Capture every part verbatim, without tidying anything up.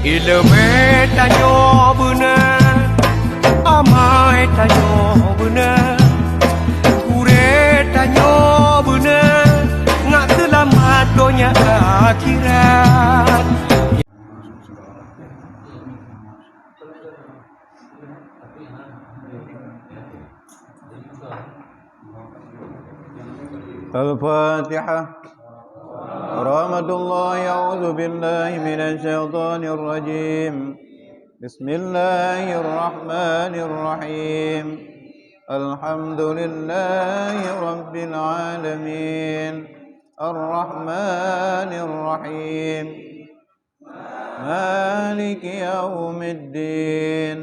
Ileumèe tanyoe beuna, amai tanyoe beuna, gurèe tanyoe beuna, ngat seulamat donya akhirat. الفاتحة. ورحمة الله. أعوذ بالله من الشيطان الرجيم. بسم الله الرحمن الرحيم. الحمد لله رب العالمين. الرحمن الرحيم. مالك يوم الدين.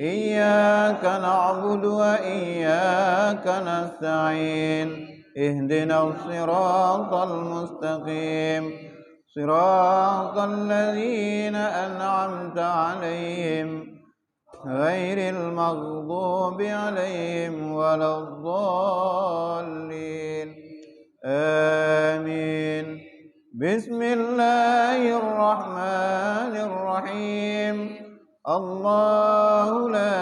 إياك نعبد وإياك نستعين. اهدنا الصراط المستقيم. صراط الذين أنعمت عليهم غير المغضوب عليهم ولا الضالين. آمين. بسم الله الرحمن الرحيم. الله لا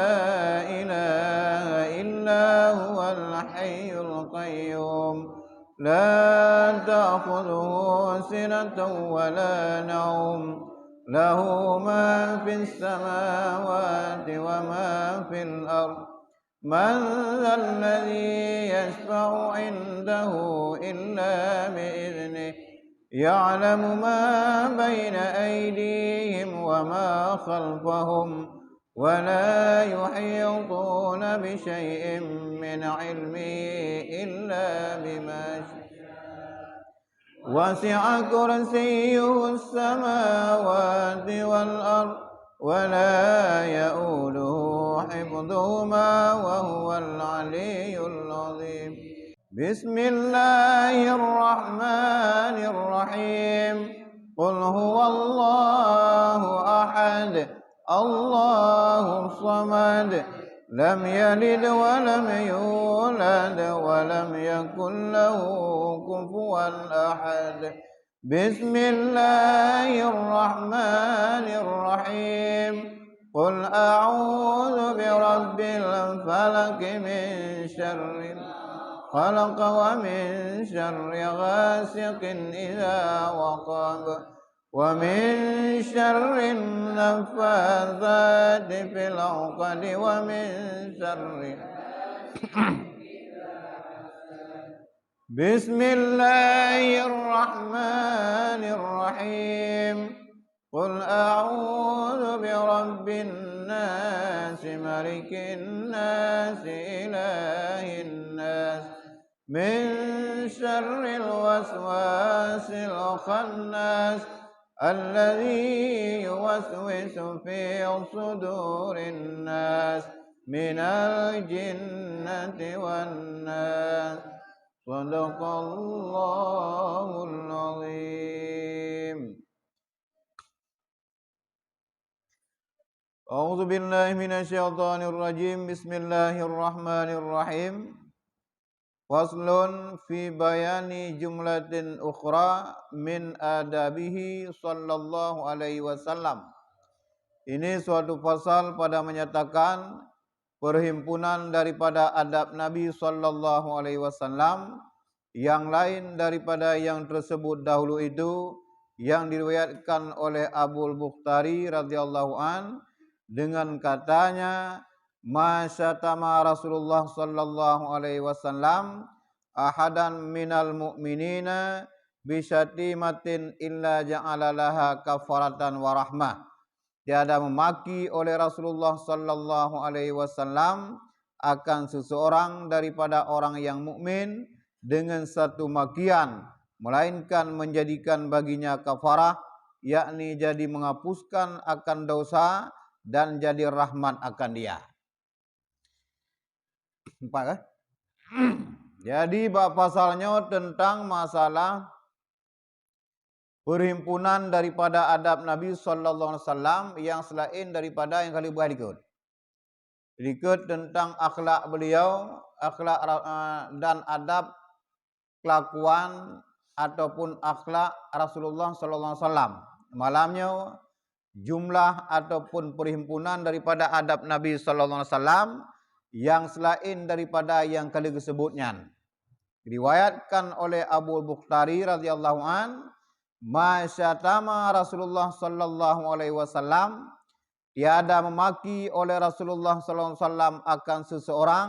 إله إلا هو الحي القيوم. لا تأخذه سنة ولا نوم. له ما في السماوات وما في الأرض. من ذا الذي يشفع عنده إلا بإذنه. يعلم ما بين أيديهم وما خلفهم. ولا يحيطون بشيء من علمه إلا بما شاء. وسع كرسيه السماوات والأرض ولا يؤوده حفظهما وهو العلي العظيم. بسم الله الرحمن الرحيم. قل هو الله أحد. الله الصمد. لم يلد ولم يولد ولم يكن له كفوا أحد. بسم الله الرحمن الرحيم. قل أعوذ برب الفلق، من شر ما خلق ومن شر غاسق إذا وقب ومن شر النفاثات في العقد ومن شر بسم الله الرحمن الرحيم. قل أعوذ برب الناس، ملك الناس، إله الناس، من شر الوسواس الخناس، الذي يوسوس في صدور الناس، من الجنة والناس. صدق الله العظيم. أعوذ بالله من الشيطان الرجيم. بسم الله الرحمن الرحيم. فصل في بيان جملة أخرى من آدابه صلى الله عليه وسلم. Ini suatu pasal pada menyatakan perhimpunan daripada adab Nabi sallallahu alaihi wasallam yang lain daripada yang tersebut dahulu itu, yang diriwayatkan oleh Abul Bukhtari radhiyallahu an dengan katanya, "Ma syatama Rasulullah sallallahu alaihi wasallam ahadan minal mu'minina bi syatimatin illa ja'ala laha kafaratan wa rahmah." Tiada memaki oleh Rasulullah sallallahu alaihi wasallam akan seseorang daripada orang yang mukmin dengan satu makian, melainkan menjadikan baginya kafarah, yakni jadi menghapuskan akan dosa dan jadi rahmat akan dia. Empat, eh? Jadi, bak pasal nyoe tentang masalah perhimpunan daripada adab Nabi sallallahu alaihi wasallam yang selain daripada yang ka lheueh bah likot. Likot tentang akhlak beliau, akhlak ra-, eh, dan adab kelakuan ataupun akhlak Rasulullah sallallahu alaihi wasallam. Malam nyoe jumlah ataupun perhimpunan daripada adab Nabi sallallahu alaihi wasallam yang selain daripada yang ka lheueh geusebut nyan. Diriwayatkan oleh Abu Bukhtari radhiyallahu an, "Ma syatama Rasulullah sallallahu alaihi wasallam, tiada memaki oleh Rasulullah sallallahu alaihi wasallam akan seseorang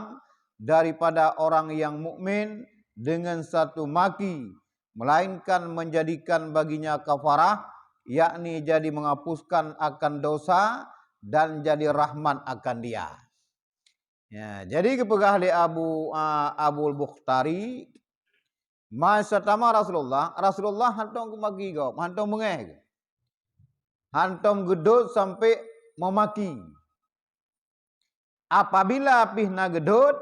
daripada orang yang mukmin dengan satu maki, melainkan menjadikan baginya kafarah, yakni jadi menghapuskan akan dosa dan jadi rahmat akan dia." Ya, jadi geupeugah lé Abu, a, Abul Bukhtari, "Ma syatama Rasulullah, Rasulullah hantom geumaki gob, hantom beungéh geuh. Hantom geudot sampai memaki. Apabila pih na geudot,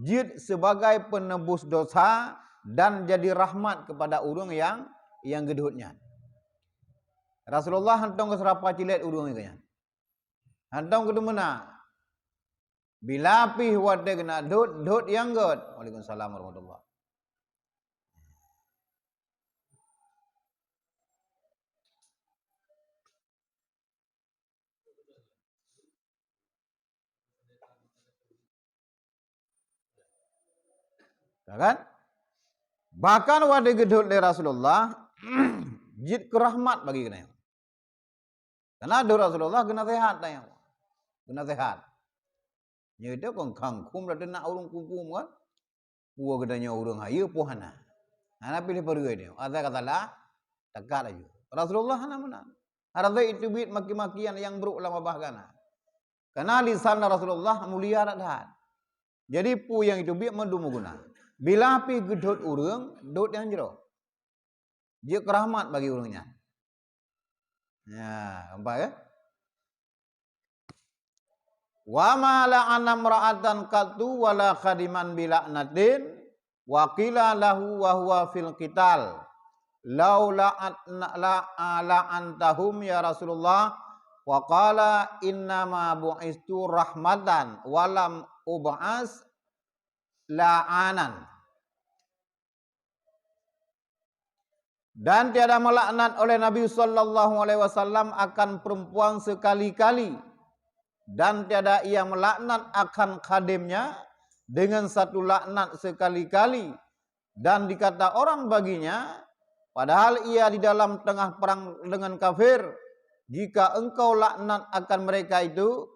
jeuet sebagai penebus dosa dan jadi rahmat kepada ureuëng yang, yang geudot nyan." Rasulullah hantom geuseurapa cilet ureuëng nyan. Hantom geuteumeuna. Bila pih watée keuneuk dot, dot nyang gét. Waalaikumsalam warahmatullah. Ya kan? Bahkan watée geudot lé Rasulullah, jeuet keu rahmat bagi geutanyoe. Karena dot Rasulullah geunaseuhat tanyoe. Geunaseuhat. Nyoe itu kon kangkung dah teunak ureuëng kukum kan? Peue geutanyoe ureuëng hayeue peue hana. Hana piléh peureuée nyoe. Asai ka salah, takat laju. Rasulullah hana meunan. Hana teubiet maki-makian nyang brok lam babah gana. Karena lisan Rasulullah mulia that-that. Jadi peue nyang itu biet mandum meuguna. Bila pih geudot ureuëng, dot nyang jroh. Jeuet keu rahmat bagi ureuëng nyan. Ya, nampak ya? "Wa ma la'ana imra'atan qattu wa la khadiman bi la'natin, wa qila lahu wa huwa fil qital, lau la'atna-, la-, la'antahum ya Rasulullah, wa qala innama bu'istu rahmatan wa lam ub'as la'anan." Dan tiada melaknat oleh Nabi sallallahu alaihi wasallam akan perempuan sekali-kali, dan tiada ia melaknat akan khadimnya dengan satu laknat sekali-kali, dan dikata orang baginya, padahal ia di dalam tengah perang dengan kafir, "Jika engkau laknat akan mereka itu,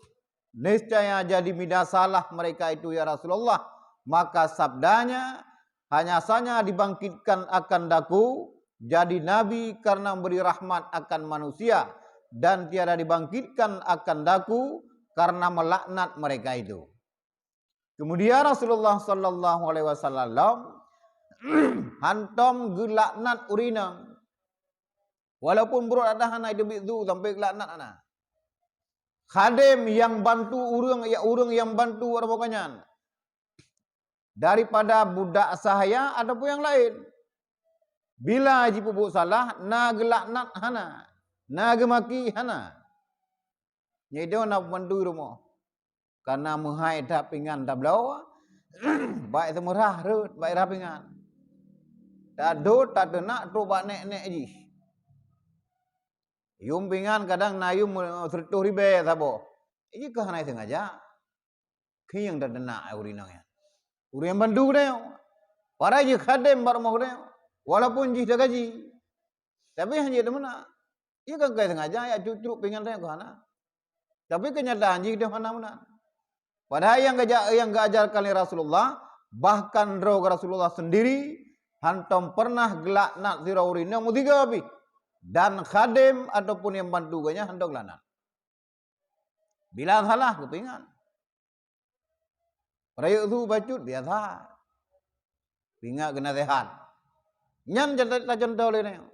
niscaya jadi binasalah mereka itu, ya Rasulullah." Maka sabdanya, "Hanya saja dibangkitkan akan daku jadi nabi karena memberi rahmat akan manusia, dan tiada dibangkitkan akan daku karena melaknat mereka itu." Kemudian Rasulullah sallallahu alaihi wasallam hantom geulaknat ureuëng inong. Walaupun brok dah hana itu biet tu sampai geulaknat hana. Khadem yang bantu ureuëng, ya ureuëng yang bantu rombongan nyan. Daripada budak sahaya ataupun yang lain. Bila jipeubuet salah, na geulaknat hana, na geumaki hana. Nyan itu na bantu rumoh. Karena meuhai that pingan tabloe, baik seumeurah rhot, baik rhah pingan. Tadot, tateunak, trok bak nek-nek jih. Yum pingan kadang na yum, eh, seratus ribèe saboh. Jih keu hana sengaja. Keu nyang tateunak ureuëng inong nyan. Ureuëng nyang bantu geutanyoe. Padahai jih khadem bak rumoh geutanyoe. Walaupun jih tagaji. Tapi hana jih teumeunak. Iya kan kai sengaja ya cuk-cuk pingan tanyoe keu hana. Tapi kenyataan jih geutanyoe hana meunan. Padahai nyang geuja-, nyang geuajarkan lé Rasulullah, bahkan droe Rasulullah sendiri hantom pernah geulaknat sidroe ureuëng inong meusigoe pih. Dan khadem ataupun nyang bantu geuh nyan hantom geulaknat. Bila salah, geupeuingat. Rayeuk su bacut, biasa. Peuingat geunaseuhat. Nyan jeuet tacontoh lé nyoe.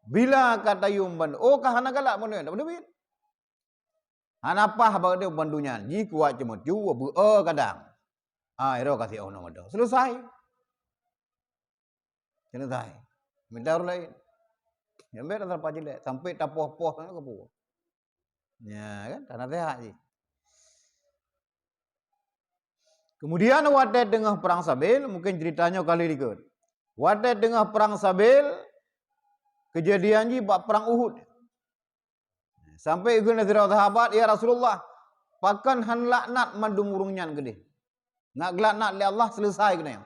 Bila ka tayue ban-, oh, ka hana galak meunyoe, tak beuteubiet. Hana paih bak geutanyoe ban donya, jikuat ceumeucue, beu-e kadang. Ha, iro kasih oh nong adoe. Selesai. Selesai. Minta ureuëng laén. Nyang bèk rasa pajelek, sampai tapoh-poh sana ke puwoe. Ya kan? Tanaseuhat jih. Kemudian watèe teungoh perang sabil, mungkin ceritanya kali likot. Watèe teungoh perang sabil, kejadian jih bak perang Uhud. Sampai geukheun lé sidroe sahabat, "Ya Rasulullah, pakon han laknat mandum ureuëng nyan keudeh? Ngat geulaknat lé Allah, seuleusai keunoe."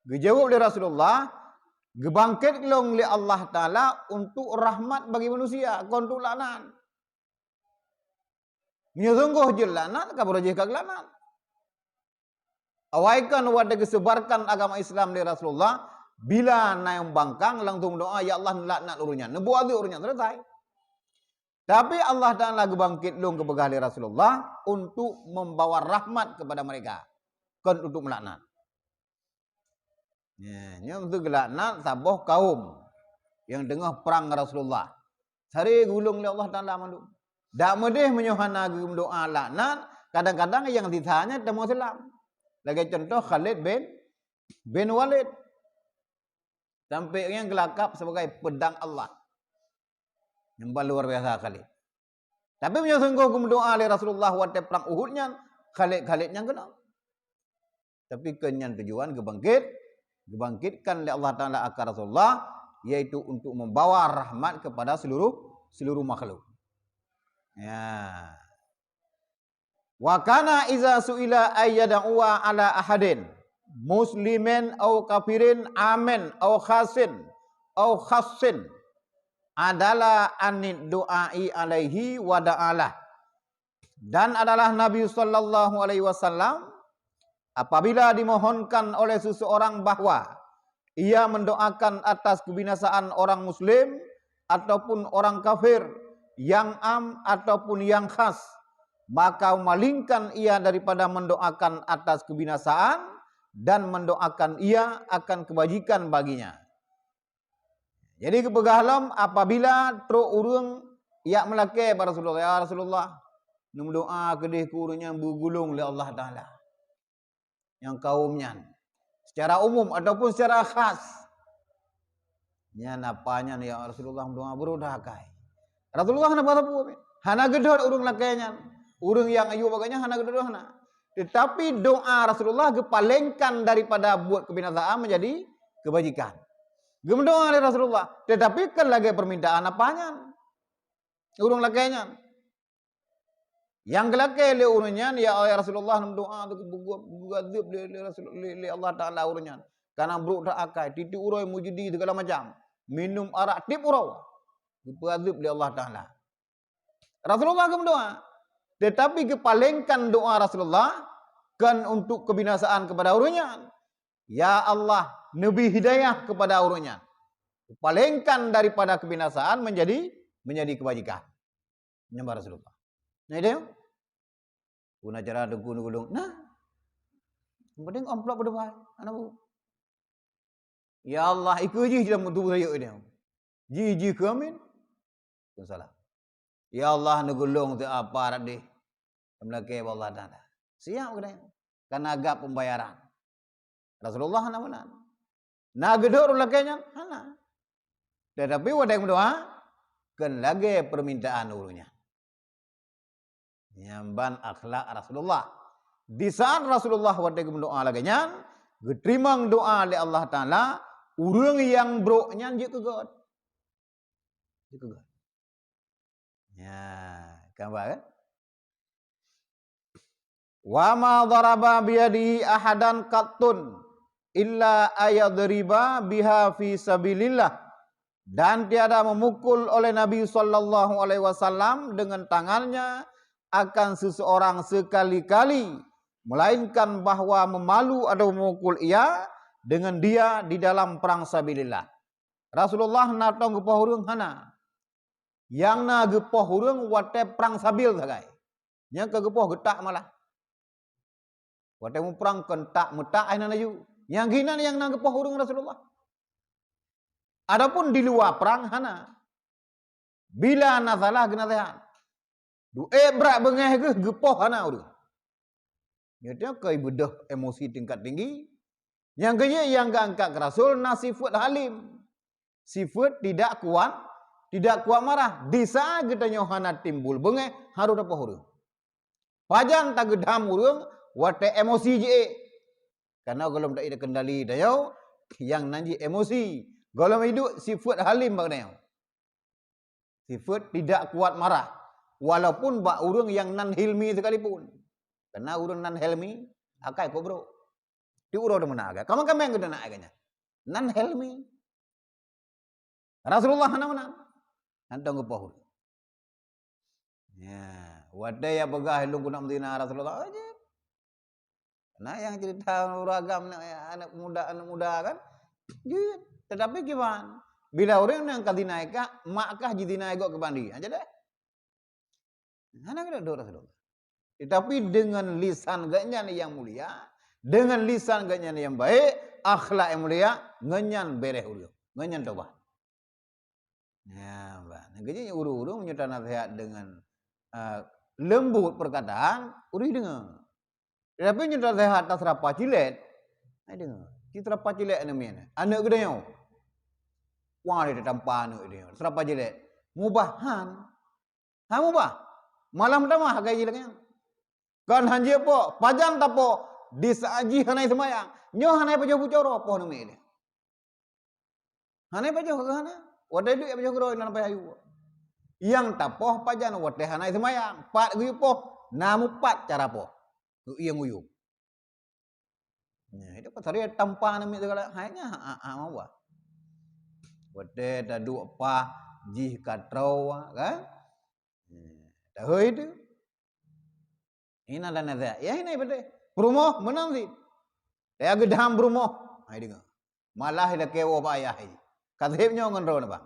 Geujaweueb lé Rasulullah, "Geubangket lôn lé Allah Taala untuk rahmat bagi manusia, kon untuk laknat. Meunyoe sunggoh jeuet laknat, ka baroe jih ka geulaknat." Awai kan watée geuseubarkan agama Islam lé Rasulullah, bila na nyang bangkang langsung meudoá, "Ya Allah, neulaknat ureuëng nyan, neubuet adeueb ureuëng nyan," selesai. Tapi Allah Taala geubangket lôn, geupeugah lé Rasulullah, untuk membawa rahmat kepada mereka, kon untuk melaknat. Ya, nyoe meuteugeuh laknat saboh kaum nyang teungoh prang ngon Rasulullah. Sare geulong lé Allah Taala mandum. Dak meudeh meunyoe hana geumeudoá laknat, kadang-kadang nyang sisanya teuma selam. Lagée contoh Khalid bin, bin Walid. Sampai nyang geulakab sebagai pedang Allah. Nyang luar biasa Khalid. Tapi meunyoe sunggoh geumeudoá lé Rasulullah watée prang Uhud nyan, Khalid-Khalid nyang keunong. Tapi keu nyan tujuan geubangkit, geubangkitkan lé Allah Taala akan Rasulullah, yaitu untuk membawa rahmat kepada seluruh, seluruh makhluk. Ya. "Wa kana iza su'ila ayyad'uwa ala ahadin, muslimin au kafirin, amin au khasin, au khasin, adala anid du'ai alaihi wa da'alah." Dan adalah Nabi sallallahu alaihi wasallam, apabila dimohonkan oleh seseorang bahwa ia mendoakan atas kebinasaan orang muslim ataupun orang kafir, yang am ataupun yang khas, maka memalingkan ia daripada mendoakan atas kebinasaan dan mendoakan ia akan kebajikan baginya. Jadi geupeugah lom, apabila trok ureuëng jak meulakée bak Rasulullah, "Ya Rasulullah, neumeudoá keudeh keu ureuëng nyang beugulong lé Allah Taala." Nyang kaum nyan, secara umum ataupun secara khas. Nyan apa nyan, "Ya Rasulullah, meudoá beurôh dah akai." Rasulullah hana peue-peue, hana geudhôt ureuëng lakée nyan. Ureuëng nyang ayue bagai nyan hana geudhôt, hana. Tetapi doa Rasulullah geupalengkan daripada buet kebinasaan menjadi kebajikan. Geumeudoa lé Rasulullah, tetapi kon lagée permintaan apa nyan ureuëng lakée nyan. Nyang geulakée lé ureuëng nyan, "Ya, ya Rasulullah, neumeudoá, geupeugah adeueb lé, lé Rasul, lé, lé Allah Taala ureuëng nyan. Kana brok that akai, tieb uroe meujudi segala macam, minum arak tieb uroe, geupeuadeueb lé Allah Taala." Rasulullah geumeudoá, tetapi geupalengkan doa Rasulullah kon untuk kebinasaan kepada ureuëng nyan. "Ya Allah, neubri hidayah kepada ureuëng nyan." Geupalengkan daripada kebinasaan menjadi, menjadi kebajikan. Nyembah Rasulullah. Nah, itu. Guna cara teungku neugulong. Nah. Yang penting amplop berdua. Anak bu. "Ya Allah, ikeu jih dalam tubuh saya ini." Jih, jih keu amin. Pun salah. "Ya Allah, neugulong teu apa radeh." Meulakée bak Allah Taala. Siap keunan. Kana gap pembayaran. Rasulullah hana meunan. Na geudhôt ureuëng lakée nyan? Hana. Tetapi watée meudoá, kon lagée permintaan ureuëng nyan. Nyan ban akhlak Rasulullah. Di saat Rasulullah watée geumeudoá lagée nyan, geuteurimong doa lé Allah Taala, ureuëng nyang brok nyan jeuet keu gét. Jeuet keu gét. Ya, kan ba kan? "Wa ma daraba biyadihi ahadan qattun illa ayadriba biha fi sabilillah." Dan tiada memukul oleh Nabi sallallahu alaihi wasallam dengan tangannya akan seseorang sekali-kali, melainkan bahwa memalu atau memukul ia dengan dia di dalam perang sabilillah. Rasulullah na tong geupoh ureuëng? Hana. Nyang na geupoh ureuëng watée prang sabil sagai. Nyang ka geupoh geutak malah. Watée muprang kon tak meutak ai nan laju. Nyang ginan nyang na geupoh ureuëng Rasulullah. Adapun di luwa prang hana. Bila na salah geunaseuhat. Duek brat beungéh geuh geupoh hana ureuëng. Nyoe keu beudôh emosi tingkat tinggi. Nyang keujeuet nyang geuangkat keu Rasul na sifeuet halim. Sifeuet tidak kuat, tidak kuat marah. Di saat geutanyoe hana timbul beungéh, harôh tapoh ureuëng. Pajan tageudham ureuëng watée emosi jiék. Karena gohlom taék kendali tanyoe, nyang nan jih emosi. Gohlom hidup sifeuet halim bak tanyoe. Sifeut tidak kuat marah. Walaupun bak ureuëng nyang nan hilmi sekalipun. Karena ureuëng nan hilmi, akai kok brok. Di uroe teumeunak agak. Kamu kan main kena nak agaknya. Nan hilmi. Rasulullah hana meunan. Hana tong geupoh ureuëng. Ya, watée ya peugah lôn keuneuk meuzina Rasulullah aja. Nah, yang cerita uragam anak muda, anak muda kan? Jeuet. Tetapi gimana? Bila ureuëng nyan ka zina kah, mak kah jizina gob keu bandi? Ha, jadi. Hana keuneuk dok Rasulullah. Tetapi dengan lisan geuhnyan yang mulia, dengan lisan geuhnyan yang baik, akhlak yang mulia, ngeunyan bereh ureuëng, ngeunyan tobat. Ya, bah. Nyan keuh ureuëng-ureuëng meunyoe tanasihat dengan, eh, lembut perkataan, ureuëng deungoe. Tapi nyoe tanasihat taseurapa cilet, ai deungoe. Ci seurapa cilet aneuk miet. Aneuk geutanyoe. Wah, dia tampa aneuk dia. Seurapa cilet. Mubah han. Ha mubah. Malam tamah akai jih lagée nyan. Kan hanjeuet poh, pajan tapoh, di saat jih hana seumayang. Nyoe hana pajoh bucoro poh aneuk miet dia. Hana pajoh ke hana? Watée duek pajoh keudroe nan payah yue. Yang tapoh pajan watée hana seumayang, pat geuyue poh, na mupat cara poh. Keu ieng uyueng. Nah, itu pasal dia tampa namiet segala. Hai nya, ha, ha, ha, apa? Watée taduek pah jih ka troe, kan? Nah, tahôi itu. Ina dan nasihat. Ya, ina betul. Peurumoh menang sih. Saya gedam peurumoh. Hai dengar. Malah dia kewo bak ayah hai. Kaseb nyoe ngon droe bang.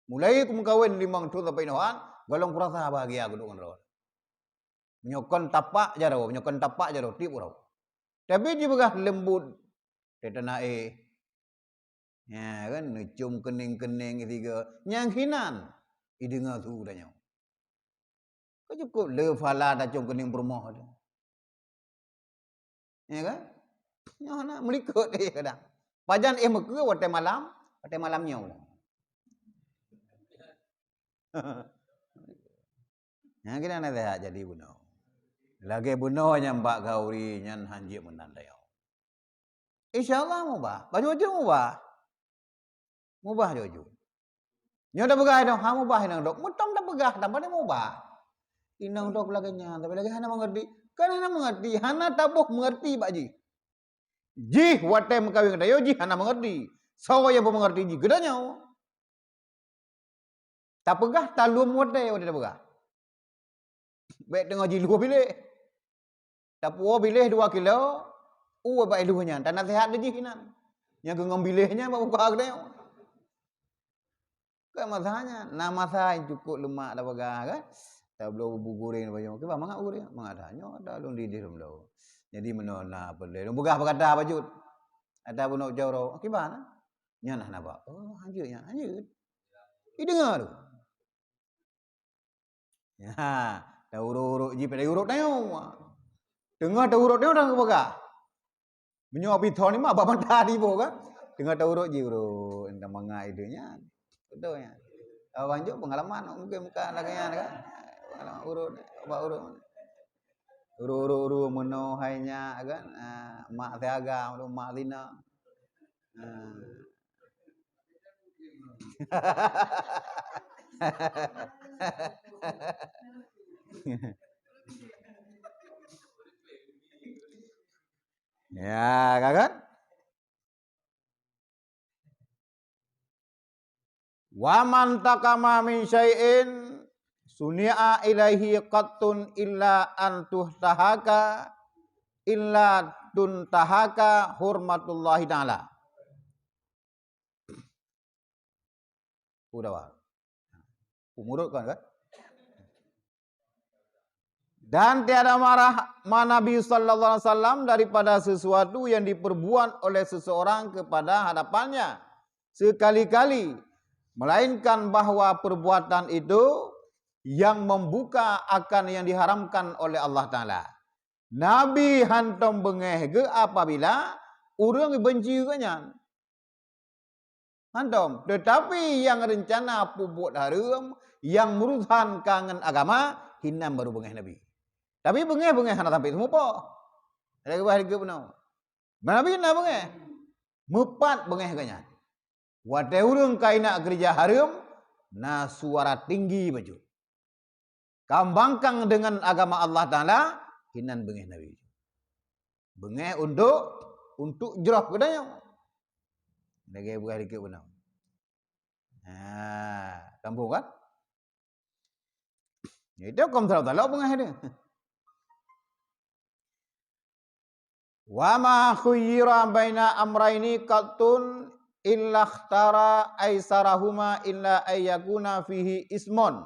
Mulai kumeukawen limong thon sampai inohan, golom kurasa bahagia kuduek ngon droe. Meunyoe kon tapak jaroe, meunyoe kon tapak jaroe, tiep uroe. Tapi jipeugah lembut, teuh teunaéh. Ya kan, neucom keuning-keuning sigoe. Nyang hinan, ideungoe su tanyoe. Ka cukup le phala tacom keuning peurumoh tu. Ya kan? Nyoe na meulikot dia kadang. Pajan eh meukeue watée malam, watée malam nyoe. Nyang keunan nasihat jadi bunoe. Lagée bunoe nyang bak gauri nyan hanjeuet meunan dayong. Insya Allah mubah. Baju-baju mubah. Mubah jujur. Nyoe tapeugah inong, ha mubah inong dok. Mutong tapeugah, tanpa dia mubah. Inong dok lagée nyan, tapi lagée hana mengerti. Kan hana mengerti, hana taboh mengerti bak jih. Jih watée meukawen ngon tanyoe, jih hana mengerti. Soe nyang beumengerti jih? Geutanyoe. Tapeugah talum watée, watée tapeugah. Bék teungoh jiluh biléh. Tapuwoe biléh dua kilo, ueh bak iluh nyan, tanasihat lé jih inan. Nyang keu ngon biléh nyan bak buka geutanyoe. Kan masanya, na masa nyang cukup leumak tapeugah kan. Tabloe bu goreng bak nyoe. Kiban mangat bu goreng? Mangat that. Nyoe ata lôn dideh lom lom. Jadi meunoe na peureulée lôn peugah peukata bacut. Ata bunoe coro. Kiban? Nyan hana bak. Oh, hanjeuet nyan, hanjeuet. Ideungoe tu. Ya, taurot-urot jih, pada urot tanyoe. Teungoh taurot tanyoe dah geupeugah. Meunyoe pithon ni mah bak mata tiboh kan. Teungoh taurot jih urot, entah mangat ideh nyan. Betul nyan. Abang jok pengalaman mungkin bukan lagée nyan kan. Pengalaman urot, bak urot. Urot-urot meunoe hai nyak kan. Ah, mak siaga, mak zina. Ah. Ya, kan? Wa man taqama min syai'in suni'a ilaihi qattun illa an tuhtahaka, illa tuntahaka hurmatullahi ta'ala. Udah, Bang. Umurut kan, kan? Dan tiada marah ma Nabi sallallahu alaihi wasallam daripada sesuatu yang diperbuat oleh seseorang kepada hadapannya sekali-kali, melainkan bahwa perbuatan itu yang membuka akan yang diharamkan oleh Allah Taala. Nabi hantom beungéh geuh apabila ureuëng benci geuh nyan. Hantom, teutapi nyang reuncana peubuet hareuem, nyang meurusan ka ngon agama, hinan baru beungéh Nabi. Tapi beungéh-beungéh hana sampai seumupoh. Ada keubah lagée bunoe. Nabi na beungéh. Meupat beungéh geuh nyan. Watée ureuëng ka inak keureuja hareuem, Na suara tinggi bacut. Kambangkang dengan agama Allah Taala, inan beungéh Nabi. Beungéh untuk, untuk jroh geutanyoe. Lagée beungéh dikeue beuna. Ha, kampung kan? Itu kom salah talok beungéh dia. "Wa ma khuyyira baina amraini qattun illa ikhtara aisarahuma illa ayyakuna fihi ismun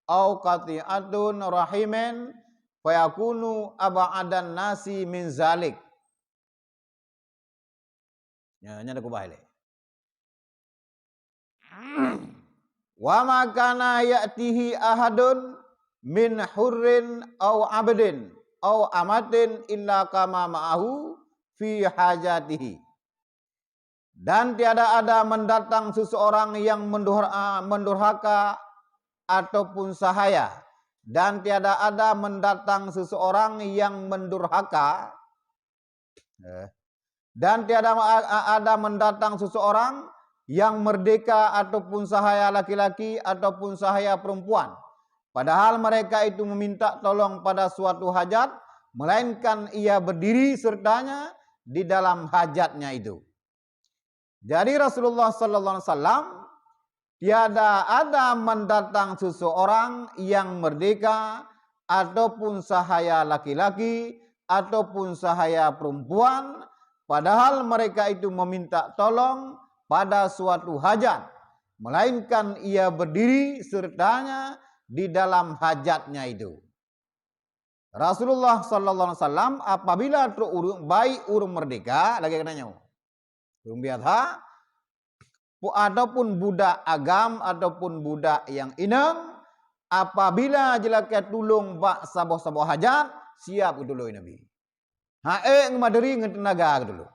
au qati'atun rahimin fayakunu ab'adan nasi min zalik." Ya, nyan aku bahas lé. "Wa ma kana ya'tihi ahadun min hurrin au abdin au amatin illa kama ma'ahu fi hajatihi." Dan tiada ada mendatang seseorang yang mendurha-, mendurhaka ataupun sahaya. Dan tiada ada mendatang seseorang yang mendurhaka, eh, dan tiada ma-, a-, ada mendatang seseorang yang merdeka ataupun sahaya laki-laki ataupun sahaya perempuan, padahal mereka itu meminta tolong pada suatu hajat, melainkan ia berdiri sertanya di dalam hajatnya itu. Jadi Rasulullah sallallahu alaihi wasallam tiada ada mendatang seseorang yang merdeka ataupun sahaya laki-laki ataupun sahaya perempuan, padahal mereka itu meminta tolong pada suatu hajat, melainkan ia berdiri sertanya di dalam hajatnya itu. Rasulullah sallallahu alaihi wasallam apabila trok ureuëng, baik ureuëng merdeka lagée keunan nyoe, ureuëng biasa, pu-, ataupun budak agam ataupun budak nyang inong, apabila jilakée tulông bak saboh-saboh hajat, siap geutulông Nabi. Ha'ék ngon materi ngon teunaga geutulông.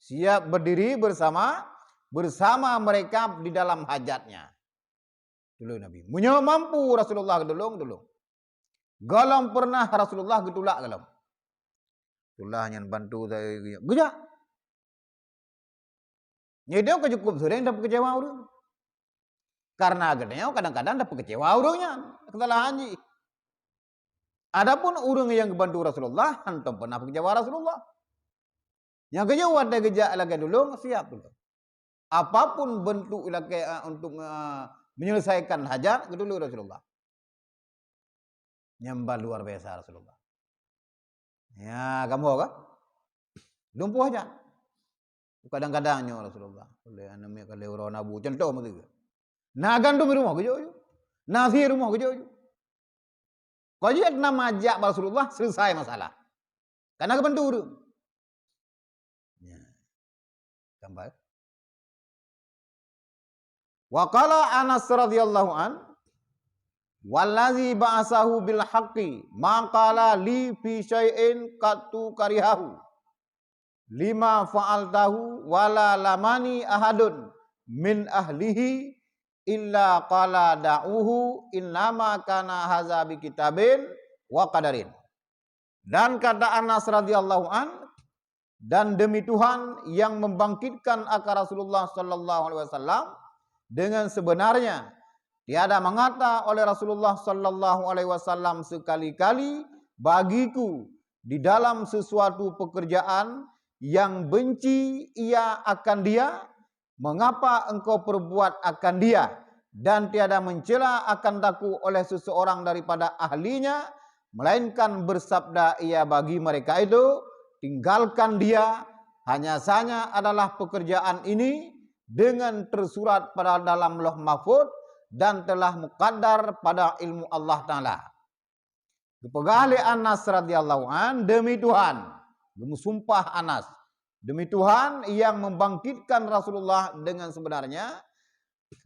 Siap berdiri bersama, bersama mereka di dalam hajatnya. Tulông Nabi. Meunyoe mampu Rasulullah geutulông, tulông. Gohlom pernah Rasulullah geutulak gohlom. Tulak nyan bantu saya geujak. Nyoe ka cukup sering tapeukecewa ureuëng. Karena geutanyoe kadang-kadang tapeukecewa ureuëng nyan, kesalahan jih. Adapun ureuëng nyang geubantu Rasulullah, hántom pernah peukecewa Rasulullah. Nyang keujeuet watée geujak lagée tulông, siap tulông. Apapun bentuk lagée, eh, untuk, eh, menyelesaikan hajat, geutulông Rasulullah. Nyang ba luar biasa Rasulullah. Ya, kamoe ka? Lumpuh hajat. Kadang-kadang nyoe Rasulullah. Oleh aneuk miet ka lheueh uroe nabu. Contoh meusigo. Na gandom rumoh geujok ju. Na sie rumoh geujok ju. Kok jeuet na majak bak Rasulullah, selesai masalah. Karena geubantu ureuëng. Ya. Gambar. Wa qala Anas radhiyallahu an, "Wallazi ba'asahu bil haqqi, ma qala li fi syai'in qattu karihahu, lima fa'altahu, wa la lamani ahadun min ahlihi illa qala da'uhu, innama kana haza bi kitabin wa qadarin." Dan kata Anas radhiyallahu an, "Dan demi Tuhan yang membangkitkan aka Rasulullah sallallahu alaihi wasallam, dengan sebenarnya tiada mengata oleh Rasulullah sallallahu alaihi wasallam sekali-kali bagiku di dalam sesuatu pekerjaan yang benci ia akan dia, mengapa engkau perbuat akan dia, dan tiada mencela akan daku oleh seseorang daripada ahlinya, melainkan bersabda ia bagi mereka itu, tinggalkan dia, hanya saja adalah pekerjaan ini dengan tersurat pada dalam Lauh Mahfuz dan telah muqaddar pada ilmu Allah Taala." Geupeugah lé Anas radhiyallahu an, "Demi Tuhan," geumeusumpah Anas, "demi Tuhan yang membangkitkan Rasulullah dengan sebenarnya,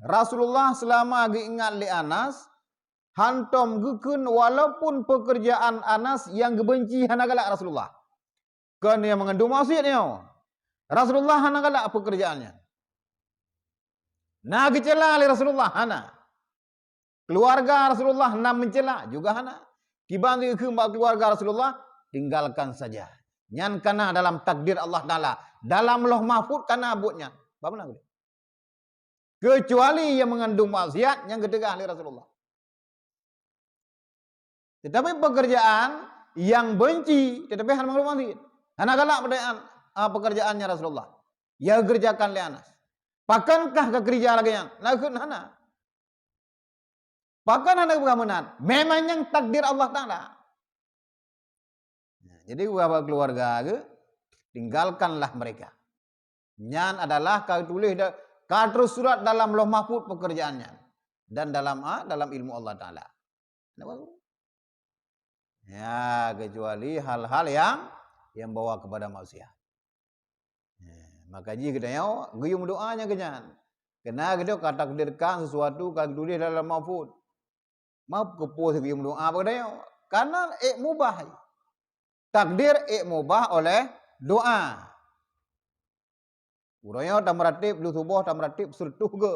Rasulullah selama geuingat lé Anas, hántom geukheun walaupun pekerjaan Anas yang geubenci hana galak Rasulullah." Kon nyang meungandung maksiat nyoe. Rasulullah hana galak pekerjaan nyan. Na geucela lé Rasulullah? Hana. Keluarga Rasulullah na meucela? Juga hana. Kiban geukheun bak keluarga Rasulullah, tinggalkan saja. Nyan kana dalam takdir Allah Taala. Dalam Lauh Mahfuz kana buet nyan. Bagaimana? Keucuali yang mengandung maksiat nyang geuteugah lé Rasulullah. Tetapi pekerjaan yang benci, tetapi hana mengandung maksiat. Hana galak peudayaan, ah, pekerjaannya Rasulullah. Yang dikerjakan lé Anas. Pakankah ka keurija lagée nyan? Nakeuh hana. Pakon hana geupeugah meunan? Memang nyang takdir Allah Taala. Nah, jadi beberapa keluarga ke, tinggalkanlah mereka. Nyan adalah ka tuléh da-, ka tersurat dalam Lauh Mahfuz pekerjaan nyan. Dan dalam, ah, dalam ilmu Allah Taala. Kenapa tu? Ya, kecuali hal-hal yang, yang bawa kepada maksiat. Ya, maka jih geutanyoe geuyue meudoa nyang keu nyan. Keunan geutanyoe ka takdirkan sesuatu ka geutuléh dalam mahfuz. Meukeupue geuyue meudoa bak geutanyoe. Karena ék mubah. Takdir ék mubah oleh doa. Uroe nyoe tameuratéb, lheuh suboh tameuratéb seureutôh go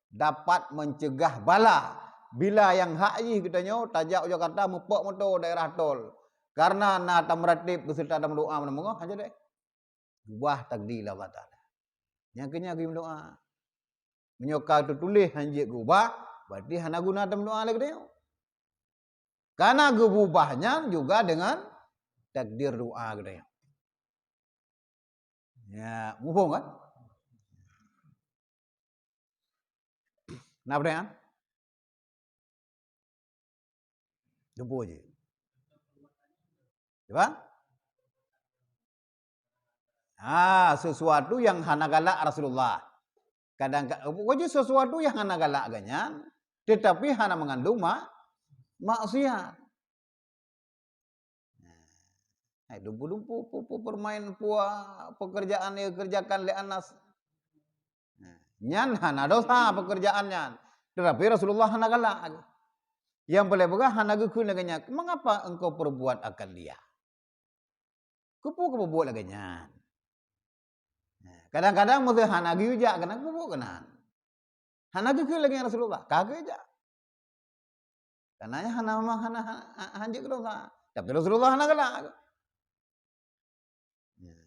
dapat mencegah bala. Bila nyang hak jih geutanyoe tajak u Jakarta meupok moto daerah tol. Karena na tameuratéb beserta tameudoa meunang beungoh hana deh. Ubah takdir Allah Taala. Nyang keu nyan geuyue meudoa. Meunyoe ka teutuléh hanjeuet geubah, berarti hana guna tameudoa lé geutanyoe. Karena geubah nyan juga dengan takdir doa geutanyoe. Ya, muphom kan? Na pertanyaan? Jumpa je. Cuba? Ah, sesuatu yang hana galak Rasulullah. Kadang-kadang, pokoknya sesuatu yang hana galak geutanyoe, tetapi hana mengandung ma-, maksiat. Nah, hai dumpu-dumpu, pu-, pu-, permain pua pekerjaan yang dikerjakan lé Anas. Nah, nyan hana dosa pekerjaan nyan. Tetapi Rasulullah hana galak. Yang boleh peugah hana geukheun lagée nyan, "Mengapa engkau perbuat akan dia?" Keupeue kabuet lagée nyan? Nah, kadang-kadang meuseuh hana geuyue jak keunan, keupeue keunan? Hana geukheun lagée nyan Rasulullah, ka geuyue jak. Karena nyan hana, hana, hana, hanjeuet keu dosa. Tapi Rasulullah hana galak. Ya.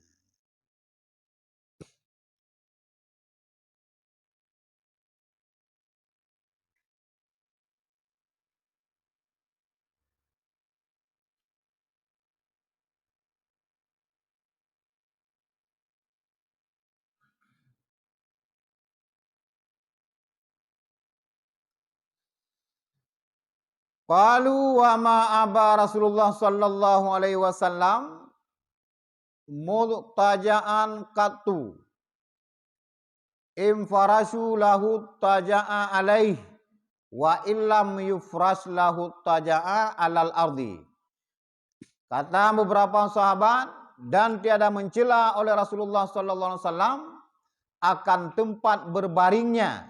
Qalu wa ma aba Rasulullah sallallahu alaihi wasallam mudtaja'an qattu. Infarashu lahu taja'a alaih, wa illam yufrash lahu taja'a alal ardi. Kata beberapa sahabat, dan tiada mencela oleh Rasulullah sallallahu alaihi wasallam akan tempat berbaringnya,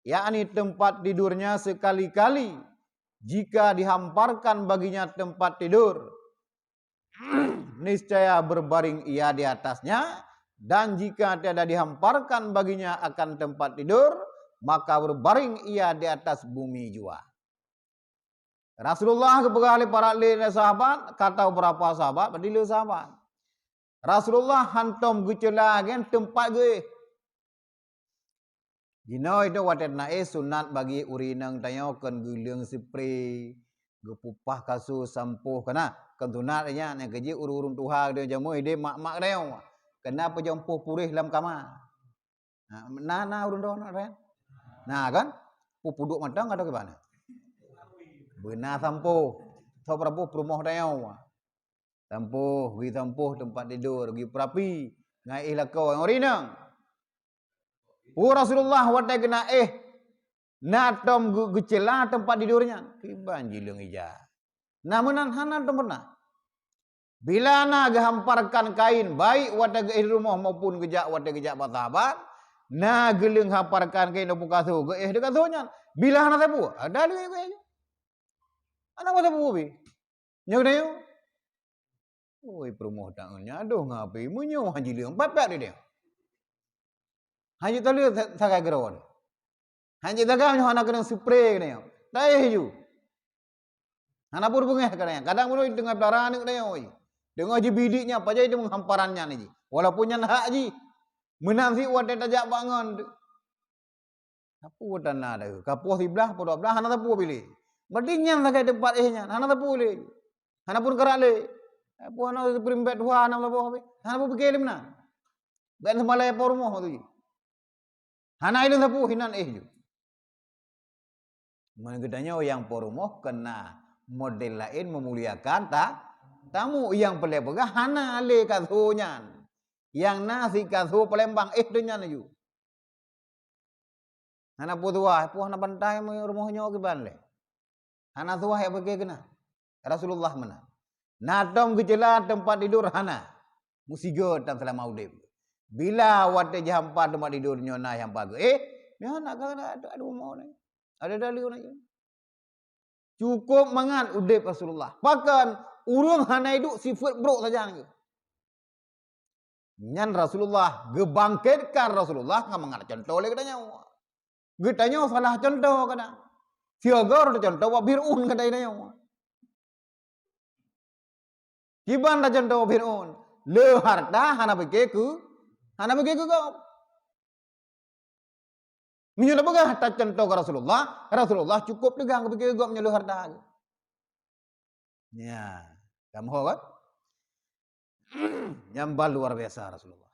yakni tempat tidurnya sekali-kali jika dihamparkan baginya tempat tidur, niscaya berbaring ia di atasnya, dan jika tiada dihamparkan baginya akan tempat tidur, maka berbaring ia di atas bumi jua. Rasulullah geupeugah lé para lé sahabat, kata beberapa sahabat, padum lé sahabat. Rasulullah hantom geucela ngon tempat geuéh. Jinoe itu watée na éh sunat bagi ureuëng inong tanyoe kon geuleueng seupre, geupupah kasô sampoh kana. Kon sunat nyan, nyang keujeuet ureuëng-ureuëng tuha geutanyoe jameun ideh mak-mak geutanyoe. Kena peujampoh puréh lam kama. Na, na, na ureuëng droe na, Ren? Na kan? Pu-, pudok mantong atau gimana? Beuna sampoh. Soe peurabôh peurumoh tanyoe. Sampoh, geusampoh teumpat tidor, geupeurapi, ngon éh lakoe, ngon rinang. Pu Rasulullah watée keunan éh, na tom geu-, geucela teumpat tidor nyan. Kiban jileueng ija. Na meunan hana tom pernah. Bila na geuhamparkan kain, baik watée geuéh di rumoh maupun geujak watée geujak bak sahabat, na geuleueng hamparkan kain di pukasô, geuéh di kasô nyan. Bila hana sapeue, ada lé geuéh. Hana sapeue pih. Nyoe geutanyoe. Oi, peurumoh tangan nyan adoh ngapi meunyoe han jileueng, pat-pat di dia. Han jitoleu sa-, sagai keudroe. Han jitagam nyoe hana keunong seupre geutanyoe. Taéh ju. Hana peureubungeh geutanyoe. Kadang meunyoe teungoh pelara aneuk geutanyoe. Teungoh jibidik nyan, pajan teungoh hamparan nyan ji. Walaupun nyan hak jih. Meunan sit watée tajak bak ngon. Sapeue tan na deuh. Ka poh siblaih, poh dua blaih, hana sapeue piléh. Berarti nyan sagai teumpat éh nyan, hana sapeue lé. Hana pun karat lé. Sapeue hana peureubet tuha, hana sapeue habéh. Hana sapeue piké lé meunan. Bèk seumalai po rumoh tu jih. Hana ilôn sapeue hinan éh ju. Meunyoe geutanyoe nyang po rumoh keu na model laén meumuliakan ta-, tamu, nyang peureulèe peugah hana lé kaso nyan. Nyang na si kaso Palembang éh tu nyan ju. Hana peue tuha, peue hana bantai rumoh nyoe kiban lé. Hana tuha jak piké keunan. Rasulullah meunan. Na tom geucela teumpat tidur hana. Meusigoe tan seulama udép. Bila watèe jihampa teumpat tidur nyoe na jihampa geuh, éh, nyoe hana ka na ada, ada rumoh na. Ada dalil na. Cukup mangat udép Rasulullah. Pakon ureueng hana iduek sifeuet brok sajan geuh. Nyan Rasulullah, geubangkitkan Rasulullah ngon mangat contoh lé geutanyoe. Geutanyoe salah contoh kadang. Sigoe teucontoh bak Fir'aun kata geutanyoe. Kiban teucontoh bak Fir'aun. Le harta hana piké keu, hana piké keu gob. Meunyoe tapeugah teucontoh keu Rasulullah, Rasulullah cukup teugang keu piké gob meunyoe le harta. Ya, kamoe kan? Nyang bah luar biasa Rasulullah.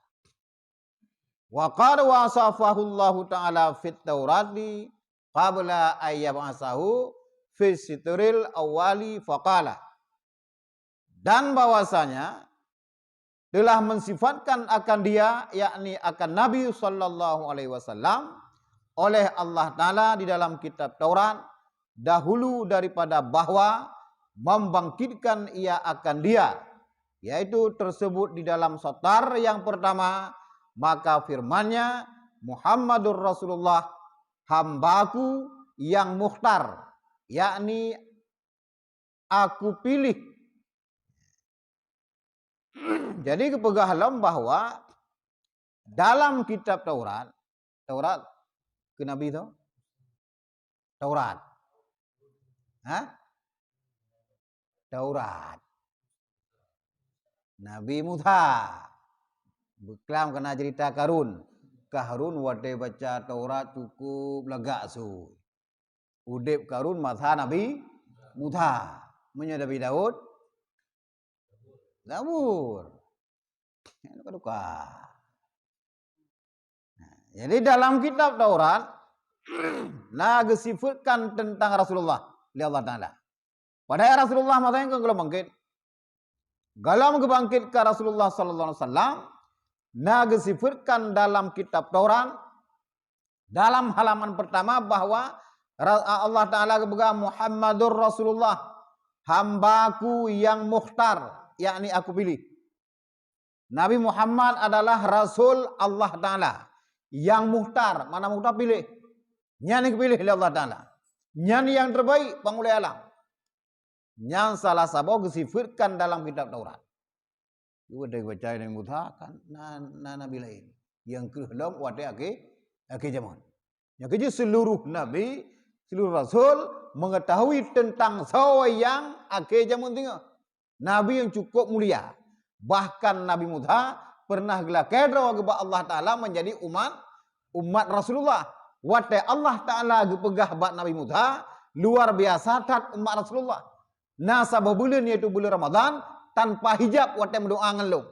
Wa qad wasafahu Allahu Ta'ala fit Taurati qabla an yab'atsahu fi sitril awwali faqala. Dan bahwasanya telah mensifatkan akan dia, yakni akan Nabi sallallahu alaihi wasallam, oleh Allah Ta'ala di dalam kitab Taurat dahulu daripada bahwa membangkitkan ia akan dia, yaitu tersebut di dalam satar yang pertama, maka firman-Nya, "Muhammadur Rasulullah, hamba-Ku yang mukhtar," yakni Aku pilih. Jadi geupeugah lom bahwa dalam kitab Taurat, Taurat keu Nabi tu? Taurat. Ha? Taurat. Nabi Musa. Beuklam keu na cerita Karun. Karun watèe baca Taurat cukup lagak su. Udép Karun masa Nabi Musa. Meunyoe Nabi Daud, Zabur. Nyan ka tukar. Nah, jadi dalam kitab Taurat, na geusifeutkan teuntang Rasulullah lé Allah Ta'ala. Padahai Rasulullah masa nyan ka gohlom bangkét. Gohlom geubangkét keu Rasulullah sallallahu alaihi wasallam, na geusifeutkan dalam kitab Taurat, dalam halaman pertama bahwa Ra-, Allah Ta'ala geupeugah, "Muhammadur Rasulullah, hamba-Ku yang mukhtar," yakni Aku pilih. Nabi Muhammad adalah Rasul Allah Ta'ala yang mukhtar, makna mukhtar piléh. Nyan nyang geupiléh lé Allah Ta'ala. Nyan nyang terbaik, Pangulèe Alam. Nyan salah saboh geusifeutkan dalam kitab Taurat. Watèe baca Nabi Musa kan na, na nabi laén nyang kreueh lom watèe akhé, akhé jameun. Nyang keujeuet seuluruh nabi, seuluruh rasul mengetahui teuntang soe nyang akhé jameun singoh. Nabi nyang cukup mulia. Bahkan Nabi Musa pernah geulakèe droe geuh bak Allah Ta'ala menjadi umat, umat Rasulullah. Watèe Allah Ta'ala geupeugah bak Nabi Musa, luar biasa that umat Rasulullah. Na saboh buleuen, yaitu buleuen Ramadhan, tanpa hijab watèe meudoa ngon lôn.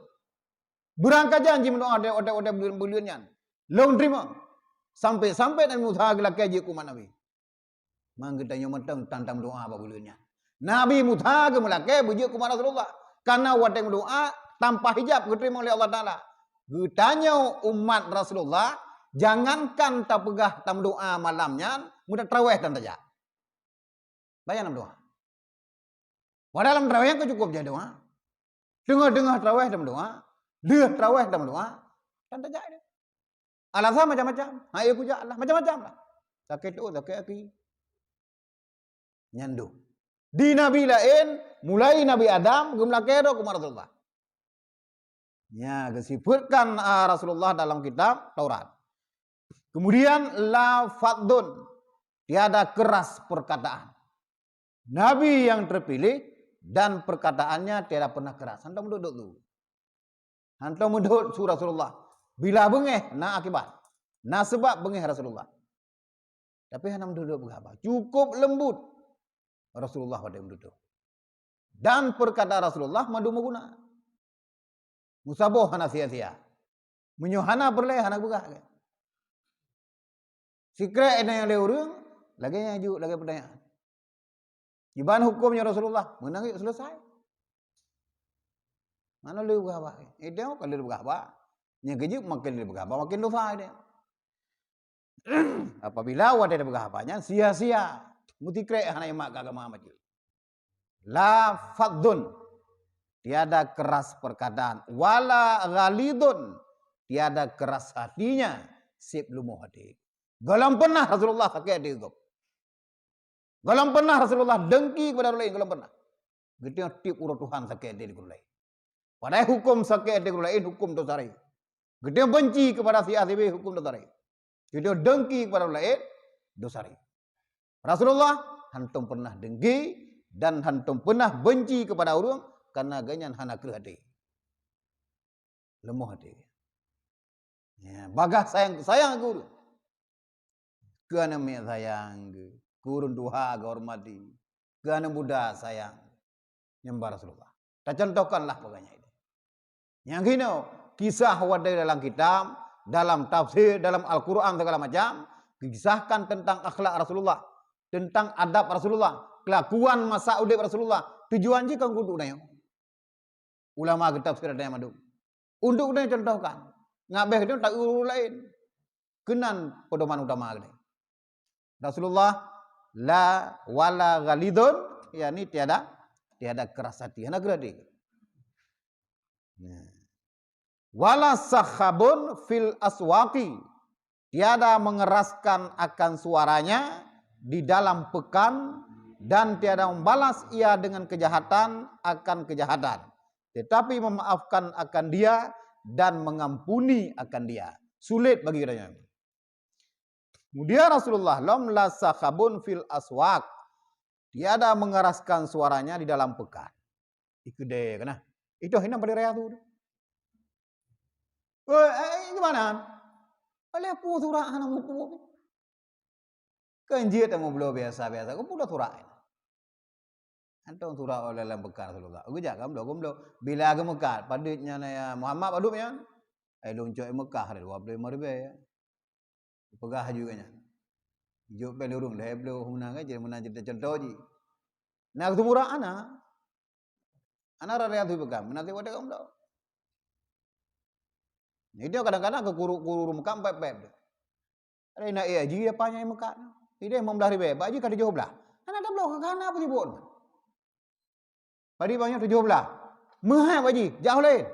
Beurangkajan jimeudoa watèe, watèe, watèe buleuen, buleuen nyan. Lôn teurimong. Sampai-sampai Nabi Musa geulakèe jeuet keu umat Nabi. Man geutanyoe mantong tan tameudoa bak buleuen nyan. Nabi Musa geumeulakèe beujeuet keu umat Rasulullah. Karena watèe meudoa tanpa hijab geuteurimong lé Allah Ta'ala. Geutanyoe umat Rasulullah, jangankan tapeugah tameudoa malam nyan, meudoa tarawèh tan tajak. Bayan tameudoa. Padahai lam tarawèh nyan ka cukup jai doa. Teungoh-teungoh tarawèh tameudoa, lheueh tarawèh tameudoa, tan tajak. Alasan macam-macam. "Hai, kujak lah," macam-macam lah. Sakét tu'oh, sakét aki. Nyan dum. Di nabi laén, mulai Nabi Adam, geumeulakèe droe keu umat Rasulullah. Nya, geusifeutkan, a, Rasulullah dalam kitab Taurat. Kemudian, la fadhdun, tiada keras perkataan. Nabi yang terpilih dan perkataannya tiada pernah keras. Hantom meudhôt-dhôt su. Hantom meudhôt su Rasulullah. Bila beungéh, na akibat. Na seubab beungéh Rasulullah. Tapi hana meututoe peugah haba. Cukup lembut Rasulullah watée meututoe. Dan perkataan Rasulullah mandum meuguna. Meusaboh hana sia-sia. Meunyoe hana peureulée, hana peugah. Sikrek nyang lé ureuëng, lagée nyang jeuet, lagée peutanyaan. Kiban huköm nyoe Rasulullah, meunan jeuet selesai. Mana lé peugah haba? Idéh kan lé peugah haba. Nyang keujeuet makin lé peugah haba, makin dosa idéh. Apabila watée tapeugah haba nyan sia-sia, meusikrek hana imat keu agama macam. La fadzun, tiada keras perkataan, wala ghalidun, tiada keras hatinya, seb lumoh hati. Gohlom pernah Rasulullah sakét hati gob. Gohlom pernah Rasulullah dengki kepada ureuëng laén, gohlom pernah. Geutanyoe tiep uroe Tuhan sakét hati keu ureuëng laén. Padahai huköm sakét hati keu ureuëng laén huköm dosa rayeuk. Geutanyoe benci kepada si A si B huköm dosa rayeuk. Geutanyoe dengki kepada ureuëng laén dosa rayeuk. Rasulullah hantom pernah dengki dan hantom pernah benci kepada ureuëng karena gobnyan hana kreueh hati. Leumah hati. Ya, bagaih sayang, sayang keu ureuëng. Keu aneuk miet sayang, keu ureuëng tuha geuhormati, keu aneuk muda sayang. Nyembah Rasulullah. Tacontohkanlah peugah nyan. Nyang hino, kisah watée dalam kitab, dalam tafsir, dalam Al-Quran segala macam, kisahkan tentang akhlak Rasulullah, tentang adab Rasulullah, kelakuan masa udeb Rasulullah. Tujuan jih kan untuk tanyoe. Ulama geutafsir ada nyang mandum. Untuk geutanyoe contohkan, ngabéh geutanyoe taeu ureuëng laén. Keunan pedoman utama geutanyoe. Rasulullah la wala ghalidun, yakni tiada, tiada keras hati, hana keureuti. Nah. Wala sakhabun fil aswaqi, tiada mengeraskan akan suaranya di dalam pekan, dan tiada membalas ia dengan kejahatan akan kejahatan, tetapi memaafkan akan dia dan mengampuni akan dia. Sulit bagi geutanyoe. Kemudian Rasulullah, "Lom la sakhabun fil aswaq." Tiada mengeraskan suaranya di dalam pekan. Di keudè keunan. Itu hina bali raya tu. Eh, eh, gimana? Oleh pu surat hana mupu. Kan jeuet tamu bloe biasa-biasa, ku pula surat. Antong surat oleh lam pekan Rasulullah. Geujak kan bloe, kan bloe. Bila geumeukat, padub nyan ya Muhammad padub nyan. Ai lôn cok Mekah ada dua puluh lima ribu ya. Peugah haju nyan. Jok pih lurung dah bloe meunan kan, jadi meunan jadi contoh ji. Nah, keuseuburan ana. Ana raya tu peugah, meunan ti wadah kan bloe. Jadi kadang-kadang ke kuru-kuru meukat pep-pep. Ada nak iya ji apa nyai meukat. Ideh lima belas ribu, bak ji ka tujuh belas. Ana dah bloe ke kana apa sibuk. Padi banyak tujuh belas. Meuhai bak ji, jauh lain.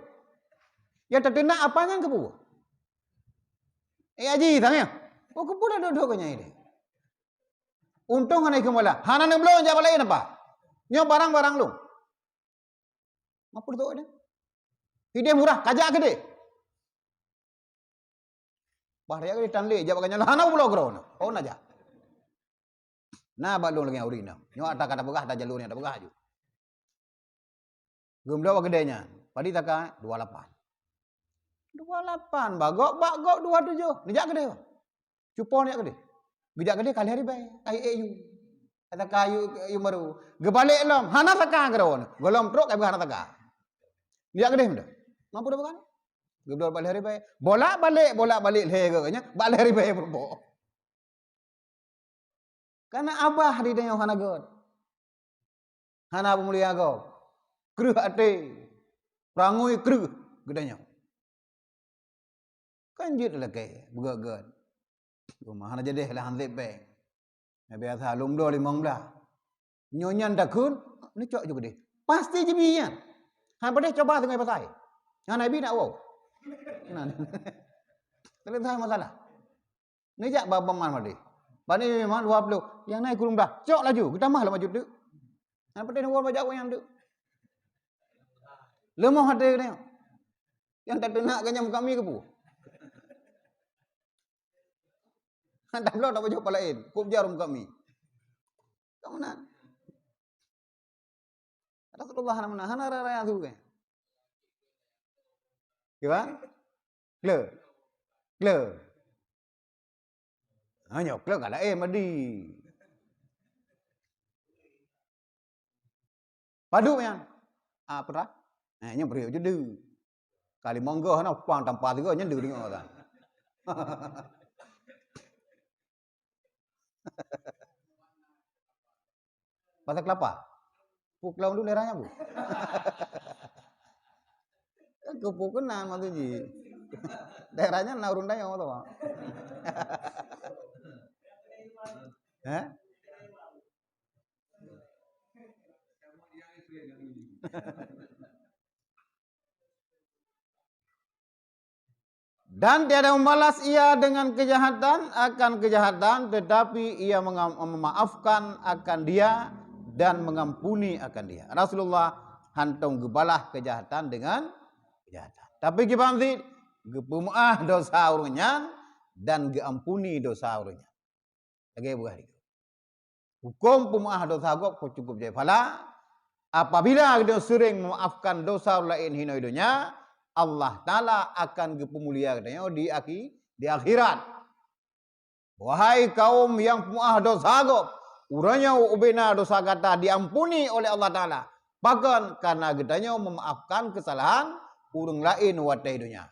Yang terteunak apa nyang kebu? Eh, aji tanya. Oh, kebu dah duduk ke nyai deh. Untung hana ikut malah. Hana neubloe jak bak lain apa? Nyoe barang-barang lôn. Mampu tu ada. Ideh murah, kajak ke deh. Bah raya ke tan lé, jak bak nyan hana bloe keudroe. Oh, na jak. Na bak lôn lagèe ureueng inong. Nyoe ata ka tapeugah, ata jalur nyang tapeugah aju. Geumeudoa bak keudè nyan. Padi taka dua lapan. Dua lapan, bagok, bagok dua tujoh. Neujak keudè. Cupo neujak keudè. Geujak keudè ka lhèe ribèe. Ai, eh, yu. Kata ka yu, yu baru. Geubalek lom. Hana saka keudroe. Golom trok ka hana saka. Neujak keudè meudoe. Mampu dah bukan? Geubloe bak lhèe ribèe. Bolak-balik, bolak-balik lhèe geuh nyan. Bak lhèe ribèe peurumpok. Karena abah di tanyoe hana göt. Hana peumulia gob. Kreueh até. Peurangui kreueh geutanyoe. Kan jeuet lakèe beugöt-göt. Rumah hana jadeh lah hanseb bèe. Nyang biasa lôn bloe limong blaih. Nyoe nyan takheun, neucok ju keudeh. Pasti jibi nyan. Han padeh coba teungoh pasai. Nyan Nabi nak wow. Nah. Selesai masalah. Neujak bak Bang Man padeh. Bani memang dua puluh. Nyang na kureueng blaih. Cok laju, geutamah lam aju teuk. Han padeh neuwoe bajak nyang teuk. Leumoh até geutanyoe. Nyang tateunak geuh nyang muka mi keupeue? Han tabloe tapajoh pat laén, kôp jarum kami. Ka meunan. Rasulullah hana meunan, hana raya-raya su kèe. Kiban? Kle. Kle. Ha, nyoe kleuh ka laén madi. Padub nyan. Ah, peurah. Eh, nyoe bri ju deuh. Kali monggoh na pang tampa tiga nyan deuh deungoe kan. Pasai kelapa. Puk lawan dulu daerahnya, Bu. Keupeue keunan maksud jih. Daerahnya na ureueng Dayoe tu, Pak. Hah? Dan tiada membalas ia dengan kejahatan akan kejahatan, tetapi ia mengam-, memaafkan akan dia dan mengampuni akan dia. Rasulullah hantom geubalah kejahatan dengan kejahatan. Tapi kiban cit, geupeumeu'ah dosa ureueng nyan dan geuampuni dosa ureueng nyan. Lagèe peugah lé. Huköm peumeu'ah dosa gob ka cukup jai phala. Apabila geutanyoe seuring meumaafkan dosa ureueng laén hinoe donya, Allah Taala akan geupeumulia geutanyoe di akhi-, di akhirat. Wahai kaum nyang peumeu'ah dosa gob, uroe nyoe ubena dosa gata diampuni oleh Allah Taala. Pakon? Karena geutanyoe meumaafkan keusalahan ureueng laén watèe donya.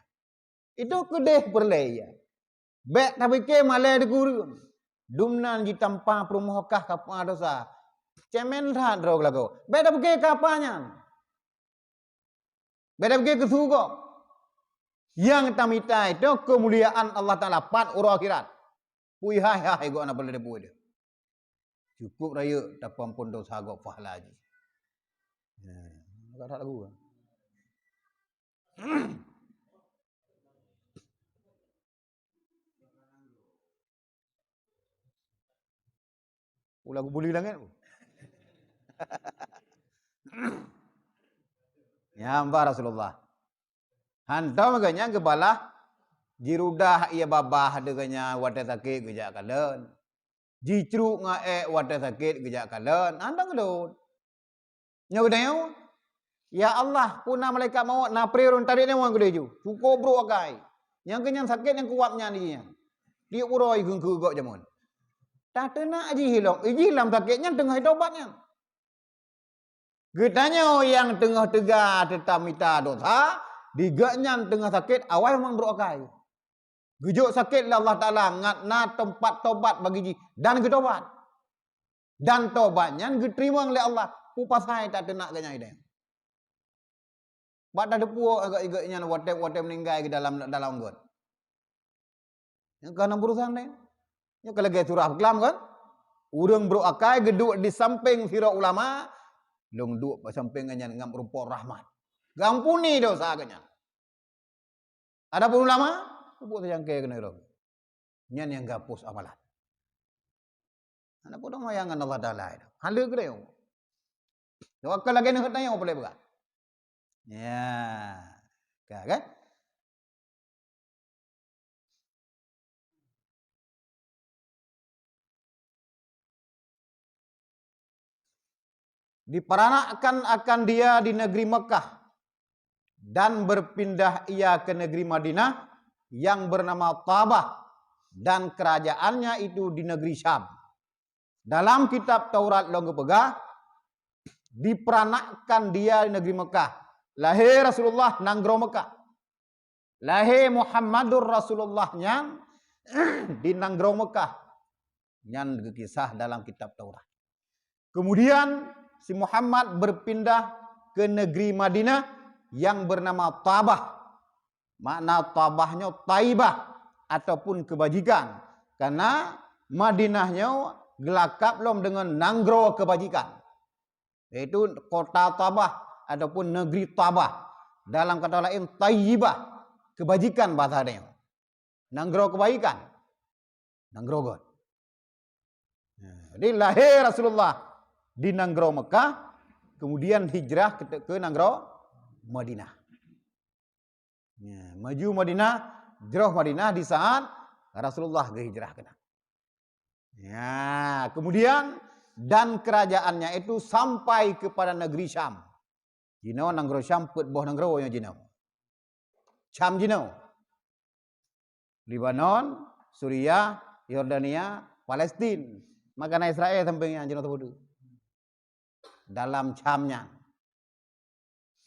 Itu keudeh peureulèe, ya. Bèk tapike malèe di gureueng. Dumnan jitampa peurumoh kah ka peumeu'ah dosa. Cemen that droe geulagoe. Bèk tapike kapa nyan. Bèk tapike keu su gob. Nyang tamita itu keumuliaan Allah Taala pat uroe akhirat. Pui hai-hai gobnyan peureulèe tapue deuh. Cukup rayeuk tapeuampon dosa gob pahala jih. Nah, agak that lagu kan? Ulah gubuli langét. Nyan bah Rasulullah. Hantom geuh nyan geubalah, jirudah ie babah deungon nyan watèe sakét geujak kalon. Jicruk ngon èk watèe sakét geujak kalon. Hantom geudon. Nyoe geutanyoe, "Ya Allah, peue na malaikat mawöt na pré ureueng tarék nyoe ngon keudeh ju. Syukoe brok akai. Nyang keu nyan sakét nyang kuat nyan jih nyan. Tiep uroe geukheun gob jameun." Tateunak jih ilong, ijih lam sakét nyan teungoh itobat nyan. Geutanyoe nyang teungoh teuga teutap mita dosa, di gobnyan teungoh sakét awai memang brok akai. Geujok sakét lé Allah Taala ngat na teumpat tobat bagi jih dan geutobat. Dan tobat nyan geuteurimong lé Allah, peue pasai tateunak geuh nyan ideh. Bak tateupeue agak-agak nyan watèe-watèe meuninggai keu dalam, dalam got. Nyang ka na beurusan deh. Nyoe ka lagèe surah kelam kan? Ureueng brok akai geuduek di sampéng sidroe ulama, lôn duek bak sampéng geuh nyan ngon rupa rahmat. Geuampuni dosa geuh nyan. Adapun ulama, pupuk teucangkée keunoe lom. Nyan nyang geuhapus amalan. Hana peue teuma nyang ngon Allah Taala itu. Haleue keudeh. Tawakal lagèe neuheut tanyoe peureulèe peugah. Ya. Ka, kan? Diperanakkan akan dia di negeri Mekah, dan berpindah ia ke negeri Madinah yang bernama Tabah, dan kerajaannya itu di negeri Syam. Dalam kitab Taurat lom geupeugah, diperanakkan dia di negeri Mekah. Lahé Rasulullah nanggroe Mekah. Lahé Muhammadur Rasulullah nyan di nanggroe Mekah. Nyan geukisah dalam kitab Taurat. Kemudian si Muhammad berpindah ke negeri Madinah yang bernama Tabah. Makna Tabah nyoe Taibah ataupun kebajikan. Karena Madinah nyoe geulakab lom deungon nanggroe kebajikan. Yaitu kota Tabah ataupun negeri Tabah. Dalam kata laén, Taibah, kebajikan bahasa dia. Nanggroe kebajikan. Nanggroe göt. Nah, jadi lahé Rasulullah di nanggroe Mekah, kemudian hijrah ke, ke nanggroe Madinah. Ya, maju Madinah, jroh Madinah di saat Rasulullah geuhijrah keunan. Ya, kemudian dan kerajaannya itu sampai kepada negeri Syam. Jinoe nanggroe Syam peuet boh nanggroe nyang jinoe. Syam jinoe. Lebanon, Suriah, Yordania, Palestin. Maka na Israel sampéng nyan jinoe teupeudeuh. Dalam Syam nyan.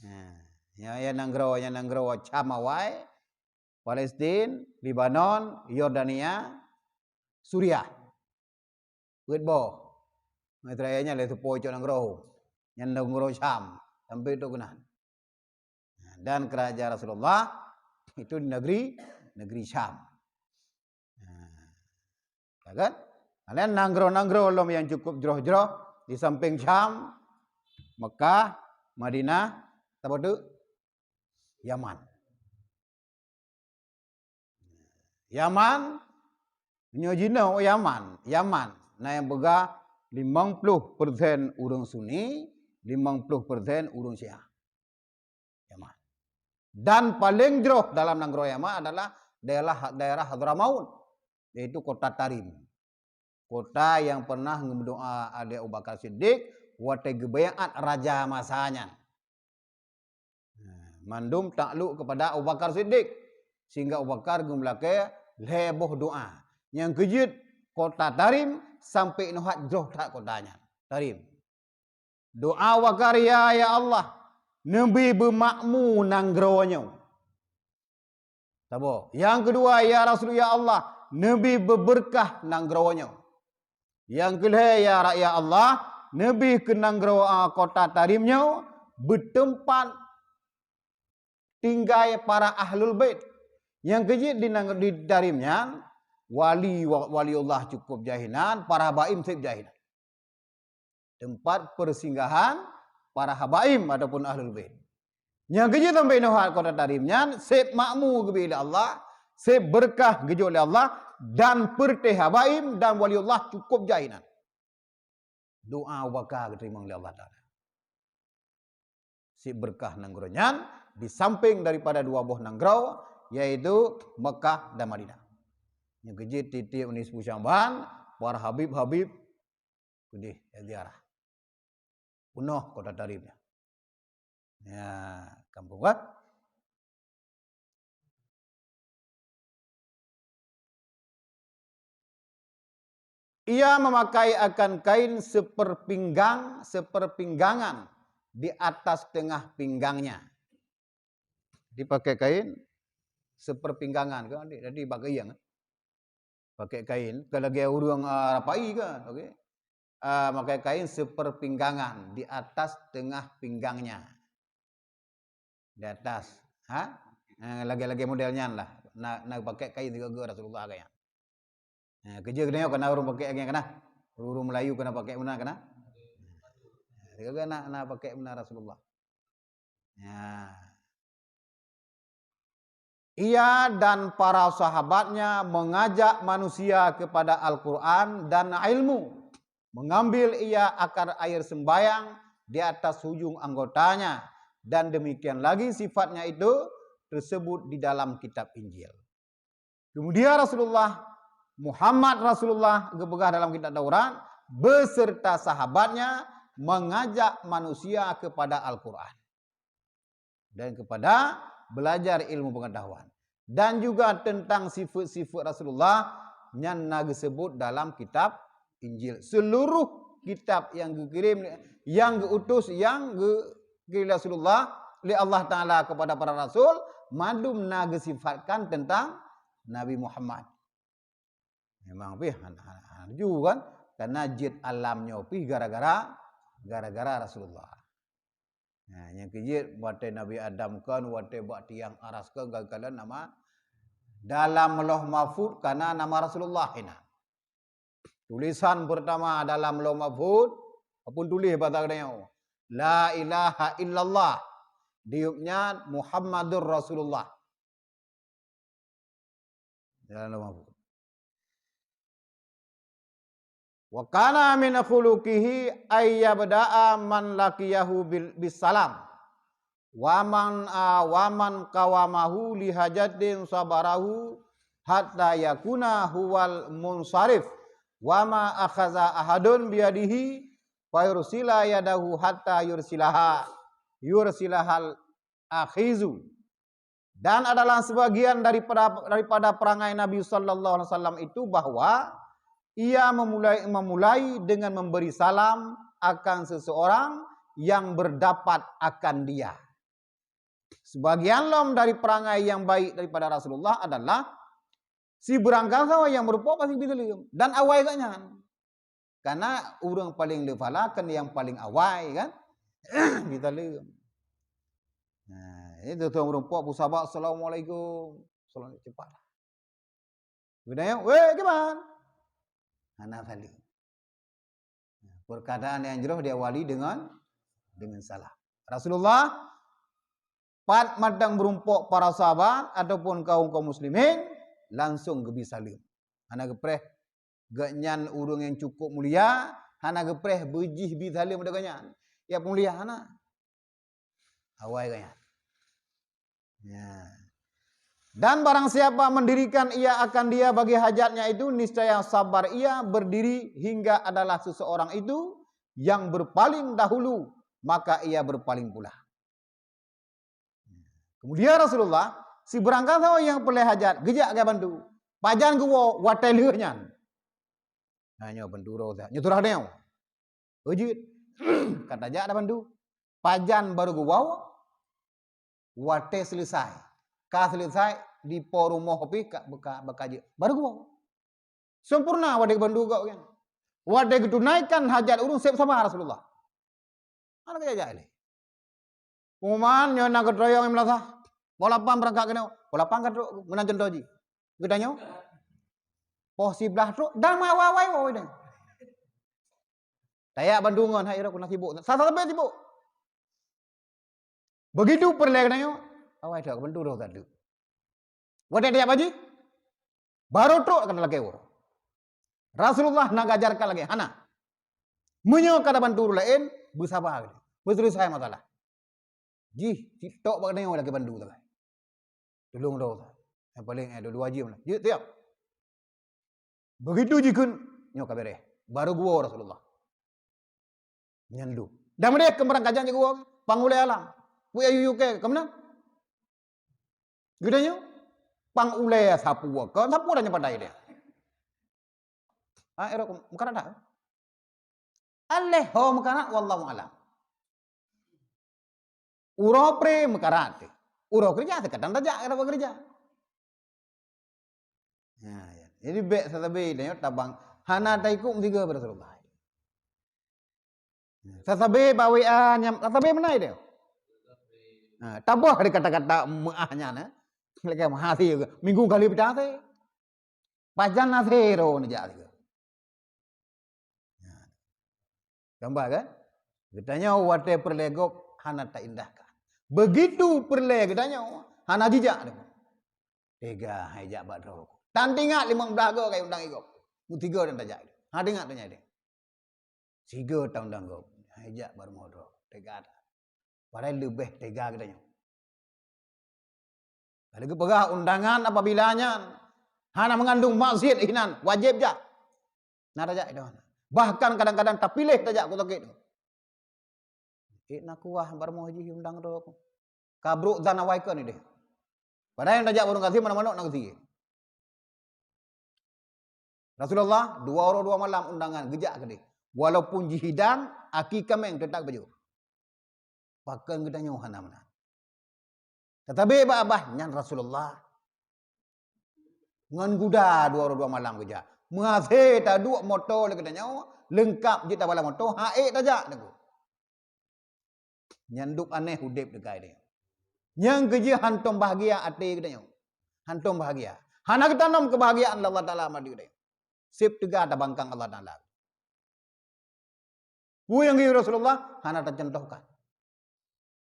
Nah, ya, ya nanggroe, ya nanggroe Syam awai, Palestin, Lebanon, Yordania, Suriah. Peuet boh. Israel nyan lé teupo cok nanggroe. Nyan nanggroe Syam. Sampai tu keunan. Nah, dan kerajaan Rasulullah itu di negeri, negeri Syam. Nah, ya kan? Nah, dan nanggroe-nanggroe lom yang cukup jroh-jroh di samping Syam, Mekah, Madinah, apa tu? Yaman. Yaman, nyoe jinoe Yaman, Yaman na nyang peugah limong ploh persen ureuëng Sunni, limong ploh persen ureuëng Syiah. Yaman. Dan paling jroh dalam nanggroe Yaman adalah daerah, daerah Hadramaut, yaitu kota Tarim. Kota yang pernah geumeudoa lé Abu Bakar Siddiq watée geubaiat raja masa nyan. Nah, mandum takluk kepada Abu Bakar Siddiq, sehingga Abu Bakar geumeulakée lhée boh doa. Nyang keujeuet kota Tarim sampai nyoe hat jroh that kota nyan. Tarim. Doa Abu Bakar, "Ya, ya Allah, neubi beumakmu nanggroe nyoe." Saboh. Yang kedua, "Ya Rasul, ya Allah, neubi beubeurkah nanggroe nyoe." Yang keulhée, "Ya ra-, ya Allah, neubi keu nanggroe, ah, kota Tarim nyoe beuteumpat tinggai para ahlul bait." Nyang keujeuet di nang-, di Tarim nyan, wali, wa-, waliullah cukup jai hinan, para habaim seb jai hinan. Teumpat persinggahan para habaim ataupun ahlul bait. Nyang keujeuet sampai nyoe hat kota Tarim nyan, seb makmu geubri lé Allah, seb beurkah geujok lé Allah, dan peureuté habaim dan waliullah cukup jai hinan. Doa Abu Bakar geuteurimong lé Allah Taala. Seb beurkah nanggroe nyan, di samping daripada dua boh nanggroe, yaitu Mekah dan Madinah. Nyang keujeuet tieb-tieb nisfu Sya'ban, para habib-habib keudeh ziarah. Peunoh kota Tarim nyan. Ya, kampung kan? Ia memakai akan kain seperpinggang, seperpinggangan di atas tengah pinggangnya. Dipakai kain seperpinggangan kan, jadi bak gayeng. Pakai kain, bukan lagée ureuëng, ah, rapai kan, okey. Ah, pakai kain seperpinggangan di atas tengah pinggangnya. Di atas, ha? Eh, lagée-lagée model nyan lah. Na, na pakai kain sigoe-goe Rasulullah kan nyan. Eh, keujeuet keunoe kana ureuëng pakai lagée kana. Ureuëng Melayu kana pakai meunan kana. Sigoe-goe na, na pakai meunan Rasulullah. Ya. Ia dan para sahabatnya mengajak manusia kepada Al-Quran dan ilmu. Mengambil ia akar air sembahyang di atas ujung anggotanya, dan demikian lagi sifatnya itu tersebut di dalam kitab Injil. Kemudian Rasulullah, Muhammad Rasulullah geupeugah dalam kitab Taurat, beserta sahabatnya mengajak manusia kepada Al-Quran dan kepada belajar ilmu pengetahuan. Dan juga tentang sifat-sifat Rasulullah nyan na geusebut dalam kitab Injil. Seluruh kitab yang geukirém, yang geuutus, yang geu-, geukirém Rasulullah lé Allah Taala kepada para rasul, mandum na geusifatkan tentang Nabi Muhammad. Memang pih han-, han-, han laju kan, karena jeuet alam nyoe pih gara-gara, gara-gara Rasulullah. Nah, nyang keujeuet watée Nabi Adam kon, watée bak tiang aras kon, geukalon nama dalam Lauh Mahfuz kana nama Rasulullah hinan. Tulisan pertama dalam Lauh Mahfuz, apun tuléh basa geutanyoe, "La ilaha illallah." Di yub nyan Muhammadur Rasulullah. Dalam Lauh Mahfuz. "Wa kana min khuluqihi ay yabda'a man laqiyahu bil, bis salam. Wa man, a, wa man qawamahu li hajatin sabarahu hatta yakuna huwal munsharif. Wa ma akhaza ahadun biyadihi fayursila yadahu hatta yursilaha, yursilahal akhizu." Dan adalah sebagian daripada, daripada perangai Nabi sallallahu alaihi wasallam itu bahwa ia memulai, memulai dengan memberi salam akan seseorang yang berdapat akan dia. Sebagian lom dari perangai yang baik daripada Rasulullah adalah si beurangkasoe nyang meurumpok pasti bri saleuem dan awai gobnyan. Karena ureuëng paleng le pahala kan nyang paleng awai kan bri saleuem. Nah, itu tuan meurumpok peusabat, "Assalamualaikum." Salam cepat. Geutanyoe, "Weh, kiban?" Hana saleuem. Perkataan nyang jroh diawali dengan, dengan salam. Rasulullah pat mantong meurumpok para sahabat ataupun kaum-kaum muslimin, langsung geubri saleuem. Hana geupreh, gobnyan ureuëng nyang cukup mulia, hana geupreh beujih bri saleuem bak gobnyan. Ya peumulia hana. Awai gobnyan. Ya. Dan barang siapa mendirikan ia akan dia bagi hajatnya itu, niscaya sabar ia berdiri hingga adalah seseorang itu yang berpaling dahulu, maka ia berpaling pula. Kemudian Rasulullah, si beurangkasoe nyang peureulée hajat, geujak keu bantu. Pajan geuwoe watée lheueh nyan. Nah, nyoe bantu roh that. Nyoe turah nyoe. Ujit. Ka tajak dah bantu. Pajan baru geuwoe, watée seuleusai. Ka seuleusai, dipo rumoh pih ka beuka, beuka jeuet. Baru geuwoe. Sempurna watée geubantu gob nyan. Watée geutunaikan hajat ureuëng seb sabar Rasulullah. Hana geujak-jak lé. Pengumuman nyoe na geutroyong i meulasah. Poh lapan beurangkat keunoe. Poh lapan ka trok meunan cuntoh jih. Geutanyoe? Poh siblaih trok dan meuawai-awai woe deh. Tajak bantu ngon hai roh na sibuk. Sasa sabe sibuk. Begitu peureulée geutanyoe, awai trok bantu roh that. Watée tajak bak jih, baru trok ka talakée uroe. Rasulullah na geuajarkan lagée hana. Meunyoe ka tabantu ureuëng laén, beusaba geutanyoe. Beuseuleusai masalah. Jih, sitok bak geutanyoe lakée bantu sagai. Tulông droe. Nyang paleng, eh, dua-dua jeuem lah. Jeuet siap. Begitu jikheun, nyoe ka beres. Baru geuwoe Rasulullah. Nyan dum. Dan meudeh keu meurangkajan jih geuwoe, pang ulée alam. Peue yue yue keu, ka meunan? Geutanyoe, pang ulée sapeue, kon sapeue dan nyang pandai deh. Ah, erok meukarat dah. Aléh ho meukarat, wallahu alam. Uroe pré meukarat teuh. Uroe keureuja teuh kadang tajak, kadang keureuja. Nah, ya. Jadi bék sasabe tanyoe tabang hana taikot meusigoe bak Rasulullah. Sasabe bak W A nyang sasabe meunan teuh. Nah, taboh di kata-kata meuah nyan, eh. Lagée meuhasé juga. Minggu kali peucah teuh. Pajan na sidroe neujak sigoe. Nah. Gambar kan? Geutanyoe watée peureulée gob hana taindahkan. Begitu peureulée geutanyoe hana jijak deungon. Teuga hai jak bak droe. Tan teuingat limong blaih goe ka undang i gob. Meusigoe dan tajak. Hana teuingat tanyoe deh. Sigoe taundang gob. Hai jak bak rumoh droe. Teuga that. Padahai leubeh teuga geutanyoe. Lagée geupeugah undangan apabila nyan hana meungandung maksiet inan, wajéb jak. Na tajak itu. Bahkan kadang-kadang tapiléh tajak keu sakét tu. Ék na kuah bak rumoh jih undang droe. Ka brok zan awai kon ideh. Padahai nyang tajak ureuëng gasien meunan manok na gasien. Rasulullah dua uroe dua malam undangan geujak keudeh. Walaupun jihidang, aki kaméng teutab geujok. Pakon geutanyoe hana meunan. Tatabe bak babah nyan Rasulullah ngon guda dua uroe dua malam geujak. Meuhasé taduek moto lé geutanyoe, leungkap jeuet tabala moto, ha ék tajak teungku. Nyan dub aneh udeb teukai tanyoe. Nyang keujeuet hantom bahgia até geutanyoe. Hantom bahgia. Hana geutanom keubahgiaan lé Allah Taala bak até geutanyoe. Seb teuga tabangkang Allah Taala. Peue nyang geuyue Rasulullah hana tacontohkan.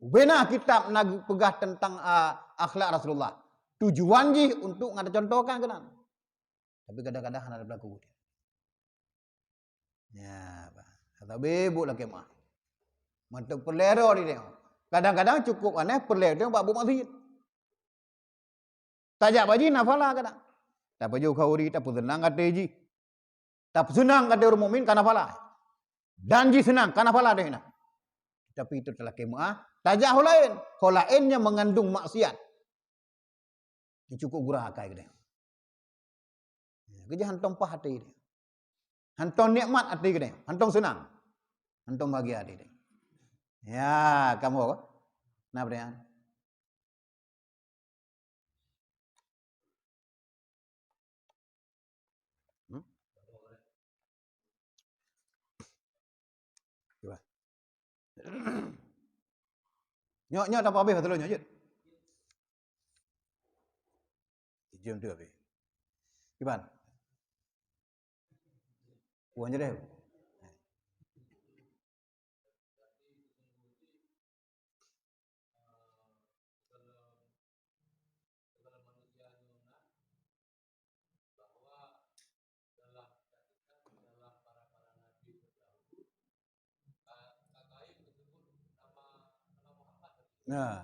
Ubena kitab na geupeugah teuntang, a, akhlak Rasulullah. Tujuan jih untuk ngon tacontohkan keunan. Tapi kadang-kadang hana tapeulaku. Ya, bah. Tapi bu lakée meuah. Mantong peureulée droe di tanyoe. Kadang-kadang cukup aneh peureulée droe bak bu maksiet. Tajak bak jih na pahala kadang. Tapajoh khauri, tapeuseunang até jih. Tapeuseunang até ureuëng mukmin kana pahala. Dan jih seunang kana pahala deh na. Tapi itu talakée meuah, tajak ho laén. Ho laén nyang meungandung maksiat. Nyoe cukôp gura akai geutanyoe. Keujih hantom paih até geutanyoe. Hantom nikmat até geutanyoe. Hantom seunang. Hantom bahagia até geutanyoe. Ya, kamoe. Nah, peurtanyaan. Hmm? Cuba. Nyoe, nyoe tanpa habéh beutôi nyoe, jeuet. Jeuem tu habéh. Kiban? Wan jadeh. Nah.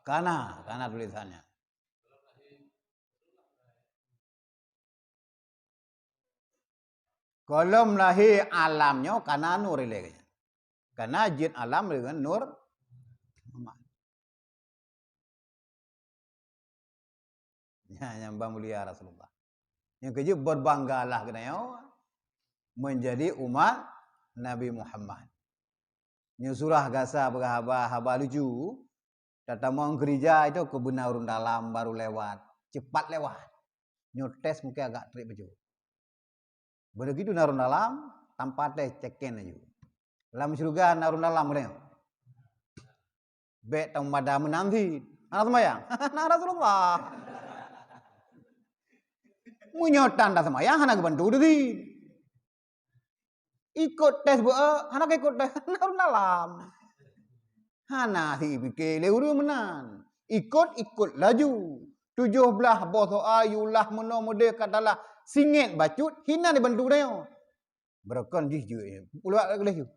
Kana, kana tulisannya. Gohlom lahé alam nyoe kana nur ilée geuh nyan. Kana jeuet alam deungon nur Muhammad. Nyan nyang ba mulia Rasulullah. Nyang keujeuet berbanggalah geutanyoe menjadi umat Nabi Muhammad. Nyoe surah gasa peugah haba, haba lucu, tatamong keurija itu keubeuna ureuëng dalam baru lewat, cepat lewat. Nyoe tes mungkin agak treb bacut. Begitu na ureuëng dalam, tanpa tes ceken laju. Lam syeuruga na ureuëng dalam geutanyoe. Bék tamada meunan cit. Hana seumayang. Na Rasulullah. Meunyoe tan taseumayang hana geubantu diri. Ikot tes beu, hana ikot tes, na ureuëng dalam. Hana sipike lé ureuëng meunan. Ikot-ikot laju. Tujoh blaih boh soal yue ulah meunoe meudeh ka talah singét bacut, hina dibantu geutanyoe. Beurokon jih jeuet, puluwak ka gleh jih.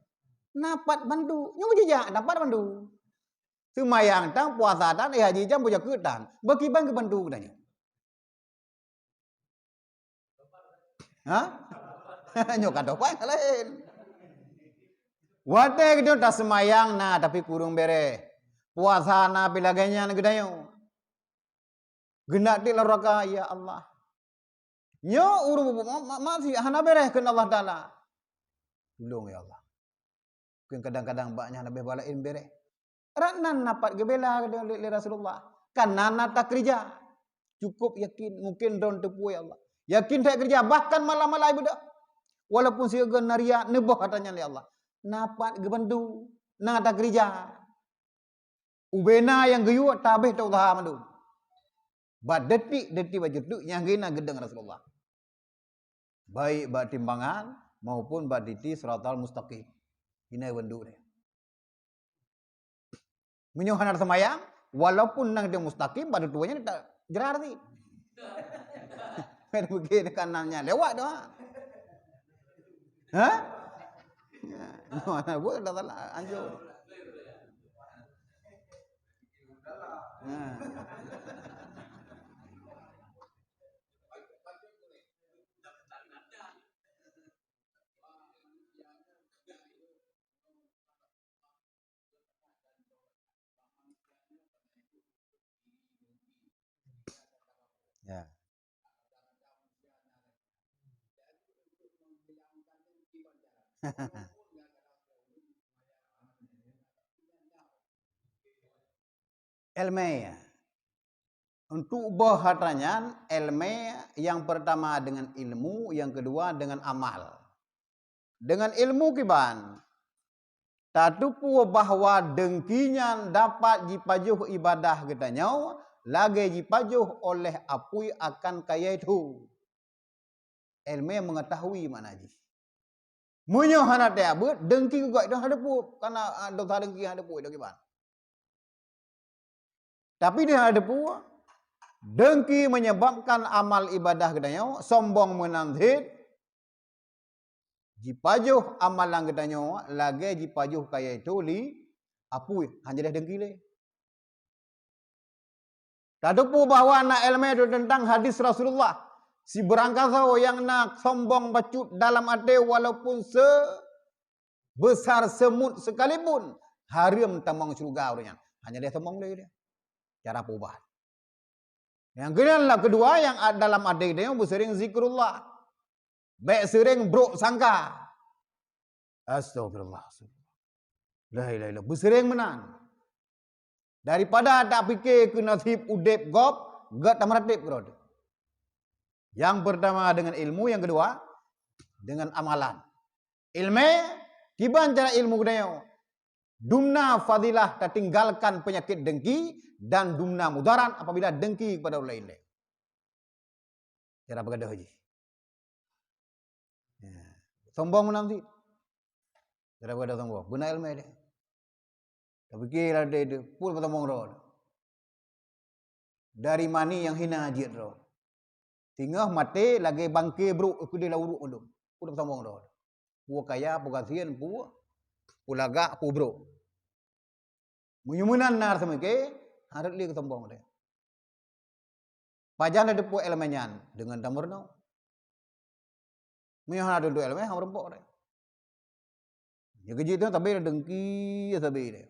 Na pat bantu, nyoe jijak na pat bantu. Seumayang tan, puasa tan, eh haji jam, beujakeue tan. Beukiban geubantu geutanyoe. Ha? Nyoe ka tobat nyang laén. Watée geutanyoe taseumayang na tapi kureueng béreh. Puasa na pih lagée nyan geutanyoe. Geunak tiek lam raka, ya Allah. Nyoe ureuëng ma-, ma-, maksiat hana béreh kheun Allah Taala. Tulông ya Allah. Mungkin kadang-kadang bak nyan leubeh balaén béreh. Rot nan na pat geubela lé, lé Rasulullah. Kan na, na takeurija. Cukup yakin, mungkin droen teupeu ya Allah. Yakin that keurija, bahkan malam-malam ibadah. Walaupun sigoe na riya neuboh atra nyan lé Allah. Na pat geubantu, na takeurija. Ubena nyang geuyue tabeh tausaha mandum. Bak detik-detik bak jeuet nyang gina geudong Rasulullah. Baik bak timbangan maupun bak titi siratal mustaqim. Ina bandum nyan. Meunyoe hana seumayang, walaupun nang di mustaqim, bak tutoe nyan tak jerar sih. Mungkin kanan nyan lewat tu, ha? Ha? Mana buat dah salah, anjur. Ha. Ya. Ilmu. Untuk boh atra nyan, ilmu yang pertama dengan ilmu, yang kedua dengan amal. Dengan ilmu kiban, tateupeue bahwa deungki nyan dapat jipajoh ibadah geutanyoe lagée jipajoh oleh apui akan kayée tho. Ilmu mengetahui makna jih. Meunyoe hana teuabeuet, deungki geugot itu hana teupeu, karena, ah, dosa deungki hana teupeu itu kiban. Tapi di hana teupeu, deungki menyebabkan amal ibadah geutanyoe sombong meunan cit, jipajoh amalan geutanyoe lagée jipajoh kayée tho lé apui, hana jadeh deungki lé. Tateupeue bahwa na ilmu teuntang hadis Rasulullah, sibeurangkasoe nyang na sombong bacut dalam até walaupun sebesar semut sekalipun, Hareuem tamong syeuruga ureuëng nyan. Hanya lé tamong lé dia. Cara peubat. Nyang keunan lah keudua nyang a-, dalam até geutanyoe beuseuring zikrullah. Bék seuring brok sangka. Astagfirullah. La ilaha illallah. Beuseuring meunan. Daripada tapike keu nasib udeb gob, gét tameuratéb keudroe. Yang pertama dengan ilmu, yang kedua dengan amalan. Ilmu, kiban cara ilmu geutanyoe. Dumna fadilah tatinggalkan penyakit dengki dan dumna mudarat apabila dengki kepada orang lain. Cara beugadoh jih. Ya. Sombong meunan cit. Cara beugadoh sombong. Beuna ilmu dia. Tapi kira dia itu, pun sombong roh. Dari mani nyang hina jeuet droe. Singoh maté lagée bangke brok keudeh lam uruek mandum. Peue sombong droe. Peue kaya, peue gasien, peue, peue lagak, peue brok. Meunyoe meunan na rasa meuke, hareuet lé keu sombong deh. Pajan na teupeu iéleumé nyan deungon tameurunoe. Meunyoe hana teuntèe iéleumé, hana meurumpok deh. Nyang keujeuet nyoe sabe dengki sabe deh.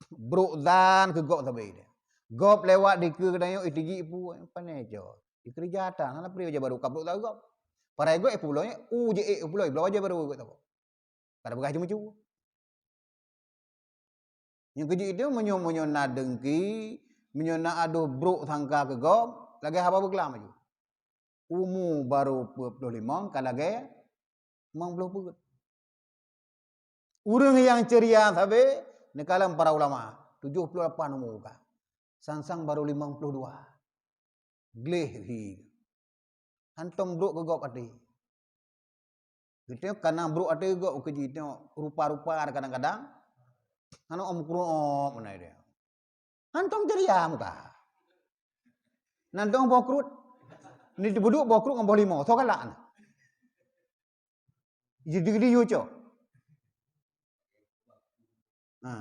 Brok zan keu gob sabe deh. Gob lewat dikeue geutanyoe iteuji ipu, pane cok. Dikeureuja tan, hana pri wajah baru ka brok zan keu gob. Parai gob ipu bloe, u jeuet ipu bloe, bloe wajah baru gob saboh. Kada peugah ceumeucue. Nyang keujeuet itu meunyoe, meunyoe na dengki, meunyoe na adoh brok sangka keu gob, lagée haba beuklam laju. Umu barô peuet ploh limong ka lagée limong ploh peuet. Ureuëng nyang ceuria sabe, neukalon para ulama, tujoh ploh lapan umu ka. Sang-sang barô limong ploh dua. Gleh hi. Hantom brok keu gob até. Geutanyoe kana brok até gob keu jih nyoe rupa-rupa kadang-kadang. Hana om kruok meunan dia. Hantom ceuria muka. Nan dong boh kruet. Ni teubeuduk boh kruet ngon boh limau, soe galak na. Jadi di yuco. Ha,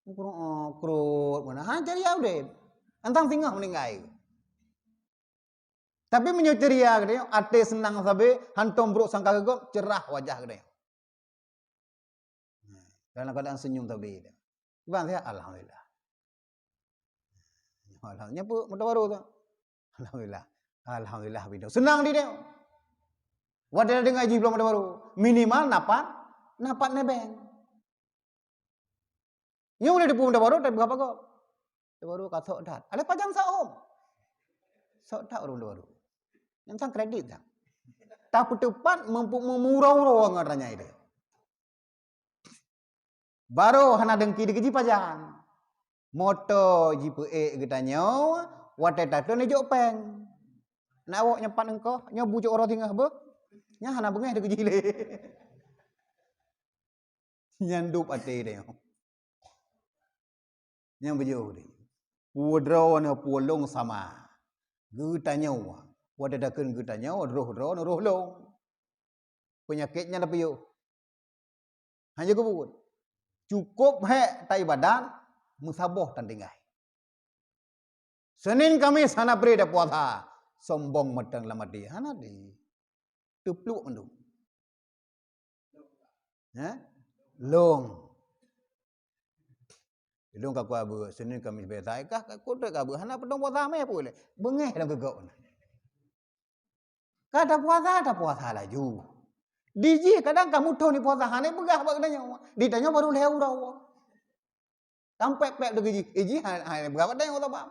kruet, kruet meunan. Ha, ceuria udeb. Antang singoh meuninggai. Tapi meunyoe ceuria geutanyoe, até seunang sabe, hantom brok sangka keu gob, cerah wajah geutanyoe. Dalam keadaan senyum sabe. Iban sihat, alhamdulillah. Alhamdulillah. Nyan peuet meutabaro tu. Alhamdulillah. Alhamdulillah, bidang. Seunang di dia. Watée na deungoe jih bloe meutabaro. Minimal napat, napat nebeng. Nyoe ulée teupeu meutabaro, tapi beurapa gob? Meutabaro ka sok that. Alah pajan sok hom. Sok that ureuëng meutabaro. Nyang sang kredit sang. Tapeuteupat meumpu-, meumurah-urah ngon ranya itu. Barô hana dengki dikeue jipajan. Moto jipeuék geutanyoe, watée tateueng ijok péng. Nak awak nyoe pat eungkoh, nyoe bucok uroe singoh beuh. Nyan hana beungéh dikeue jih lé. Nyan dub até tanyoe. Nyan beujeuh deh. Peue droeneuh peue lôn sama. Geutanyoe. Watée takheun geutanyoe, roh droeneuh roh lôn. Peunyakét nyan tapiôh. Hana geupeubuet. Cukôp hék taibadat, meusaboh tan tinggai. Senin Kamis hana pri tapuasa, sombong mantong lam até. Hana di. Teupluek mandum. Hah? Lôn. Lôn ka kuabeuet, Senin Kamis biasa. Kah, kah, kudrat kabeuet. Hana peudong puasa mé peue lé. Beungéh lam geugok na. Ka tapuasa, tapuasa laju. Di jih kadang kamoe thon di puasa, hana peugah bak geutanyoe. Di tanyoe baru lhée uroe. Tampék-pék deungon jih. Eh, jih hana, hana peugah bak tanyoe saban.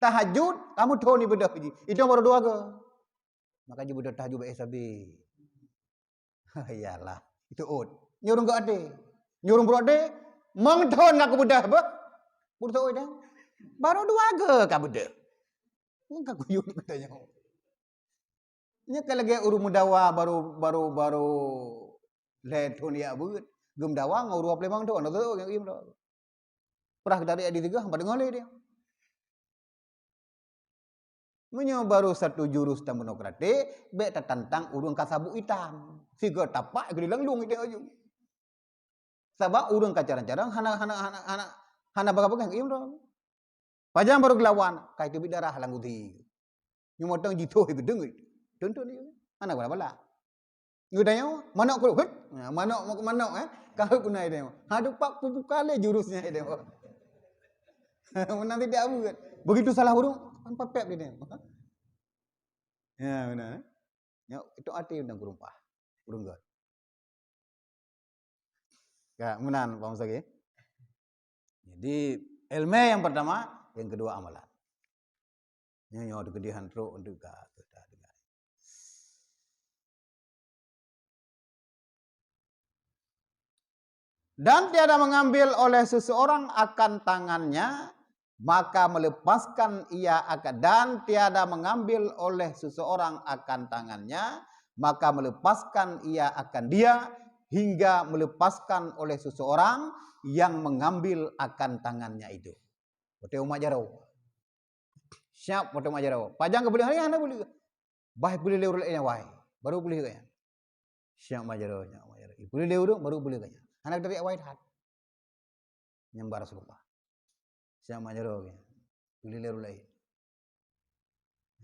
Tahajud, kamoe thon di beudôh jih. Itu baru dua go. Maka jih beudôh tahajud bak sabe. Iyalah, itu ôt. Nyoe ureuëng gok até. Nyoe ureuëng brok até, mong thon ka kubeudôh beuh. Beutôi dah. Baru dua go ka beudôh. Mong ka kuyuet geutanyoe. Nyoe ka lagée ureuëng meudawa baru, baru, baru lhée thon jak beuet. Geumeudawa ngon ureuëng dua ploh limong thon. Beutôi nyang iem dah. Prah geutarek di tiga, empat deungoe lé dia. Meunyoe baru satu jurus dan monokratik, bék tatantang ureuëng ka sabuk itam. Sigoe tapak geulilang lueng itam aju. Sabab ureuëng ka carang-carang hana, hana, hana, hana, hana bagah-bagah ngon iem droe. Pajan baru geulawan, ka iteubiet darah lam guti. Nyoe mantong jithoh geudeungeut. Tuntut dia. Hana bala-bala. Geutanyoe, manok keurup, hut. Ha, manok, manok, eh. Ka hut keunan tanyoe. Ha, dupat peubuka lé jurusnya tanyoe. Meunan tidak buet. Begitu salah ureueng, kan papet dia. Ya, benar, eh. Ya, itu hati ureueng keurumpah. Ureueng göt. Ya, meunan, Pak Mustaqim. Jadi, ilmu yang pertama, yang kedua amalan. Nyoe, nyoe teukeudi han trok untuk ka, ka, ka. Dan tiada mengambil oleh seseorang akan tangannya, maka melepaskan ia akan, dan tiada mengambil oleh seseorang akan tangannya, maka melepaskan ia akan dia, hingga melepaskan oleh seseorang yang mengambil akan tangannya itu. Watèe umat jaroe. Siap watèe umat jaroe. Pajan geupeuleueh, hana peuleueh. Bah peuleueh lé ureueng laén awai. Baru peuleueh geuh nyan. Siap umat jaroe, siap umat jaroe. Peuleueh lé ureueng, baru peuleueh geuh nyan. Hana geutarek awai that. Nyang ba Rasulullah. Siap umat jaroe geuh nyan. Peuleueh lé ureueng laén.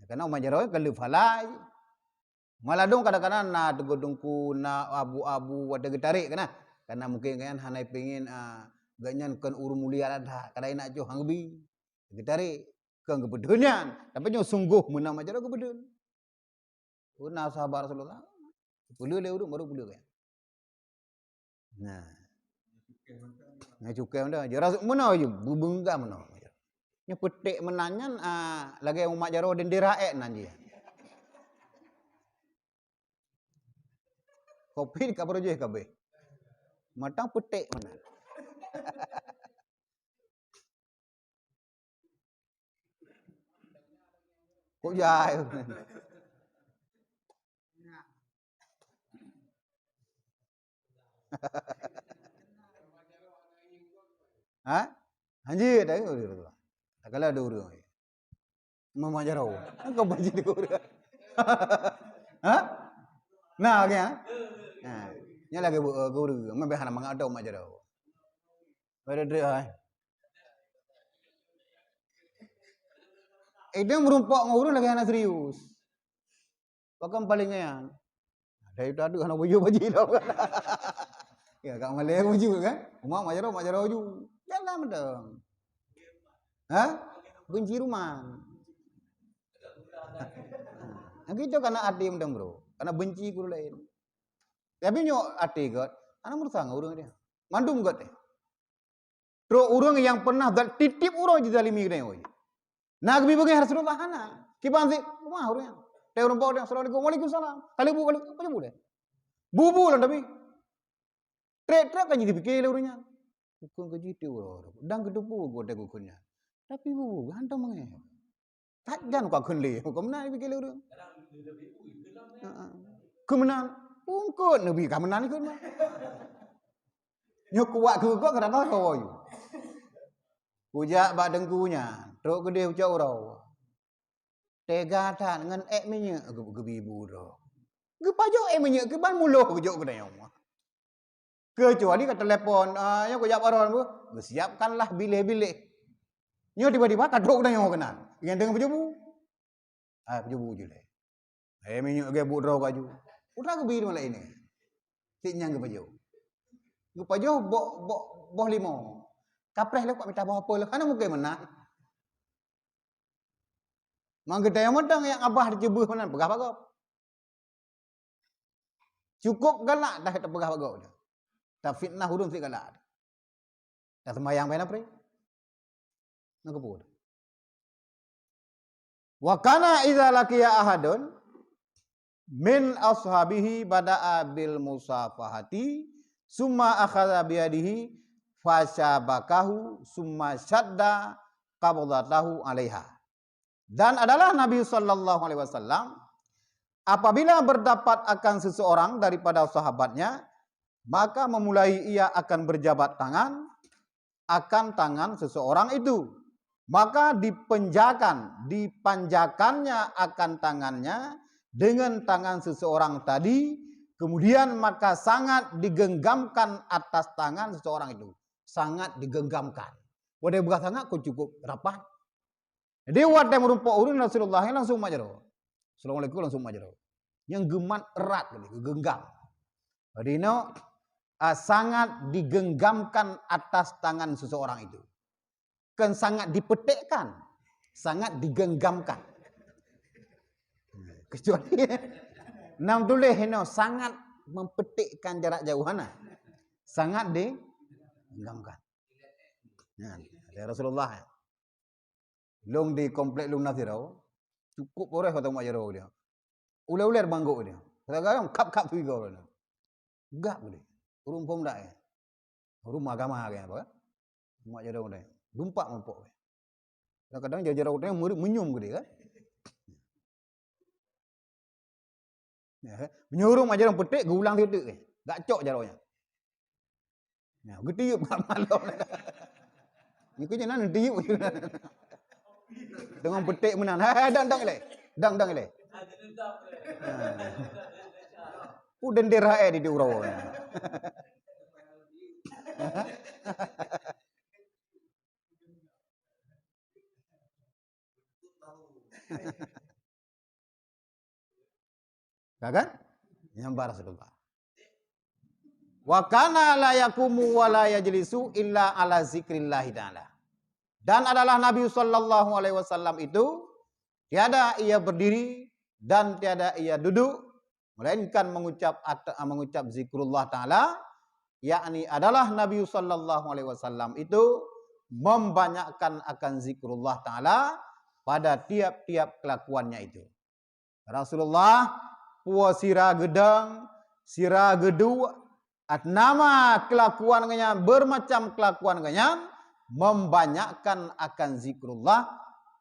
Karena umat jaroe ka lheueh falai. Maladong kadang-kadang na teungku-teungku, na abu-abu, watèe geutarek kana. Karena mungkin gobnyan hana pingin, ah, gobnyan kon ureueng mulia that, kadang na cok han geubi. Geutarek, kon geupeudeuh nyan. Tapi nyoe sunggoh meunan umat jaroe geupeudeuh. Pernah sahabat Rasulullah, peuleueh lé ureueng baru peuleueh geuh nyan. Nah. Nah, cukai mantong. Jara meunoe ju, beubeuengga meunoe. Nyoe peutek meunan nyan, ah, lagèe umat jaroe dendera èk nan jih. Covid ka beurujeh kabeh. Mantong peutek meunan. Kok jai? Ha? Hanjeuet dah. Tak kala ada ureueng. Mama jaroe. Kau baca di ureueng. Ha? Nah, kan? Ha. Nyan lagèe bu-, eh, guru. Mabeh hana mangat ada mak jaroe. Pada dia, hai. Itu meurumpok ngon ureueng lagèe hana serius. Pakon paléng nyan. Dari tadi hana bujur baji dah. Ya, kat malèe bujur kan? Umat mak jaroe, mak jaroe ju. Jangan mantong. Ha? Benci ruman. Nah, gitu karena até mantong, bro. Karena benci guru lain. Tapi nyoe até göt, hana meurusan ngon ureueng dia. Mandum göt deh. Trok ureueng nyang pernah zal-, tiep-tiep uroe jizalimi geutanyoe. Na geubi beungèh Rasulullah hana. Kiban sit, wah ureueng nyan. Teu rumpok dia, "Assalamualaikum." "Waalaikumsalam." Kali bu, kali bu, kali bu deh. Bu-bu lom tapi. Trek-trek kan jipike lé ureueng nyan. Bukon keu jih tiep uroe. Dan geuteupeue geuh watèe geukheun nyan. Tapi bu-bu, gantong beungèh. That jan ka kheun lé, keu meunan pike lé ureueng. Heeh. Keu meunan, ungkot neubi ka meunan keu meunan. Nyoe kuat keu kok keu teu. Kujak bak teungku nyan, trok keudeh ucok uroe. Tega that ngon èk minyeuk geu-, geubi bu droe. Geupajoh èk minyeuk keuban muloh geujok keunoe. Keucuali ka telepon, ah, nyoe kujak baron bu, geusiapkanlah biléh-biléh. Nyoe tiba-tiba ka trok tanyoe keunan. Nyan teungoh peujubu. Ah, peujubu ju lé. Eh, minyeuk geubu droe baju. Udah geubi teuma laén ni. Cit nyang geupajoh. Geupajoh boh, boh, boh limau. Kapreh lé kok mita boh apel. Hana mungken meunan. Mang geutanyoe mantong nyang abah teuceubeuh meunan peugah bak gob. Cukup galak dah tapeugah bak gob tu. Tafitnah ureueng sit galak. Taseumayang bak na pré. Na keupeue? Wa kana idza laqiya ahadun min ashabihi bada'a bil musafahati, summa akhadha biyadihi, fasyabakahu, summa syadda qabdatahu 'alaiha. Dan adalah Nabi sallallahu alaihi wasallam, apabila berdapat akan seseorang daripada sahabatnya, maka memulai ia akan berjabat tangan akan tangan seseorang itu. Maka dipenjakan, dipanjakannya akan tangannya dengan tangan seseorang tadi, kemudian maka sangat digenggamkan atas tangan seseorang itu. Sangat digenggamkan. Watèe peugah sangat kok cukup rapat. Jadi, watèe meurumpok ureueng, Rasulullah nyan langsung mak jaroe. Assalamualaikum, langsung mak jaroe. Nyang geumat erat tadi, geugenggam. Padinoe, ah, sangat digenggamkan atas tangan seseorang itu. Bukan sangat dipetikkan, sangat digenggamkan. Kecuali nam tuléh inoe sangat mempetikkan jarak jauh hana. Sangat digenggamkan. Nah, ada Rasulullah. Lôn di komplek lôn na sidroe, cukup boréh watée mak jaroe dia. Ulée-ulée banggok dia. Kata gayong kap-kap tiga orang. Gak gede. Ureuëng phom dak ya. Ureuëng agama kan apa? Mak jaroe dia. Dumpak mupok. Kadang-kadang jaroe dia menyum gede kan. Ya, meunyoe ureuëng ajaran peutek geuulang teuk-teuk, gak cok jaroe nyan. Ya, geutiyup kat malam. Nyoe keuh nyan tiyup. Deungon peutek meunan. Hai, hai, dang, dang ilée. Dang, dang ilée. Ha. Peue dendera eh di uroe. Ya kan? Nyambar Rasulullah. Wa kana la yaqumu wa la yajlisu illa ala zikrillahi ta'ala. Dan adalah Nabi sallallahu alaihi wasallam itu tiada ia berdiri dan tiada ia duduk melainkan mengucap at-, mengucap zikrullah taala, yakni adalah Nabi sallallahu alaihi wasallam itu membanyakkan akan zikrullah taala pada tiap-tiap kelakuannya itu. Rasulullah, peue sira geudong, sira geuduek, at nama kelakuan geuhnyan, bermacam kelakuan geuhnyan, membanyakkan akan zikrullah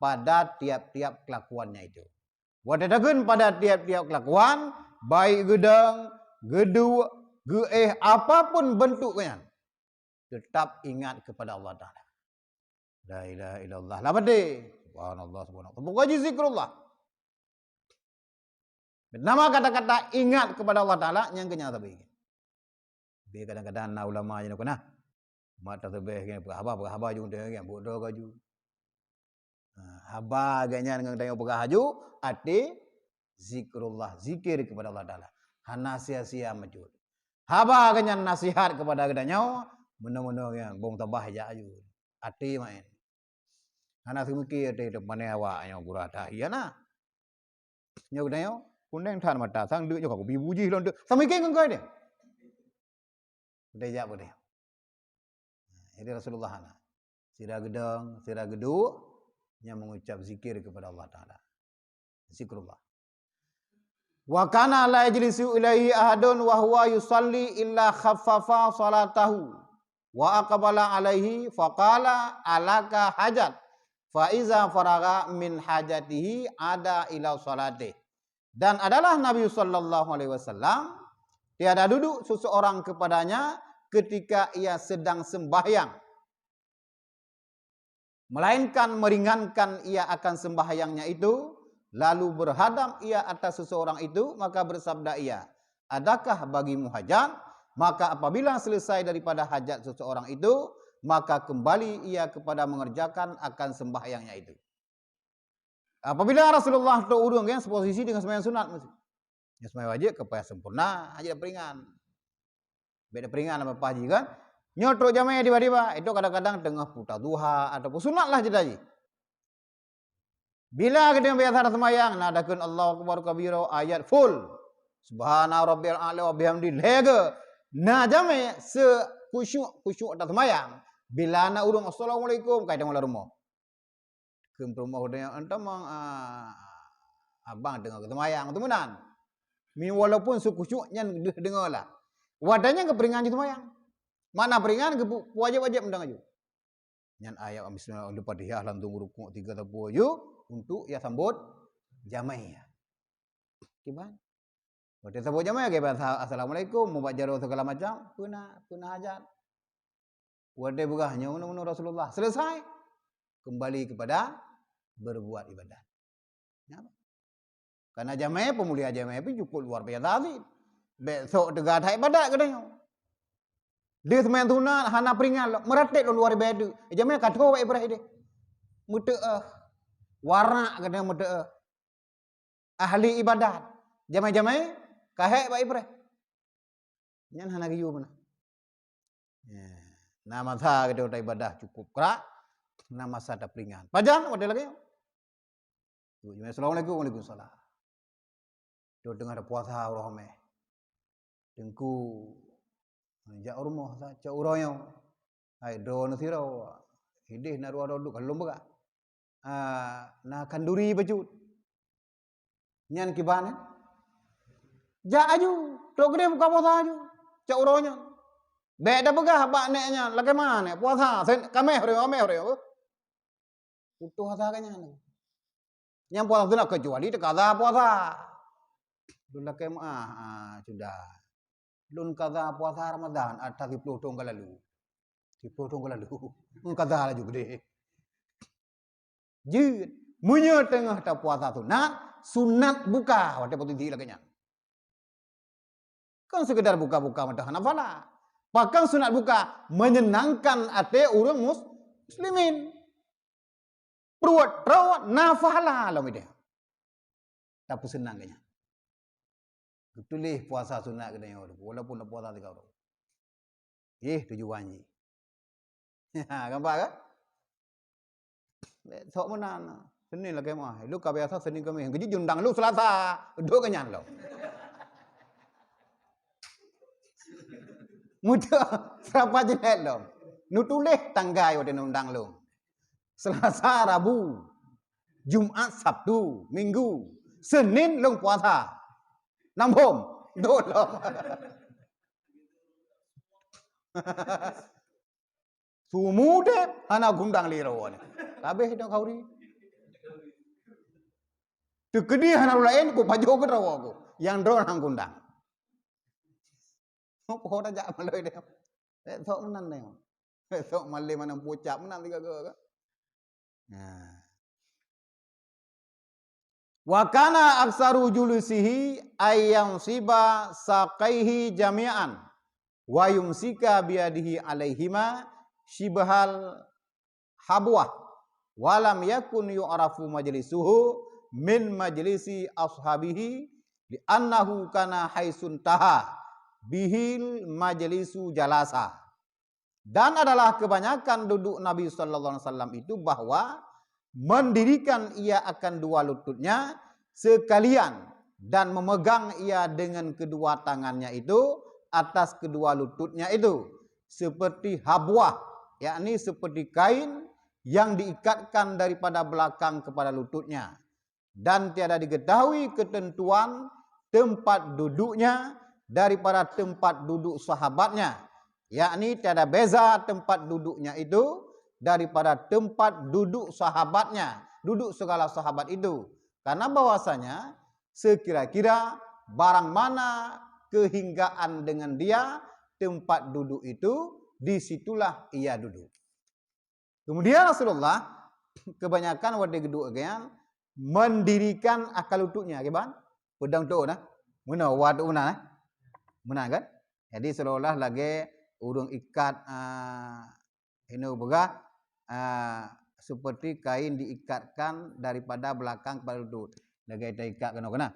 pada tiap-tiap kelakuannya itu. Watée takheun pada tiap-tiap kelakuan, baik geudong, geuduek, geuéh, apapun bentuk geuhnyan, tetap ingat kepada Allah Taala. La ilaha illallah. Lah padé. Subhanallah, subhanallah. Pokoknya zikrullah. Nama kata-kata ingat kepada Allah Taala nyang keunyang sabe. Tapi kadang-kadang na ulama nyang keunan. Mat tasbih gini, peugah haba, peugah haba jung teuh gini, buet droe gaju. Ha, haba geuhnyan ngon tanyoe peugah haju, até zikrullah, zikir kepada Allah Taala. Hana sia-sia meucut. Haba geuhnyan nasihat kepada geutanyoe, meunoe-meunoe nyang bong tabah jak aju. Até maén. Hana seumike até teumane awak nyoe gura tahi na. Nyoe geutanyoe, kundeng that mata, sang deuk nyoe ka kubi bujih lôn deuk. Seumike ngon keu deh. Deh jak deh. Jadi Rasulullah na. Sira geudong, sira geuduek, nyang mengucap zikir kepada Allah Taala. Zikrullah. Wa kana la yajlisu ilaihi ahadun wa huwa yusalli illa khaffafa salatahu wa aqbala alaihi faqala alaka hajat fa iza faragha min hajatihi ada ila salatih. Dan adalah Nabi sallallahu alaihi wasallam tiada duduk seseorang kepadanya ketika ia sedang sembahyang, melainkan meringankan ia akan sembahyangnya itu, lalu berhadap ia atas seseorang itu, maka bersabda ia, "Adakah bagimu hajat?" Maka apabila selesai daripada hajat seseorang itu, maka kembali ia kepada mengerjakan akan sembahyangnya itu. Apabila Rasulullah trok ureuëng kan posisi dengan sembahyang sunat mesti. Yang sembahyang wajib keu payah sempurna, hajat peringan. Beda peringan apa paji kan? Nyoe trok jamé tiba-tiba, itu kadang-kadang teungoh puta duha ataupun sunat lah jeda jih. Bila kita biasa ada sembahyang, na dakun Allahu Akbar kabira, ayat full. Subhana rabbiyal a'la wa bihamdi, lege. Na jamé se khusyuk, khusyuk atas sembahyang. Bila na ureuëng assalamualaikum, kai tengok lam rumoh. Keu peurumoh geutanyoe, "Entamang, ah, abang teungoh geuseumayang," tu meunan. Mi walaupun sukhusyuk nyan deuh deungoe lah. Watée nyan geupeuringan jih seumayang. Makna peuringan geupu-, wajéb-wajéb mantong aju. Nyan ayat bismillah, Fatihah, lam tu rukuk tiga sapu aju untuk ya sambot jamai. Kiban. Watée saboh jamai, kiban sa-, assalamualaikum, mubat jaroe segala macam, peuna, peuna hajat. Watée peugah nyoe meunoe Rasulullah, selesai, kembali kepada berbuat ibadat. Ya. Karena jamai, peumulia jamai pun cukup luar biasa aziz. Bék sok teuga that ibadat geutanyoe. Di seumayang sunat hana peuringan lom, meuratéb lom luar biasa. Jamai ka tho bak ibrah ideh. Meuteu'ah. Warak geutanyoe meuteu'ah. Ahli ibadat. Jamai-jamai ka hék bak ibrah. Nyan hana geuyue meunan. Ya. Na masa kita ibadah cukup kerak, na masa tapeuringat. Pajan watée lagée nyoe. Assalamualaikum, waalaikumsalam. Teungoh teungoh puasa uroe meh. Teungku jak u rumoh sa cok uroe nyoe. Hai droeneuh sidroe. Hideh na dua droe duek ka lôn peugah. Ah, na khanduri bacut. Nyan kiban, eh? Jak aju, trok keudeh buka puasa aju. Cok uroe nyan. Bék tapeugah bak nek nyan, lakée meu'ah nek puasa, sen-, kameh uroe, kameh uroe. Putôh asa ka nyan. Nyang puasa sunat kecuali teukaza puasa. Lôn lakée meu'ah, ah, sudah. Lôn kaza puasa Ramadan atas siploh thôn ka lalu. Siploh thôn ka lalu. Lôn kaza laju keudeh. Jeuet. Meunyoe teungoh tapuasa sunat, sunat buka watée posisi lagée nyan. Kon sekedar buka-buka mata hana pahala. Bahkan sunat buka menyenangkan até ureuëng mus-, muslimin. Pruet rot na pahala lom ideh. Tapeuseunang geuh nyan. Geutuléh puasa sunat geutanyoe walaupun na puasa tiga uroe. Ih, tujuan jih. Ha, nampak kan? Sok meunan. Senin lakée meu'ah. Lu ka biasa Senin Kamis. Geujak jundang lu Selasa. Dok ke nyan lo. Mudah serapa jenet lo. Nu tuléh tanggai watée nundang lu. Selasa, Rabu, Jumat, Sabtu, Minggu, Senin lôn puasa. Nambom, dok lom. Seumudeb hana gundang lé droe nyoe. Kabeh dong khauri. Teukeudi hana ureuëng laén ku pajoh keu droe ku. Nyang droe hana gundang. Ho tajak maloi deh. Eh, sok meunan deh. Eh, sok malée mana pucak meunan tiga ke. Nah. Wa kana aksaru julusihi ayyamsiba saqaihi jami'an wa yumsika biyadihi alaihima syibhal habwah, wa lam yakun yu'rafu majlisuhu min majlisi ashabihi, li'annahu kana haitsun taha bihil majlisu jalasa. Dan adalah kebanyakan duduk Nabi sallallahu alaihi wasallam itu bahwa mendirikan ia akan dua lututnya sekalian dan memegang ia dengan kedua tangannya itu atas kedua lututnya itu, seperti habwah, yakni seperti kain yang diikatkan daripada belakang kepada lututnya, dan tiada diketahui ketentuan tempat duduknya daripada tempat duduk sahabatnya, yakni tiada beza tempat duduknya itu daripada tempat duduk sahabatnya, duduk segala sahabat itu. Karena bahwasanya sekira-kira barang mana kehinggaan dengan dia tempat duduk itu, di situlah ia duduk. Kemudian Rasulullah kebanyakan watée geuduek geuyan mendirikan akan lututnya, kiban? Peudong tu'oh nah. Meunoe wa tu'oh meunan, eh? Meunan kan? Jadi seolah-olah lagée ureuëng ikat, ah, inoe peugah, ah, seperti kain diikatkan daripada belakang kepada lutut. Lagée taikat keunoe keunan.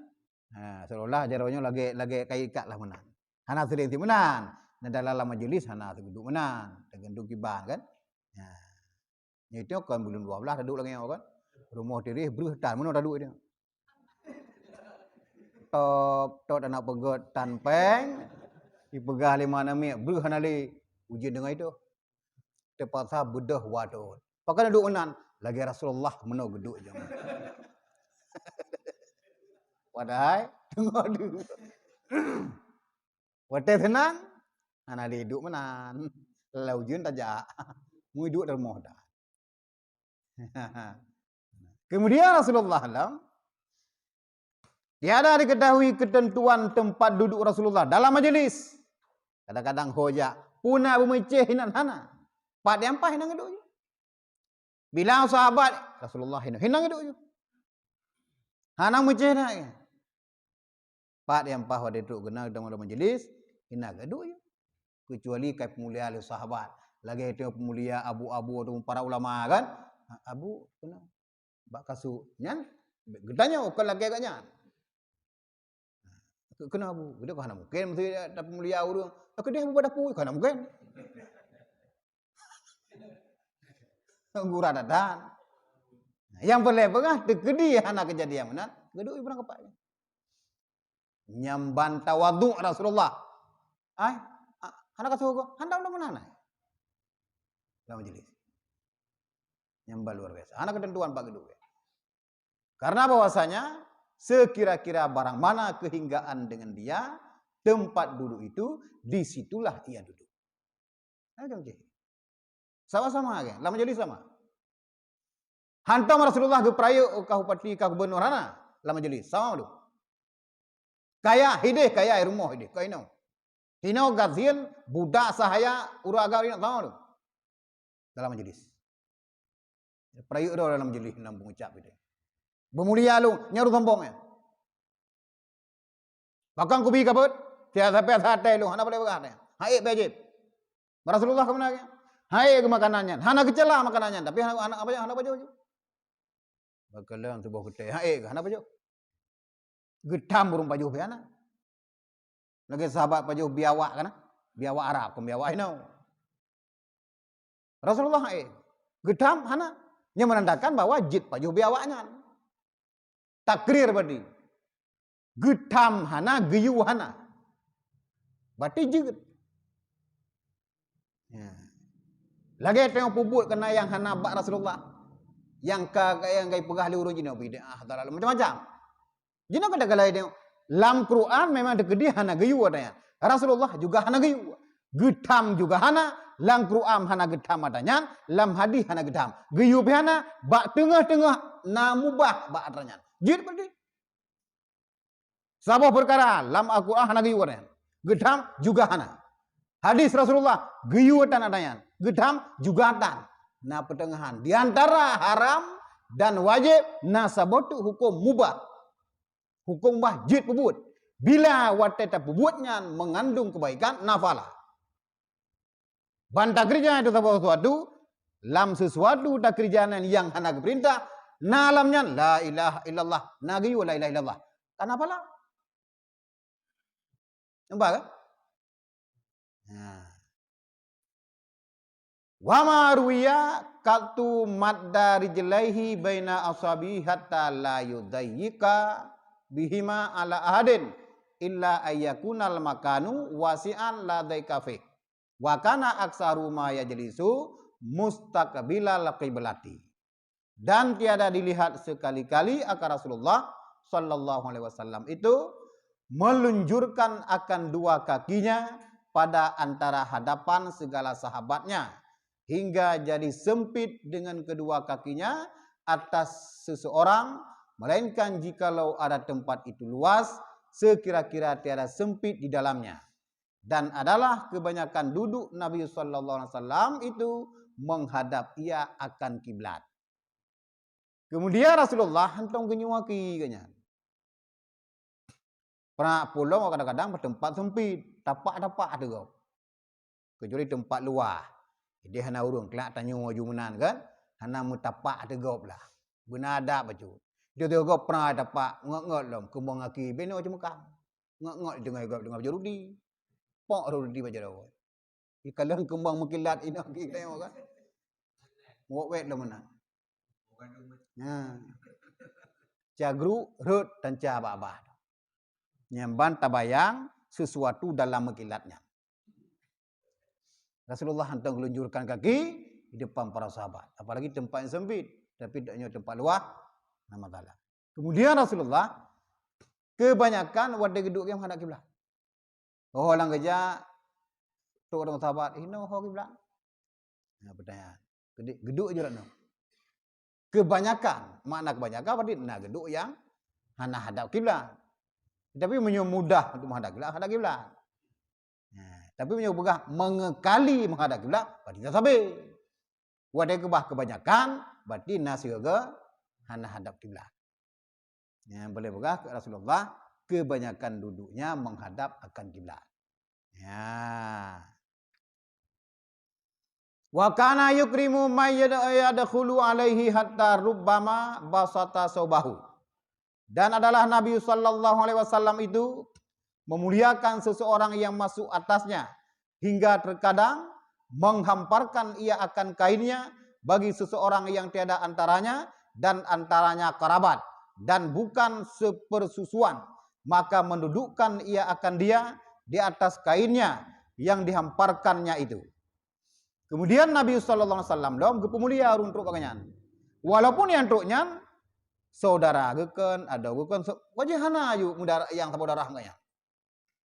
Ha, seolah-olah jaroe nyoe lagée, lagée kain ikat lah meunan. Hana seuleng meunan. Dan dalam majlis hana teuduek meunan, teugantung kiban kan. Ha. Nyoe itu kan buleuen dua belas taduek lagée nyoe kan. Rumoh tireh breuh tan meunoe taduek dia. Tok, tok anak peugét tan péng, dipeugah lé ma namiet breuh hana lé. Ujeuen deungon itu. Teupaksa beudôh wa tu'oh. Pakon duek meunan? Lagée Rasulullah meunoe geuduek jih. Padahai teungoh duek. Watée seunang, hana lé duek meunan. Lau ujeuen tajak. Meuduek di rumoh dah. Kemudian Rasulullah lam, tiada diketahui ketentuan tempat duduk Rasulullah dalam majelis. Kadang-kadang ho jak, puna beumeucéh hinan hana. Pat nyang paih hinan geuduek jih. Bilang sahabat, Rasulullah hinan, hinan geuduek jih. Hana meucéh na. Pat nyang paih watée trok keunan dalam majelis, hinan geuduek jih. Kecuali ka peumulia lé sahabat. Lagée itu peumulia abu-abu ataupun para ulama kan. Ha, abu keunan. Bak kasut. Nyan, geutanyoe kon lagée geuh nyan. Keu-, keunoe Abu, geutanyoe ka hana mungken meusti tapeumulia ureuëng. Keudeh Abu bak dapu, ka hana mungken. Gura dadan. Nyang peureulée peugah teukeudi hana keujadian meunan, geuduek ibrang keupak. Nyan ban tawadhu Rasulullah. Ai, a-, hana ka soe goe, hana ulôn meunan. Lam majlis. Nyan ban luar biasa. Hana keuteuntuan bak geuduek. Karena bahwasanya sekira-kira barang mana kehinggaan dengan dia, tempat duduk itu, di situlah ia duduk. Nah, kan cit. Sama-sama kan, lam majlis sama. Hantom Rasulullah geupeurayeuk ka bupati, ka gubernur hana lam majlis, sama tu. Kaya hideh, kaya rumoh hideh, ka inoe. Inoe gasien budak sahaya ureuëng agam inoe, sama tu. Dalam majlis. Peurayeuk droe dalam majlis, lam pengucap hideh. Beumulia lôn, nyan ureuëng sombong nyan. Pakon kubi ka beuet, tiasa-tiasa até lôn, hana boleh peugah nyan. Haék bajéb. Rasulullah ka meunan nyan. Haék geuh makanan nyan, hana geucela makanan nyan, tapi hana, hana, apa, hana pajoh. Bak lôn tuboh geuté, haék geuh, hana pajoh. Geutham ureuëng pajoh pih hana. Lagée sahabat pajoh biawak kana, biawak Arab, kon biawak inoe. Rasulullah, eh, geutham hana. Nyan menandakan bahwa jeuet pajoh biawak nyan. Takrir berarti. Geutham hana, geuyue hana. Berarti jeuet. Ya. Lagée tanyoe peubuet keu na nyang hana bak Rasulullah. Nyang ka, nyang ka ipeugah lé ureuëng jinoe bid'ah, dalal, macam-macam. Jinoe ka takalon nyoe, lam Quran memang teukeudi hana geuyue ata nyan. Rasulullah juga hana geuyue. Geutham juga hana, lam Quran hana geutham ata nyan, lam hadis hana geutham. Geuyue pih hana, bak teungoh-teungoh na mubah bak ata nyan. Jeuet berarti. Saboh peukara lam Al-Quran hana geuyue ata nyan. Geutham juga hana. Hadis Rasulullah geuyue tan ata nyan. Geutham juga tan. Na peuteungahan di antara haram dan wajéb, na saboh teuk huköm mubah. Huköm bah jeuet peubuet. Bila watée tapeubuet nyan meungandung keubaikan, na pahala. Ban takeurija itu saboh sesuatu, lam sesuatu takeurija nyan nyang hana geupeurintah, na lam nyan la ilaha illallah, na geuyue la ilaha illallah. Ka na pahala. Nampak kan? Nah. Wa ma ruwiya qattu madda rijlaihi baina asabi hatta la yudayyiqa bihima ala ahadin illa ayyakunal makanu wasi'an la dayqa fih. Wa kana aksaru ma yajlisu mustaqbilal qiblati. Dan tiada dilihat sekali-kali akan Rasulullah sallallahu alaihi wasallam itu meluncurkan akan dua kakinya pada antara hadapan segala sahabatnya, hingga jadi sempit dengan kedua kakinya atas seseorang, melainkan jikalau ada tempat itu luas, sekira-kira tiada sempit di dalamnya. Dan adalah kebanyakan duduk Nabi sallallahu alaihi wasallam itu menghadap ia akan kiblat. Kemudian Rasulullah hantom geuyue aki geuh nyan. Prak pulo kadang-kadang bak teumpat seumpit, tapak-tapak teuh gob. Kecuali teumpat luwah. Jadi hana ureuëng keunak tanyoe aju meunan kan, hana meutapak teuh gob lah. Beuna adab bacut. Teuh gob prak tapak ngot-ngot lom keumbang aki beno ceumeukam. Ngot-ngot teungoh gob teungoh bacut rudi. Pok rudi bacut awai. Ikalon keumbang meukilat inoe ki tengok kan. Wot-wet lom meunan. Ha. Ca gru rhot tanca babah. Nyan ban tabayang sesuatu dalam meukilat nyan. Rasulullah hantom geulunjurkan kaki di depan para sahabat. Apalagi tempat yang sempit, tapi nyoe tempat luwah, nama taala. Kemudian Rasulullah kebanyakan watée geuduek geuh menghadap kiblat. Oh, lam geujak, trok ureuëng sahabat, "Inoe ho kiblat?" Nah, pertanyaan. Geuduek, geuduek je lat nyoe. Kebanyakan, makna kebanyakan berarti na geuduek nyang hana hadap kiblat. Tapi meunyoe mudah untuk menghadap kiblat, hadap kiblat. Nah, tapi meunyoe peugah mengekali menghadap kiblat, berarti tak sabe. Watée keubah kebanyakan, berarti na sigoe hana hadap kiblat. Ya, boleh peugah keu Rasulullah kebanyakan duduknya menghadap akan kiblat. Ya. Wa kana yukrimu may yad-, yadkhulu alaihi hatta rubbama basata saubahu. Dan adalah Nabi sallallahu alaihi wasallam itu memuliakan seseorang yang masuk atasnya, hingga terkadang menghamparkan ia akan kainnya bagi seseorang yang tiada antaranya dan antaranya kerabat, dan bukan sepersusuan, maka mendudukkan ia akan dia di atas kainnya yang dihamparkannya itu. Kemudian Nabi sallallahu alaihi wasallam lom geupeumulia ureuëng trok bak gobnyan. Walaupun nyang trok nyan saudara geuh kon, adoe geuh kon, so, wajéh hana aju meudarah nyang saboh darah ngon nyan.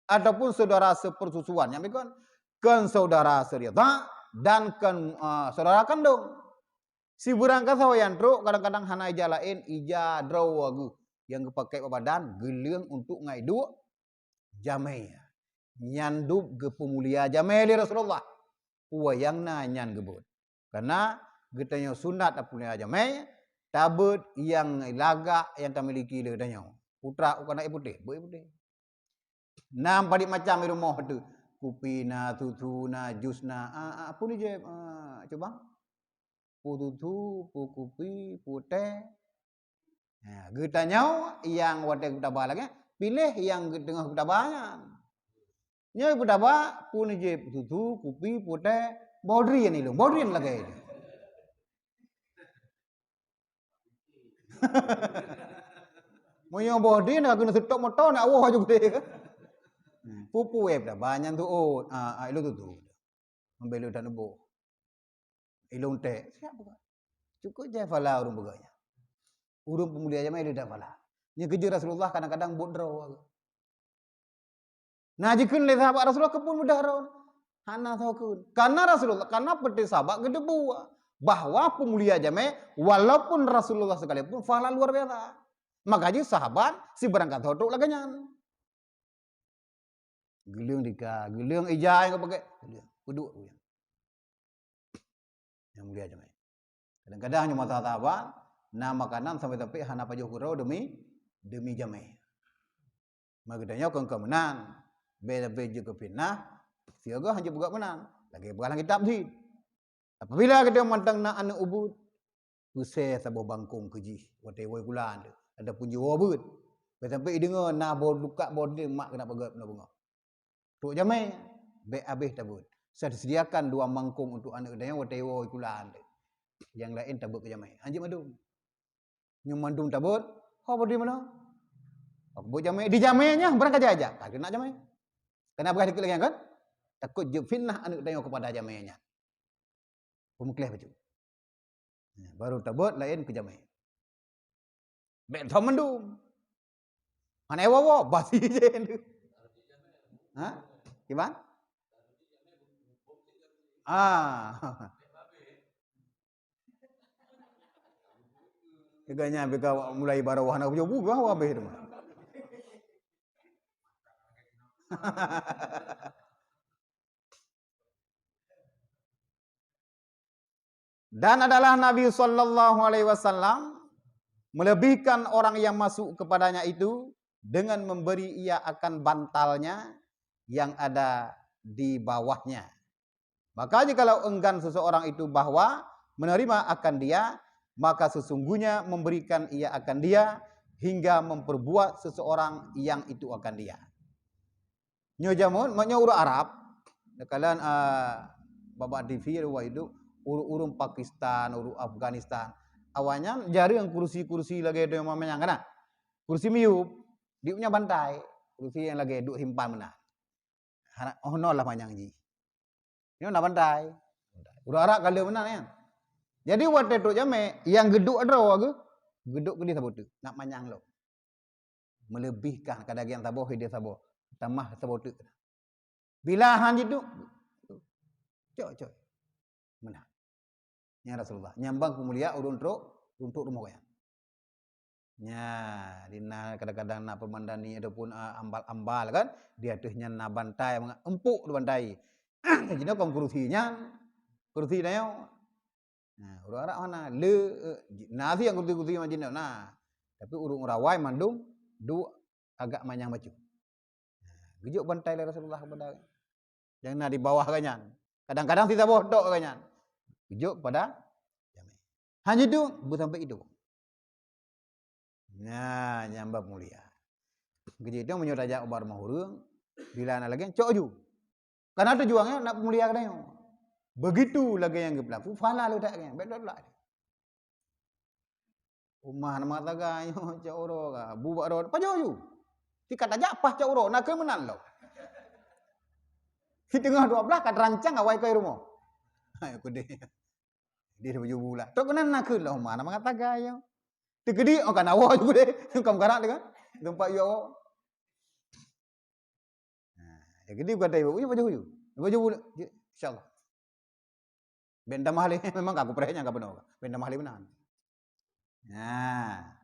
Ataupun saudara sepersusuan, nyang kon, kon saudara seridha dan kon, eh, saudara kandong. Sibeurangkasoe nyang trok kadang-kadang hana ija laén, ija droe geuh nyang geupakai bak badan, geuleueng untuk ngai duek jamé. Nyan dub geupeumulia jamé lé Rasulullah. Peue nyang na nyan geubeuet. Karena geutanyoe sunat tapeumulia jamé, tabeuet nyang lagak nyang tamiliki lé geutanyoe. Putra u keuneuk putéh, beuet putéh. Na padit macam di rumoh tu. Kupi na, susu na, jus na, a, a, peue ni jép, a, cuba? Peue susu, peue kupi, peue teh. Ha, geutanyoe nyang watée geutaba lagée, piléh nyang geuteungoh geutaba nyan. Nyoe geutaba, peue ni jép, susu, kupi, peue teh, boh drien ilong, boh drien lagée nyoe. Meunyoe boh drien, ka keuneuk seutop moto, nak woe aju geude. Peue-peue geutaba nyan tuôt, a, a, ilong tuôt. Membelu dan ubôh. Ilong teh, siap buka. Cukup jai phala ureuëng peugah nyan. Ureuëng peumulia jamé ilong dan phala. Nyan keujeuet Rasulullah kadang-kadang buet droe. Nah, jikheun lé sahabat Rasulullah keupeue mudah droe. Hana soe kheun. Karena Rasulullah, karena peuté sahabat geuteupeue bahwa peumulia jamé, walaupun Rasulullah sekalipun, phala luar biasa. Maka jih sahabat sibeurangkat soe trok lagée nyan. Geuleueng dika, geuleueng ija nyang geupakai, geuleueng, peuduek u nyang. Nyang mulia jamé. Kadang-kadang nyoe masa saban, na makanan sampai-sampai hana pajoh keudroe demi, demi jamé. Maka geutanyoe kon-kon meunan, bèk-bèk jeuet keu fitnah, sigoe hanjeuet peugah meunan, lagée peugah lam kitab cit. Apabila gata mantong na aneuëk ubit, peusé saboh bangkong keu jih watée woe kulan teuh, ataupun jiwoe beuet. Sampai-sampai ideungoe na boh lukak boh deueng mak keuneuk peugöt keunoe beungoh. Trok jamé, bèk habéh tabeuet. Sediakan dua mangkong untuk aneuëk geutanyoe watée woe kulan teuh. Nyang laén tabeuet keu jamé. Hanjeuet mandum. Nyoe mandum tabeuet, ho bodi meunoe? Ho beuet jamé, di jamé nyan barang kaja-kaja, ka keuneuk jamé. Keuneuk peugah dikeue lagée nyan kan? Takot jeuet fitnah aneuëk geutanyoe keupada jamé nyan. Peumeukleh bacut. Baru tabeuet laén keu jamé. Bèk thom mandum. Hana woe-woe, basi jih. Ha? Kiban? Ah. Tiga nya bika mulai baru hana bujur buka habis tu. Dan adalah Nabi sallallahu alaihi wasallam melebihkan orang yang masuk kepadanya itu dengan memberi ia akan bantalnya yang ada di bawahnya. Maka jikalau enggan seseorang itu bahwa menerima akan dia, maka sesungguhnya memberikan ia akan dia hingga memperbuat seseorang yang itu akan dia. Nyoe jameun, meunyoe ureuëng Arab, neukalon, a, babah T V ada wah idup, ureuëng-ureuëng Pakistan, ureuëng Afghanistan. Awaknyan jareueng kursi-kursi lagée dua mamanyang kana. Kursi miyueb, di nyan bantai. Kursi nyang lagée duek simpan meunan. Hana, oh, noe lah manyang jih. Nyoe na bantai. Ureuëng Arab ka lheueh meunan nyan. Jadi watée trok jamé, nyang geuduek droe geuh, geuduek keudeh saboh teuk, nak manyang lom. Meleubihkan kadang nyang saboh, ideh saboh, tamah saboh teuk. Bila han jiduek, cok, cok. Meunan. Nyan Rasulullah. Nyan ban peumulia ureuëng trok, ureuëng trok rumoh gobnyan. Nya, di na kadang-kadang na peumandani ataupun, a, ambal-ambal kan, di ateueh nyan na bantai, manga-, empuk di bantai. Jinoe kon kursi nyan, kursi tanyoe. Nah, ureuëng Arab hana, le, e, ji-, na siang kursi-kursi macam nyoe, na. Tapi ureuëng rawai mandum duek agak manyang bacut. Nah, geujok bantai lé Rasulullah kepada nyang na di bawah gobnyan. Kadang-kadang sisaboh tok gobnyan. Geujok kepada jamé. Hanya itu, beusampai itu. Nah, nyang ba mulia. Keu jih itu meunyoe tajak ubak rumoh ureuëng, bila na lagée nyan, cok ju. Karena tujuannya nak peumulia geutanyoe. Begitu lagée nyang geupeulaku, pahala leutak geutanyoe. Baik, dua belas. Rumah nama taga nyoe cok uroe ka, bu bak droe, pajoh ju. Tika tajak pah cok uroe, na keu meunan lom. Di teungoh dua belas ka terancang awai keu rumoh. Hai kudeh. Di baju bulat. Tok keunan na keu lom, mana mangat taga nyoe. Teukeudi oh kana woe ju deh. Kam karak dengan tempat yo. Nah, ya gede bukan dari baju baju. Baju bulat. Insyaallah. Ben tamah lé memang aku percaya nyang ka beuna. Ben tamah lé meunan. Nah.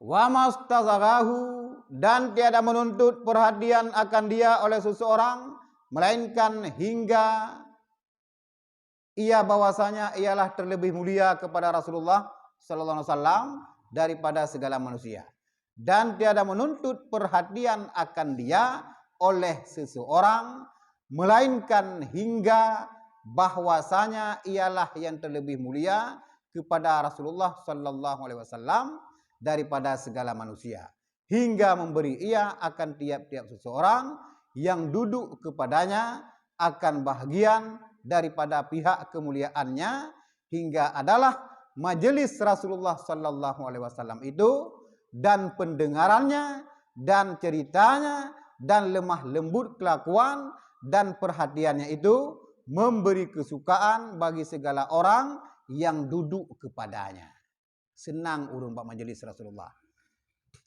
Wa mastazarahu, dan tiada menuntut perhatian akan dia oleh seseorang, melainkan hingga ia bahwasanya ialah terlebih mulia kepada Rasulullah sallallahu alaihi wasallam daripada segala manusia, dan tiada menuntut perhatian akan dia oleh seseorang, melainkan hingga bahwasanya ialah yang terlebih mulia kepada Rasulullah sallallahu alaihi wasallam daripada segala manusia, hingga memberi ia akan tiap-tiap seseorang yang duduk kepadanya akan bahagian daripada pihak kemuliaannya, hingga adalah majelis Rasulullah sallallahu alaihi wasallam itu, dan pendengarannya, dan ceritanya, dan lemah lembut kelakuan dan perhatiannya itu memberi kesukaan bagi segala orang yang duduk kepadanya. Senang ureuëng bak majelis Rasulullah.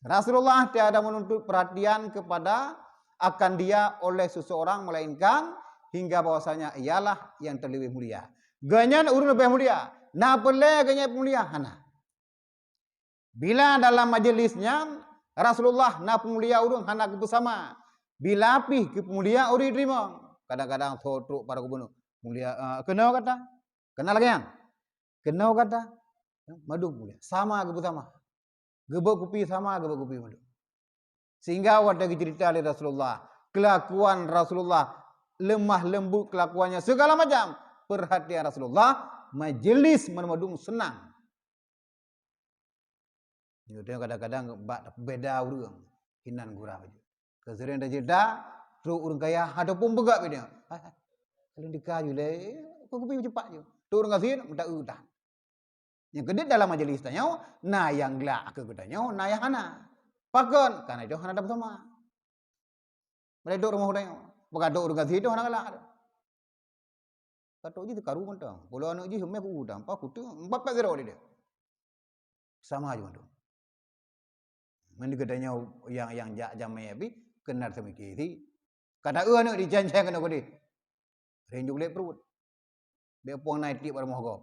Rasulullah tiada menuntut perhatian kepada akan dia oleh seseorang, melainkan hingga bahwasanya ialah yang terlebih mulia. Geuhnyan ureuëng leubeh mulia. Na peureulée geuhnyan peumulia? Hana. Bila dalam majelis nyan Rasulullah na peumulia ureuëng hana geupeusama. Bila pih geupeumulia ureuëng teurimong. Kadang-kadang soe trok para gubunur. Mulia, eh, keunoe gata. Kenal lagée nyan? Keunoe gata. Mandum mulia. Sama geupeusama. Geubeuet kupi sama, geubeuet kupi mandum. Sehingga watée geucerita lé Rasulullah, kelakuan Rasulullah, lemah lembut kelakuannya, segala macam perhatian Rasulullah, majelis mandum senang. Nyoe kadang-kadang bak beda ureuëng, inan gura baju. Keuseuring tacerita, trok ureuëng kaya ataupun peugah beda. Hai, hai. Kalian deka ju lé, kok kupi cepat ju. Trok ureuëng gasien, minta utang. Nyang keudeh dalam majelis tanyoe, na nyang glak keu geutanyoe, na nyang hana. Pakon? Karena itu hana tapeusama. Meudeh duek rumoh tanyoe. Beugadôk ureuëng gasien itu hana galak. Katok jih teukaru mantong. Pulo aneuk jih meh ku udang, pa kutu, empat pek zero dia. Sama aja mantong. Mending geutanyoe nyang, nyang jak jamé abi, keunan seumiki si. Kata eu aneuk dijancang keunoe keudeh. Rinjuk lé pruet. Bék puang nai tieb bak rumoh gob.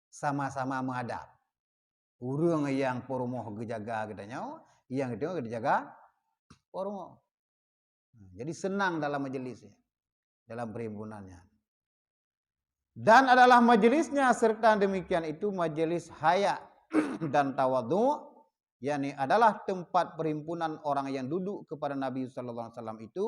Sama-sama meuadab. Ureuëng nyang peurumoh geujaga geutanyoe, nyang geutanyoe geujaga peurumoh. Jadi senang dalam majelis, dalam perhimpunannya. Dan adalah majelisnya serta demikian itu majelis haya dan tawadhu, yakni adalah tempat perhimpunan orang yang duduk kepada Nabi sallallahu alaihi wasallam itu,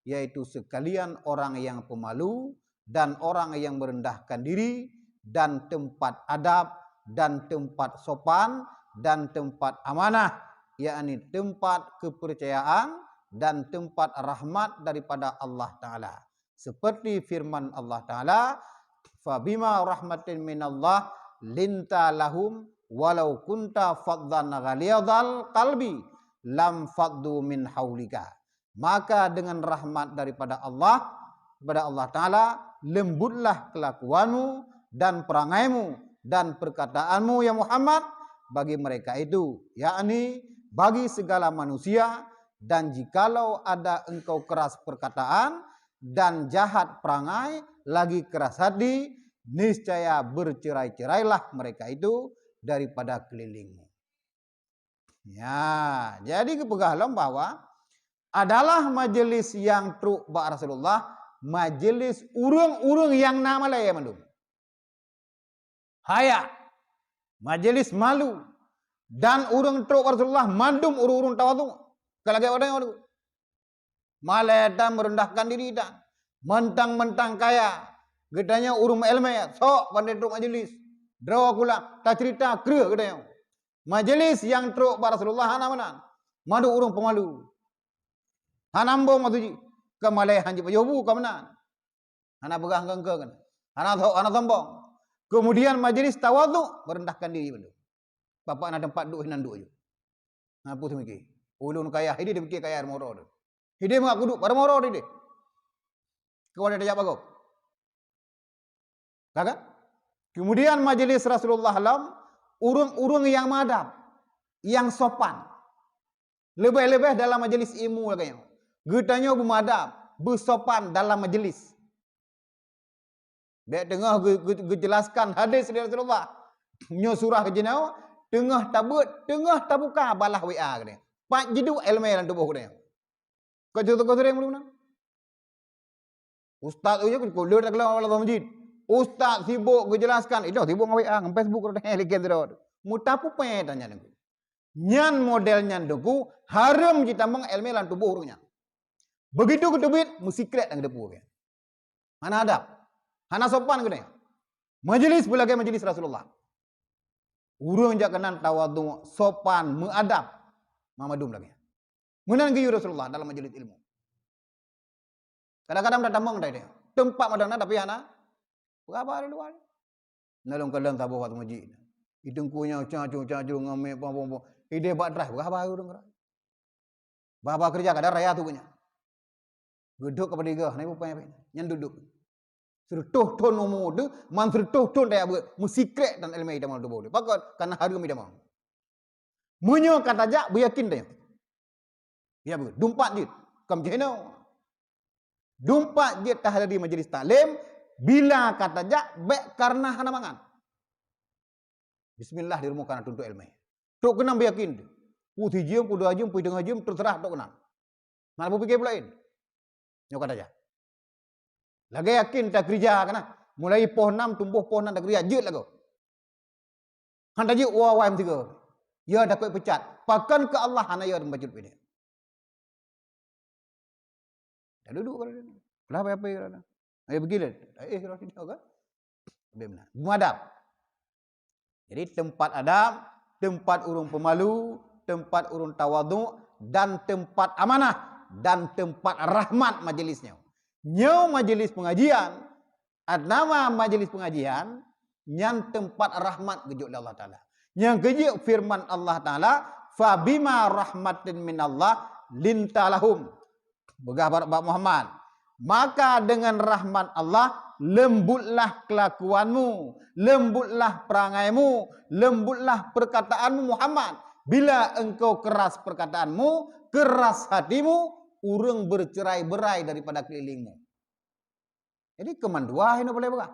yaitu sekalian orang yang pemalu dan orang yang merendahkan diri, dan tempat adab, dan tempat sopan, dan tempat amanah, yakni tempat kepercayaan dan tempat rahmat daripada Allah Ta'ala. Seperti firman Allah Ta'ala, "Fabima rahmatin minallah linta lahum walau kunta faddan ghalidhal qalbi lam faddu min haulika." Maka dengan rahmat daripada Allah, kepada Allah Ta'ala, lembutlah kelakuanmu dan perangaimu dan perkataanmu, ya Muhammad, bagi mereka itu, yakni bagi segala manusia, dan jikalau ada engkau keras perkataan dan jahat perangai, lagi keras hati, niscaya bercerai-cerailah mereka itu daripada kelilingmu. Ya, jadi geupeugah lom bahwa adalah majelis nyang trok bak Rasulullah, majelis ureuëng-ureuëng nyang na malée mandum. Haya, majelis malu, dan ureuëng trok bak Rasulullah mandum ureuëng-ureuëng tawadhu. Ka lagée ureuëng Malée tan meurendahkan diri tan. Mantang-mantang kaya. Geutanyoe ureuëng meuéleumé, sok pandai trok majelis. Droe kulang, tacerita kreueh geutanyoe. Majelis nyang trok bak Rasulullah hana meunan. Mandum ureuëng peumalu. Hana ambong maksud jih. Ka malée han jipajoh bu ka meunan. Hana peugah engke-engke kan. Hana so-, hana sombong. Kemudian majelis tawadhu, merendahkan diri bandum. Bapak na teumpat duek, hinan duek ju. Na peue seumiké. Ulôn kaya, hideh dipike kaya rumoh droe. Hideh meuaku duek, rumoh droe hideh. Keu wanita jak bagoe. Ka kan? Kemudian majelis Rasulullah lom, ureuëng-ureuëng nyang meudab, nyang sopan. Leubeh-leubeh dalam majelis ilmu lagée nyoe. Geutanyoe beumeudab, beusopan dalam majelis. Bék teungoh geu-, geu-, geujelaskan hadis dari Rasulullah. Nyoe surah jinoe, teungoh tabeuet, teungoh tabuka balah W A geutanyoe. Pat jiduek iéleumé lam tuboh geutanyoe. Keu contoh sering ulôn. Ustaz uyoe keu leuet dalam masjid. Ustaz sibok geujelaskan, itu sibok ngon W A, ngon Facebook, rot heh liken sidroe. Mutapupée tanyan nyan. Nyan model nyan teungku, hareuem jitamong iéleumé lam tuboh ureuëng nyan. Begitu geuteubiet, meusikrek dan geudepu. Hana adab. Hana sopan geutanyoe. Majelis beulagée majelis Rasulullah. Ureuëng jak keunan tawadhu, sopan, meuadab. Mamadum lagée. Meunan geuyue Rasulullah dalam majelis ilmu. Kadang-kadang dah tamong dah dia. Teumpat madang na tapi hana. Berapa hari dua hari? Nalong kadang saboh waktu majik. Itungku nyang cacu-cacu ngamé pom-pom. Ideh bak drah, berapa hari ureuëng gerak? Berapa kerja kadang raya tu punya. Geudok kepada tiga, na ibu payah. Nyan duduek. Seureutôh thon umu tu, man seureutôh thon daya buet, meusikrek dan iéleumé idamong tuboh tu. Pakon? Karena hareuem idamong. Meunyoe ka tajak, beuyakin deh. Ya betul. Dumpat jeuet. Kam jinoe. Dumpat jeuet tahladi majelis taklim, bila ka tajak, bék karena hana mangat. Bismillah di rumoh kana tuntut iéleumé. Trok keunan beuyakin. Pu sijeuem, pu dua jeuem, pu teungoh jeuem, terserah trok keunan. Hana beupiké peulaén. Nyoe ka tajak. Lagée yakin takeurija kana. Mulai poh nam tumboh poh nam takeurija jeuet lagoe. Han tajeuet wa wai meusigoe. Ya takot peucat. Pakon keu Allah hana ya bacut pideh. Dah duduk kalau dia. Lah apa-apa kalau dah. Ayo pergi lah. Eh, kalau dia kan. Habis benar. Menghadap. Jadi tempat adab, tempat ureuëng pemalu, tempat ureuëng tawadhu, dan tempat amanah, dan tempat rahmat majelisnya. Nyoe majelis pengajian, nama majelis pengajian, nyan tempat rahmat geujok lé Allah Taala. Nyang keujeuet firman Allah Taala, "Fabima rahmatin minallah linta lahum." Peugah bak Muhammad, maka dengan rahmat Allah lembutlah kelakuanmu, lembutlah perangaimu, lembutlah perkataanmu Muhammad. Bila engkau keras perkataanmu, keras hatimu, ureuëng bercerai-berai daripada kelilingmu. Jadi keumandua hino boleh peugah.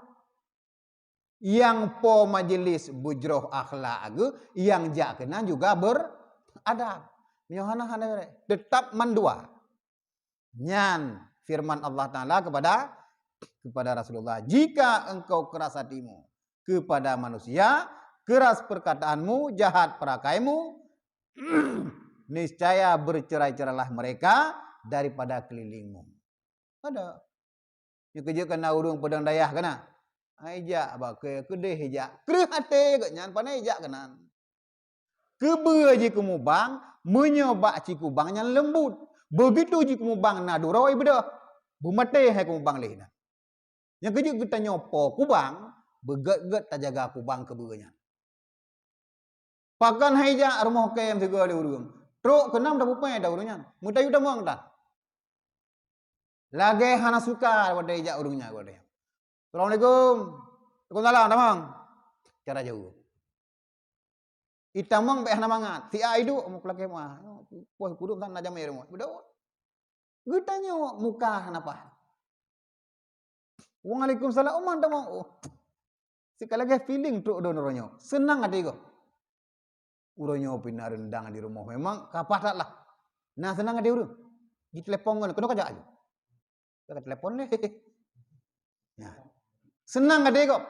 Nyang po majelis beujroh akhlak geuh, nyang jak keunan juga beradab. Nyoe hana-hana tetap mandua. Nyan firman Allah Taala kepada kepada Rasulullah, "Jika engkau keras hatimu kepada manusia, keras perkataanmu, jahat perakaimu, niscaya bercerai-cerailah mereka daripada kelilingmu." Ada. Nyang keujeuet kana ureuëng peudong dayah kana. Hai jak bak keudeh jak. Kreueh até geuh nyan pane jak keunan. Keubeue jih keumubang, meunyoe bak cikubang nyan leumbut. Begitu jih keumubang na duroe beudôh. Beumaté hai keumubang lé na. Nyang keujeuet geutanyoe po kubang, beugét-gét tajaga kubang keubeue nyan. Pakon hai jak rumoh kém sigoe lé ureuëng. Trok keunan tapeupai dah ureuëng nyan. Meutayu tamong tan. Lagée hana suka watée jak ureuëng nyan watée. "Assalamualaikum." "Waalaikumsalam, tamong." Cara jauh. Itamong bék hana mangat. Si A iduek, meukeulakée meuah. Poh kudum tan na jamé rumoh. Beudôh. Geutanyoe muka hana paih. "Waalaikumsalam, Oman tamong." Oh. Sikali lagée feeling trok droe nyoe. Seunang até gob. Ureuëng nyoe pih na reundang di rumoh. Memang kapah that lah. Na seunang até ureuëng. Jitelepon ngon, keunoe ka jak aju. Ka telepon lé. Nah. Seunang até gob.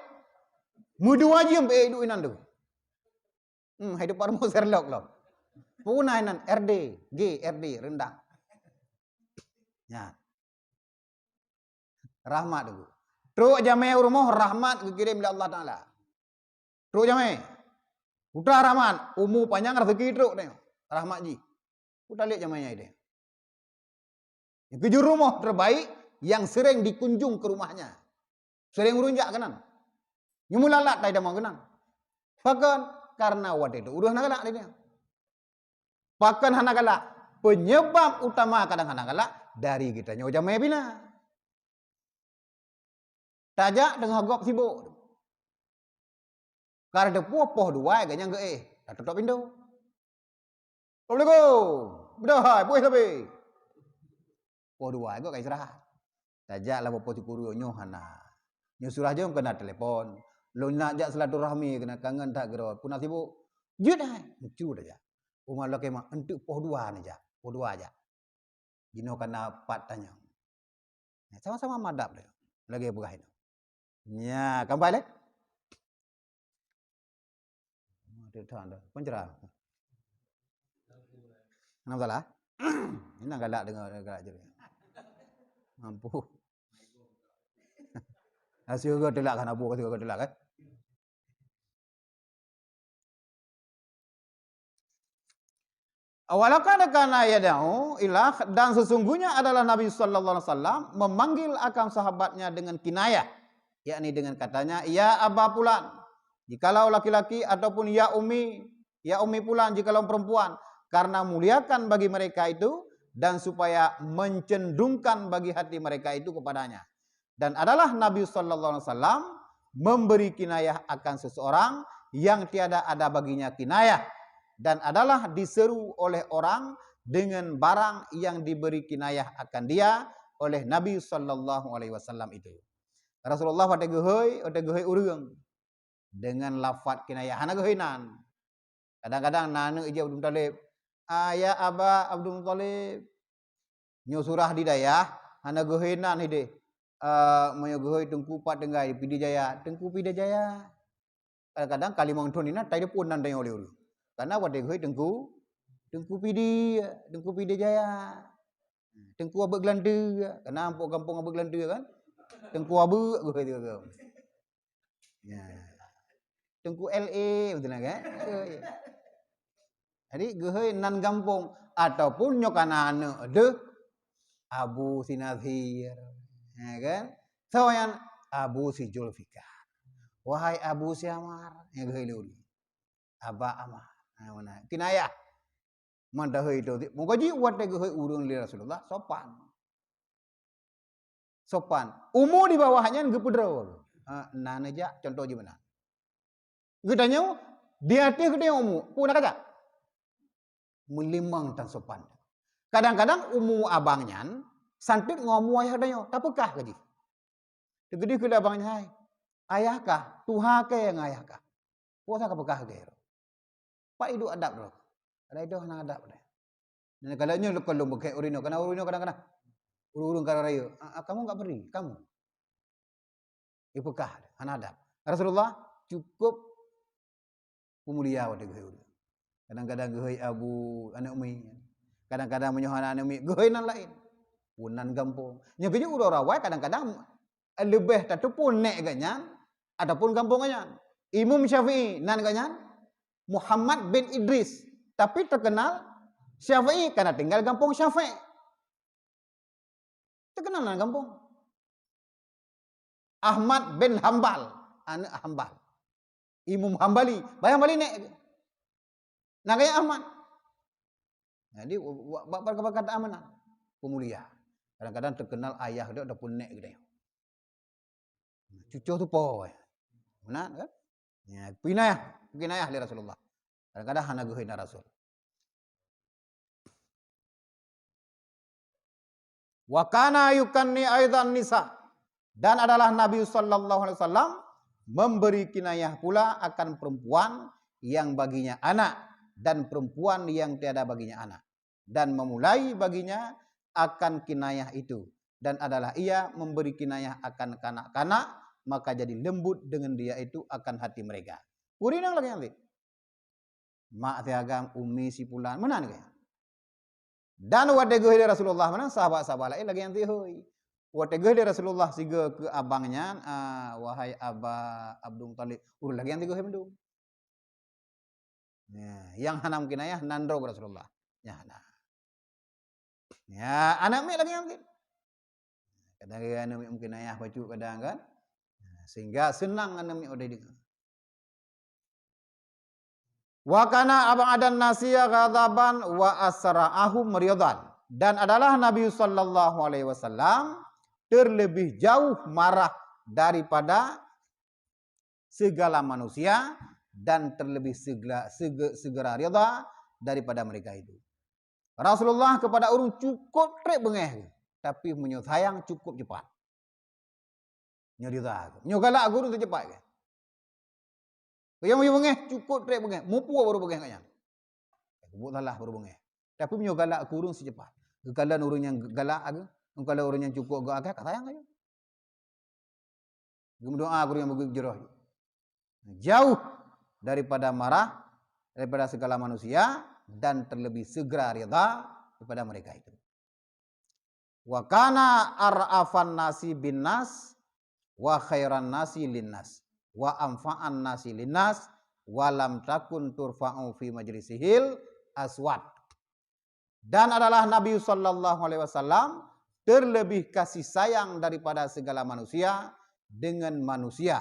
Meudua jeuem, eh, duek inan tu. Hmm, hai teupeu rumoh Sherlock lom. Puna inan R D, G, R D, reundang. Ya. Rahmat tu. Trok jamé u rumoh, rahmat geukirém lé Allah Taala. Trok jamé. Putra Rahmat, umu panyang rezeki trok nyoe. Rahmat jih. Ku talek jamé nyan ideh. Nyang keujeuet rumoh terbaik yang sering dikunjung ke rumahnya. Sering ureuëng jak keunan. Nyoe meulalat tai tamong keunan. Pakon? Karena watée itu ureuëng hana galak dia. Pakon hana galak? Penyebab utama kadang hana galak dari geutanyoe jamé bina. Tajak teungoh gob sibok. Ka teupeue poh dua ganyang geuéh, ka tutop pintoe. "Assalamualaikum. Beudôh hai, puih sabe." Poh dua gok ka istirahat. Tajak lah poh sikuru nyoe hana. Nyoe surah jeuem keunan telepon. Lôn nak jak silaturahmi keunan kangen that keudroe. Peue na sibok? Jeuet hai. Meuncu tajak. Uma lôn kemah, enteuk poh dua neujak. Poh dua jak. Jinoe ka na pat tanyong. Sama-sama madab lé. Lagée peugah inoe. Nya, kampai lé? Teuthan dah. Pencerah. Kenapa salah? Ini galak dengar, galak jadi. Mampu. Hasil gak telak kan, abu hasil gak telak kan? "Walaqad kana yad'u ila," dan sesungguhnya adalah Nabi sallallahu alaihi wasallam memanggil akan sahabatnya dengan kinayah, yakni dengan katanya, "Ya Aba Fulan," jikalau laki-laki, ataupun "Ya Ummi," "Ya Ummi Fulan," jikalau perempuan, karena muliakan bagi mereka itu dan supaya mencendungkan bagi hati mereka itu kepadanya. Dan adalah Nabi sallallahu alaihi wasallam memberi kinayah akan seseorang yang tiada ada baginya kinayah, dan adalah diseru oleh orang dengan barang yang diberi kinayah akan dia oleh Nabi sallallahu alaihi wasallam itu. Rasulullah watée geuhôi, watée geuhôi ureuëng dengan lafaz kinayah, hana geuhôi nan. Kadang-kadang na aneuëk ijak Abdul Muthalib, "Ah, ya Aba Abdul Muthalib." Nyoe surah di dayah, hana geuhôi nan hideh. Ah, meunyoe geuhôi Teungku pat tinggai, Pidie Jaya, Teungku Pidie Jaya. Kadang-kadang kalimong thon inan tai depan nan tanyoe lé ureuëng. Karena watée geuhôi Teungku, Teungku Pidie, Teungku Pidie Jaya. Teungku Abeuek Geulante, karena ampok gampông Abeuek Geulante kan. Teungku Abeuek geuhôi tu kan. Ya. Teungku L A betul kan? Jadi geuhôi nan gampông ataupun nyoe kana aneuëk deuh Abu Sinazir. Ya kan? Soe nyan? Abu Si Julfikar. Wahai Abu Si Amar, nyang geuhôi lôn. Aba Amar. Ha, meunan. Kinayah. Mantahoi itu. Meukaji watée geuhôi ureuëng lé Rasulullah sopan. Sopan. Umu di bawah nyan geupeudroe. Ha, na neujak contoh jih meunan. Geutanyoe di ateueh geutanyoe umu, peue na kajak? Meulimong tan sopan. Kadang-kadang umu abang nyan santet ngon umu ayah geutanyoe, tapeukah ka jih. Teukeudi keu abang nyan, "Hai, ayah kah? Tuha kèe ngon ayah kah?" Peue sa ka peukah keu Pat iduek adab droe. Ada idoh hana adab deh. Dan kalau nyoe leukoe lôn beukèe ureueng inong, kana ureueng inong kadang-kadang. Ureueng-ureueng ka raya, "Ah, ah, kamu enggak beri, kamu." Ipeukah, hana adab. Rasulullah cukup peumulia watèe geuhôi ureueng. Kadang-kadang geuhôi abu aneuk mi. Kadang-kadang meunyoe hana aneuk mi, geuhôi nan laén. Pun nan gampông. Nyoe keujeuet uroe awai kadang-kadang leubeh tateupeue nèk geuh nyan ataupun gampông geuh nyan. Imam Syafi'i nan geuh nyan Muhammad bin Idris, tapi terkenal Syafi'i karena tinggal gampông Syafi'i. Terkenal nan gampông. Ahmad bin Hambal, aneuk Hambal. Imam Hambali, bah Hambali nèk. Nah, gaya Ahmad. Jadi, wa-, wa-, bak perkataan meunan, peumulia. Kadang-kadang terkenal ayah dia ataupun nèk geutanyoe. Cucoe tu po, eh. Meunan, kan? Ya, kinayah, kinayah lé Rasulullah. Kadang-kadang hana geuhôi na Rasul. Wa kana yukanni aidan nisa. Dan adalah Nabi sallallahu alaihi wasallam memberi kinayah pula akan perempuan yang baginya anak dan perempuan yang tiada baginya anak, dan memulai baginya akan kinayah itu, dan adalah ia memberi kinayah akan kanak-kanak, maka jadi lembut dengan dia itu akan hati mereka. Ureueng inong lagèe nyan cit. Mak si agam, umi si pulan, meunan keuh. Dan watèe geuhôi lé Rasulullah meunan, sahabat-sahabat laén lagèe nyan cit hôi. Watèe geuhôi lé Rasulullah sigoe keu abang nyan, ah, wahai Aba Abdul Muthalib, ureueng lagèe nyan cit geuhôi mandum. Ya, nyang hana mungkin ayah nan droe Rasulullah. Nyang hana. Ya, aneuk miet lagèe nyan mungkin. Kadang-kadang aneuk miet mungkin ayah bacut kadang kan. Sehingga seunang aneuk miet udah deungoe. Wa kana ab'adan nasi ghadaban wa asra'ahum ridan. Dan adalah Nabi sallallahu alaihi wasallam terlebih jauh marah daripada segala manusia dan terlebih segera, sege-, segera rida daripada mereka itu. Rasulullah kepada ureueng cukup trép beungéh, tapi meunyoe sayang cukup cepat. Nyoe rida. Nyoe galak keu ureueng seucepat. Nyang meunyoe beungéh cukup trép beungéh, muphom baru beungéh ngon nyan. Buet salah baru beungéh. Tapi meunyoe galak keu ureueng seucepat. Geukalon ureueng nyang galak, geukalon ureueng nyang cukup geuagah, ka sayang aja. Geumeudoa gurèe nyang beugét jroh. Jauh daripada marah, daripada segala manusia, dan terlebih segera rida daripada mereka itu. Wa kana ar'afan nasi bin nas, wa khairan nasi lin nas, wa anfa'an nasi lin nas, wa lam takun turfa'u fi majlisihil aswat. Dan adalah Nabi sallallahu alaihi wasallam terlebih kasih sayang daripada segala manusia dengan manusia,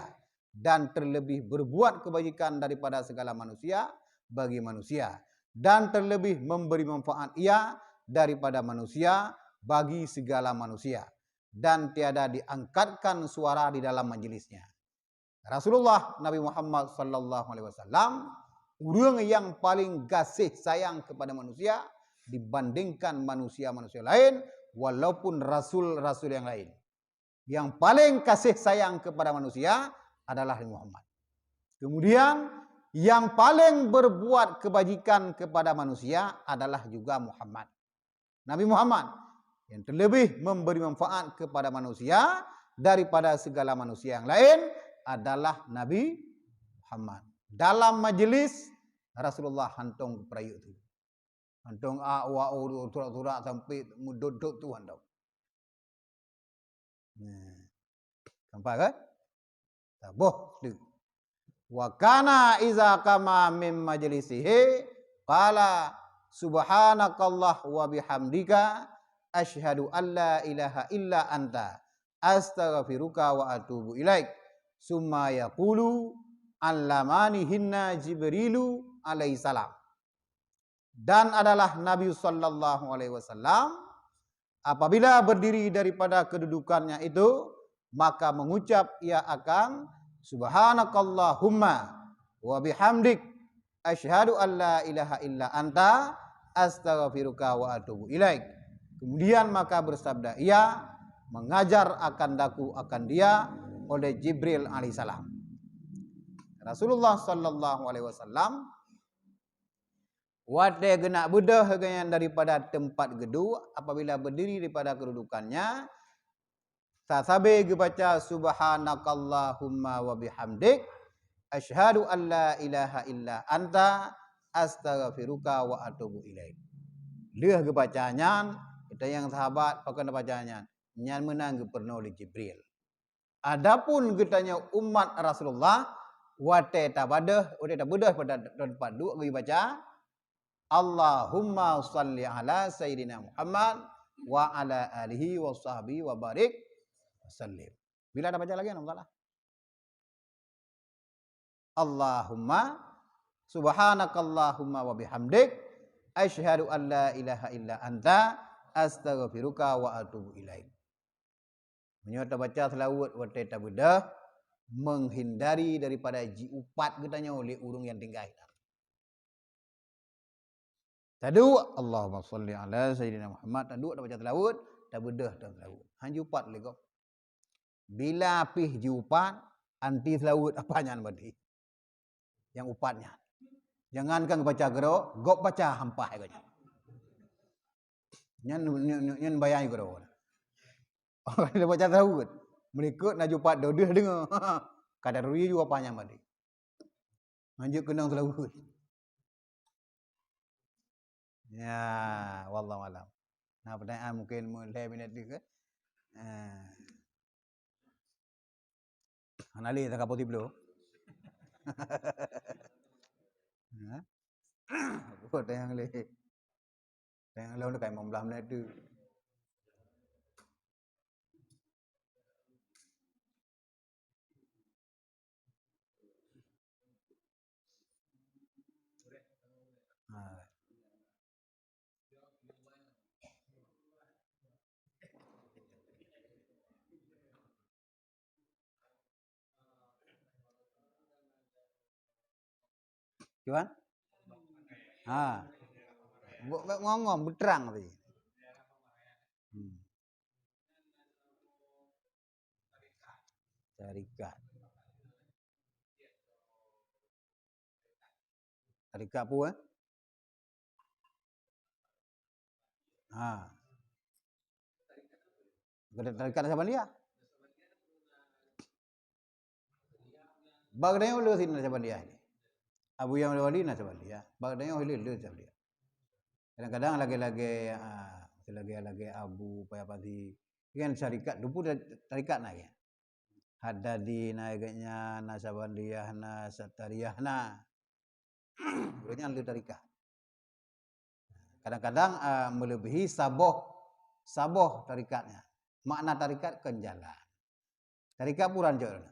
dan terlebih berbuat kebajikan daripada segala manusia bagi manusia, dan terlebih memberi manfaat ia daripada manusia bagi segala manusia, dan tiada diangkatkan suara di dalam majelisnya. Rasulullah Nabi Muhammad sallallahu alaihi wasallam ureueng nyang paling gaséh sayang kepada manusia dibandingkan manusia-manusia lain, walaupun rasul-rasul yang lain. Yang paling kasih sayang kepada manusia adalah Nabi Muhammad. Kemudian, yang paling berbuat kebajikan kepada manusia adalah juga Muhammad. Nabi Muhammad yang terlebih memberi manfaat kepada manusia daripada segala manusia yang lain adalah Nabi Muhammad. Dalam majlis, Rasulullah hántom geupeurayeuk tu. Hántom a wa u turak-turak sampai meudot-dot tu hántom. Nah. Nampak kan? Taboh tu. Wa kana iza qama min majlisihi qala subhanakallah wa bihamdika asyhadu an la ilaha illa anta astaghfiruka wa atubu ilaik. Summa yaqulu allamani hinna Jibrilu alaihissalam. Dan adalah Nabi sallallahu alaihi wasallam apabila berdiri daripada kedudukannya itu, maka mengucap ia akan, "Subhanakallahumma wa bihamdik, asyhadu an la ilaha illa anta, astaghfiruka wa atubu ilaik." Kemudian maka bersabda ia, mengajar akan daku akan dia oleh Jibril alaihissalam. Rasulullah sallallahu alaihi wasallam watée geunak beudôh geuhnyan daripada teumpat geuduek, apabila berdiri daripada kedudukannya, sasabe geubaca, "Subhanakallahumma wa bihamdik, asyhadu an la ilaha illa anta, astaghfiruka wa atubu ilaik." Lheueh geubaca nyan, geutanyoe sahabat, pakon baca nyan? Nyan meunan geupeurunoe lé Jibril. Adapun geutanyoe umat Rasulullah, watée tabadôh, watée tabeudôh pada teumpat duek geubaca, "Allahumma shalli ala Sayyidina Muhammad wa ala alihi wa sahbihi wa barik wa sallim." Bila tabaca lagée, Allah Taala. Allahumma subhanakallahumma wa bihamdik, asyhadu an la ilaha illa anta, astaghfiruka wa atubu ilaik. Meunyoe tabaca seulaweuet watée tabeudôh, menghindari daripada jiupat geutanyoe lé ureuëng nyang tinggai. Taduek, Allahumma shalli ala Sayyidina Muhammad, taduek tabaca seulaweuet, tabeudôh tabaca seulaweuet. Han jiupat lé gob. Bila pih jiupat, anti seulaweuet apa nyan berarti. Nyang upat nyan. Jangankan baca keudroe, gob baca hampah geuh nyan. Nyan, nyan, nyan, nyan bayang keudroe. Baca seulaweuet. Meulikot na jiupat dodeuh deungoe. Kada rui ju apa nyan berarti. Lanjut keunong seulaweuet. Ya, wallahu alam. Nah, pertanyaan mungkin lhèe minit lagi ke? Ah. Hana lé, teuka pukul siplôh. Ha? Apa tayang lé? Tayang lom dekat lima belas menit tu. Ha. Cuman? Ha. Buet ngom-ngom beutrang tadi. Hmm. Tarikat. Tarikat peue, eh? Ha. Tarikat Naksabandiah. Bak geutanyoe le sit Naksabandiah. Abuya Wali Naksabandiah. Bak geutanyoe le, le Naksabandiah. Kadang-kadang lagèe-lagèe, ah, lagèe-lagèe Abu Paya Pasi. Kan syarikat, dupu tarikat na kan. Haddadi na, geutanyoe na, Naksabandiah na, Sattariyah na. Geutanyoe le tarikat. Kadang-kadang, ah, melebihi saboh, saboh tarikatnya. Makna tarikat kon jalan. Tarikat peue rancok na.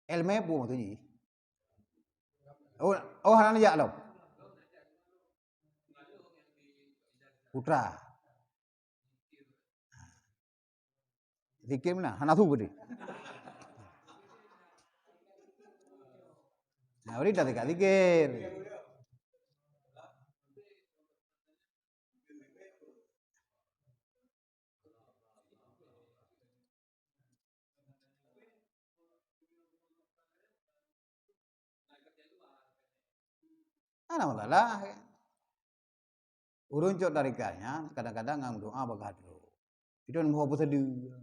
Ilmu peue maksud jih? Oh, oh, hana jak lom. Putra. Zikir meunan, hana su beudeh. Nah, beri dah zikir. Hana masalah. Ureueng cok tarikat nyan kadang-kadang ngon doa bagaih trok. Itu nyan meuho peusadeue.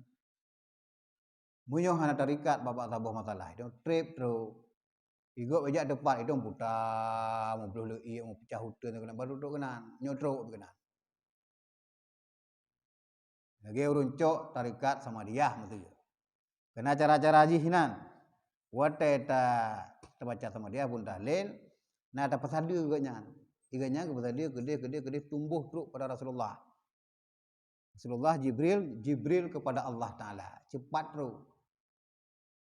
Meunyoe hana tarikat bak-bak saboh masalah, itu treb trok. Igob ijak teupat, itu puta, meubloh leuiek, meupeucah uteuen keunan, baru trok keunan, nyoe trok keunan. Lagèe ureueng cok tarikat Samadiyah meusigoe. Keunan cara-cara jih nyan. Watèe ta, tabaca Samadiyah phôn tahlil, na tapeusadeue gobnyan. Gobnyan geupeusadeue keudeh, keudeh, keudeh tumboh trok pada Rasulullah. Rasulullah, Jibril, Jibril kepada Allah Taala. Cepat trok.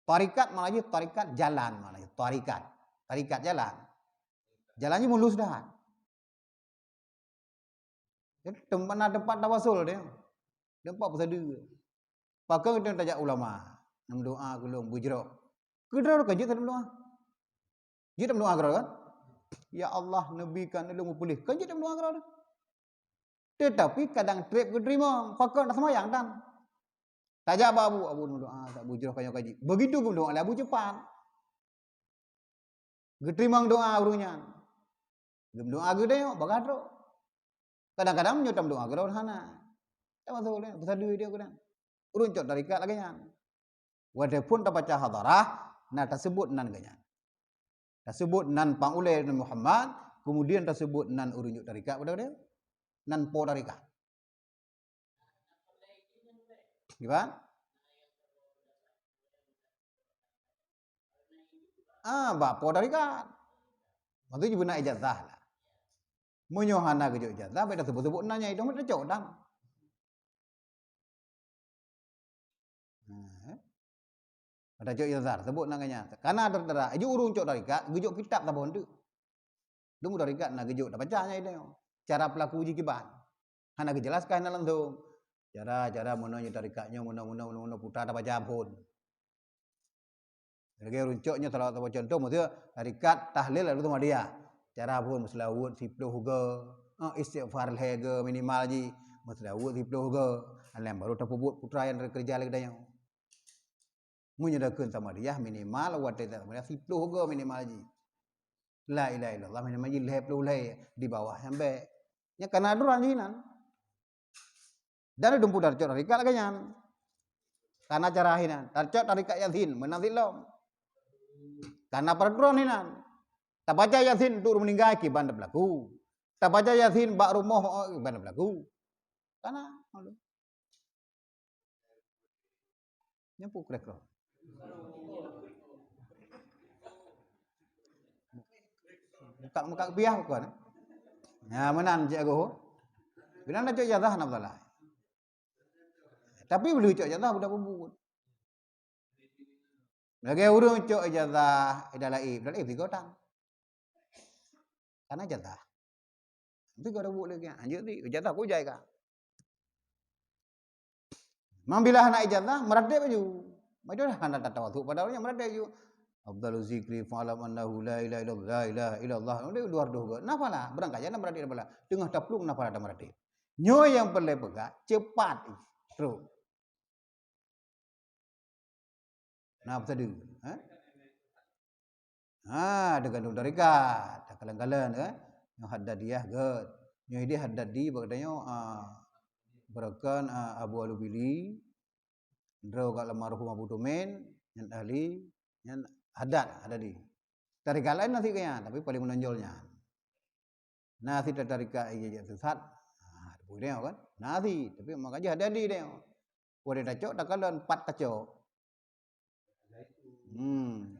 Tarikat makna jih, tarikat jalan makna jih, tarikat. Tarikat jalan. Jalan jih mulus that. Jadi, teumpat na teumpat tawasul dia. Teumpat peusadeue. Pakon geutanyoe tajak ulama, neumeudoa keu lôn beujroh. Keudroe ka jeuet tameudoa. Jeuet tameudoa keudroe kan? "Ya Allah, neubikan ulôn meupuléh." Kan jeuet tameudoa keudroe. Teutapi kadang treb geuteurimong, pakon na seumayang tan. Tajak bak abu, "Abu, neumeudoa, tak beujroh ka nyoe ka jeuet." Begitu geumeudoa lé abu cepat. Geuteurimong doa ureueng nyan. Geumeudoa geutanyoe, bagaih trok. Kadang-kadang meunyoe tameudoa keudroe hana. Tawasul, peusadeue dia keunan. Ureueng cok tarikat lagèe nyan. Watèe phôn tabaca hadarah, na taseubut nan gobnyan. Taseubut nan pang ulèe Nabi Muhammad, kemudian taseubut nan ureueng cok tarikat pada dia. Nan po tarikat. Kiban? Ah, bak po tarikat. Maksud jih beuna ijazah lah. Meunyoe hana geujok ijazah, bèk taseubut-seubut nan nyan, itu meunan cok dan. Nah, eh. Pada cok ijazah, seubut nan nyan. Karena teuntara, aju ureueng cok tarikat, geujok kitab saboh teuk. Ilmu tarikat na geujok tabaca nyan itu. Cara pelaku jih kiban. Hana geujelaskan na langsung. Cara, cara meunoe nyoe tarikat nyoe, meunoe, meunoe, meunoe, meunoe, puta tabaca phôn. Lagèe ureueng cok nyoe, salah satu contoh, maksudnya tarikat tahlil lalu Muhammadiyah. Cara phôn meuseulaweuet siplôh goe, eh, istighfar lhèe goe minimal jih, meuseulaweuet siplôh goe. Nyan baru tapeubuet putra nyang teukeureuja lé geutanyoe. Meunyoe dakheun Samadiyah minimal, watèe that Samadiyah siplôh goe minimal jih. La ilaha illallah minimal jih lhèe plôh lhèe, di bawah nyan bèk. Nyan kana aturan jih nan. Dan dum pun tacok tarikat lagèe nyan. Kana cara hinan. Tacok tarikat Yasin, meunan sit lom. Kana peraturan hinan. Tabaca Yasin untuk ureueng meuninggai kiban teupelaku. Tabaca Yasin bak rumoh, oh, kiban teupelaku. Kana, aduh. Nyan peue kreh-kreh. Meukat-meukat piah bukan? Ya, meunan cik aku. Bila nak cok ijazah nak salah. Tapi boleh cok ijazah budak bubu. Lagèe ureueng cok ijazah Idalaib, Idalaib tiga tang. Karena ijazah. Tiga ribu lagi. Anjur ti ijazah ku jai ka. Mambila hana ijazah, meuratéb aju. Maju dah hana tatawadhu pada ureueng nyan meuratéb aju. Afdalu zikri fa'lam annahu la ilaha illallah, la ilaha illallah. Udah dua ratus go. Nafala, beurangkat jana meuratéb nafala. Teungoh taplueng nafala tameuratéb. Nyoe nyang peureulèe peugah, cepat trok. Nah, beutôi, ha? Ha, teugantung tarekat, takalon-kalon, kan? Nyoe Haddadiyah gèt. Nyoe idéh Haddadi bak geutanyoe, ah, beureukan, ah, Abu Alubili, droe geuh almarhum Abu Tumin, nyan ahli, nyan Haddad, Haddadi. Tarekat laén na sit geuh nyan, tapi paléng meunonjol nyan. Na sit tarekat ijazah sesat. Ha, teupeue nyoe kan? Na sit, tapi makajih Haddadi nyoe. Watèe tacok takalon pat tacok. Hmm.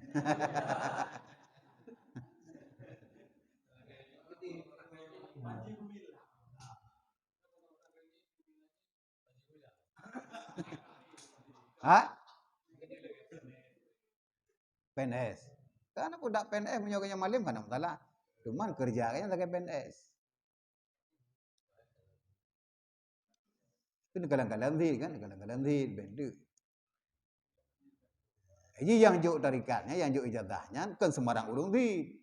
Ha? P N S. Kan aku dak P N S meunyoe geuhnyan malém hana masalah. Cuman keureuja geuhnyan lagèe P N S. Kan kadang-kadang sit kan, kadang-kadang sit, bèk deuh. Jadi nyang jok tarekat nyan, nyang jok ijazah nyan kon sembarang ureueng sit.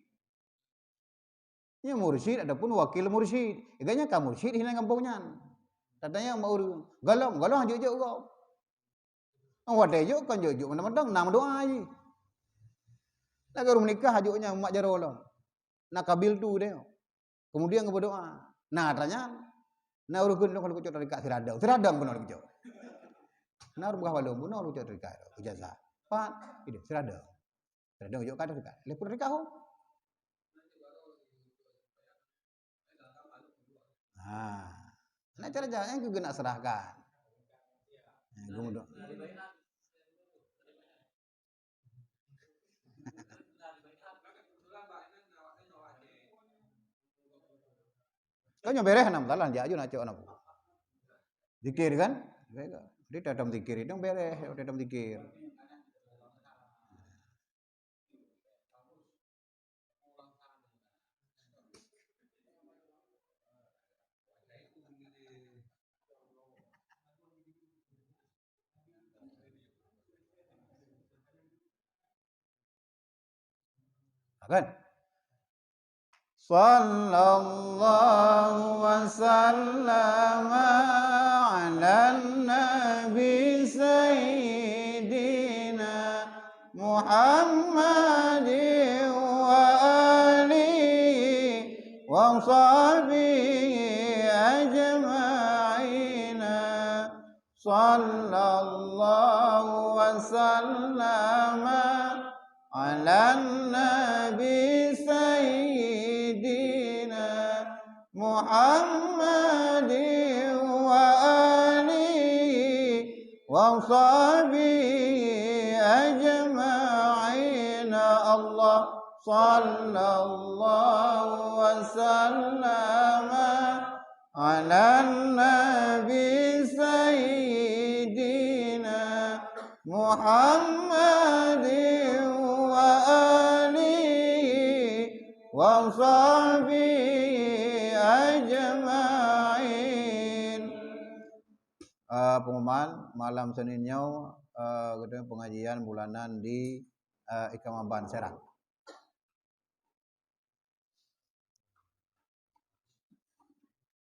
Nyan mursyid ataupun wakil mursyid. Geuhnyan ka mursyid hinan gampông nyan. Tatanyong bak ureueng, "Gohlom, gohlom jok-jok gob." Watèe jok kon jok-jok mantong-mantong, na meudoa jih. Lagèe ureueng meunikah jok nyan mak jaroe lom. Na kabiltu deh. Kemudian geubeudoa. Na atra nyan. Na ureueng keunoe lôn cok tarekat siradong. Siradong bunoe lôn cok. Na ureueng peugah bak lôn bunoe lôn cok tarekat. Ijazah. Pat, idéh siradong. Siradong jok ka tarekat. Lé pun tarekat ho. Ha. Nak cara jalan nyang keu geunak serahkan. Ha, geumudoa. Kan nyoe bèrèh nam talan jak aju nak cok aneuk. Zikir kan? Jadi tatom zikir itu bèrèh, tatom zikir. Kan? Sallallahu wa sallama ala nabi sayyidina Muhammadin wa alihi wa sahbihi ajma'ina. Sallallahu wa sallama ala nabi sayyidina Muhammadin wa alihi wa sahbihi ajma'in. Allah sallallahu wa sallama ala nabi sayyidina Muhammadin wa alihi wa sahbihi ajma'in. Eh, pengumuman, malam Senin nyoe, eh, geutanyoe pengajian bulanan di, eh, Ikamaban Serang.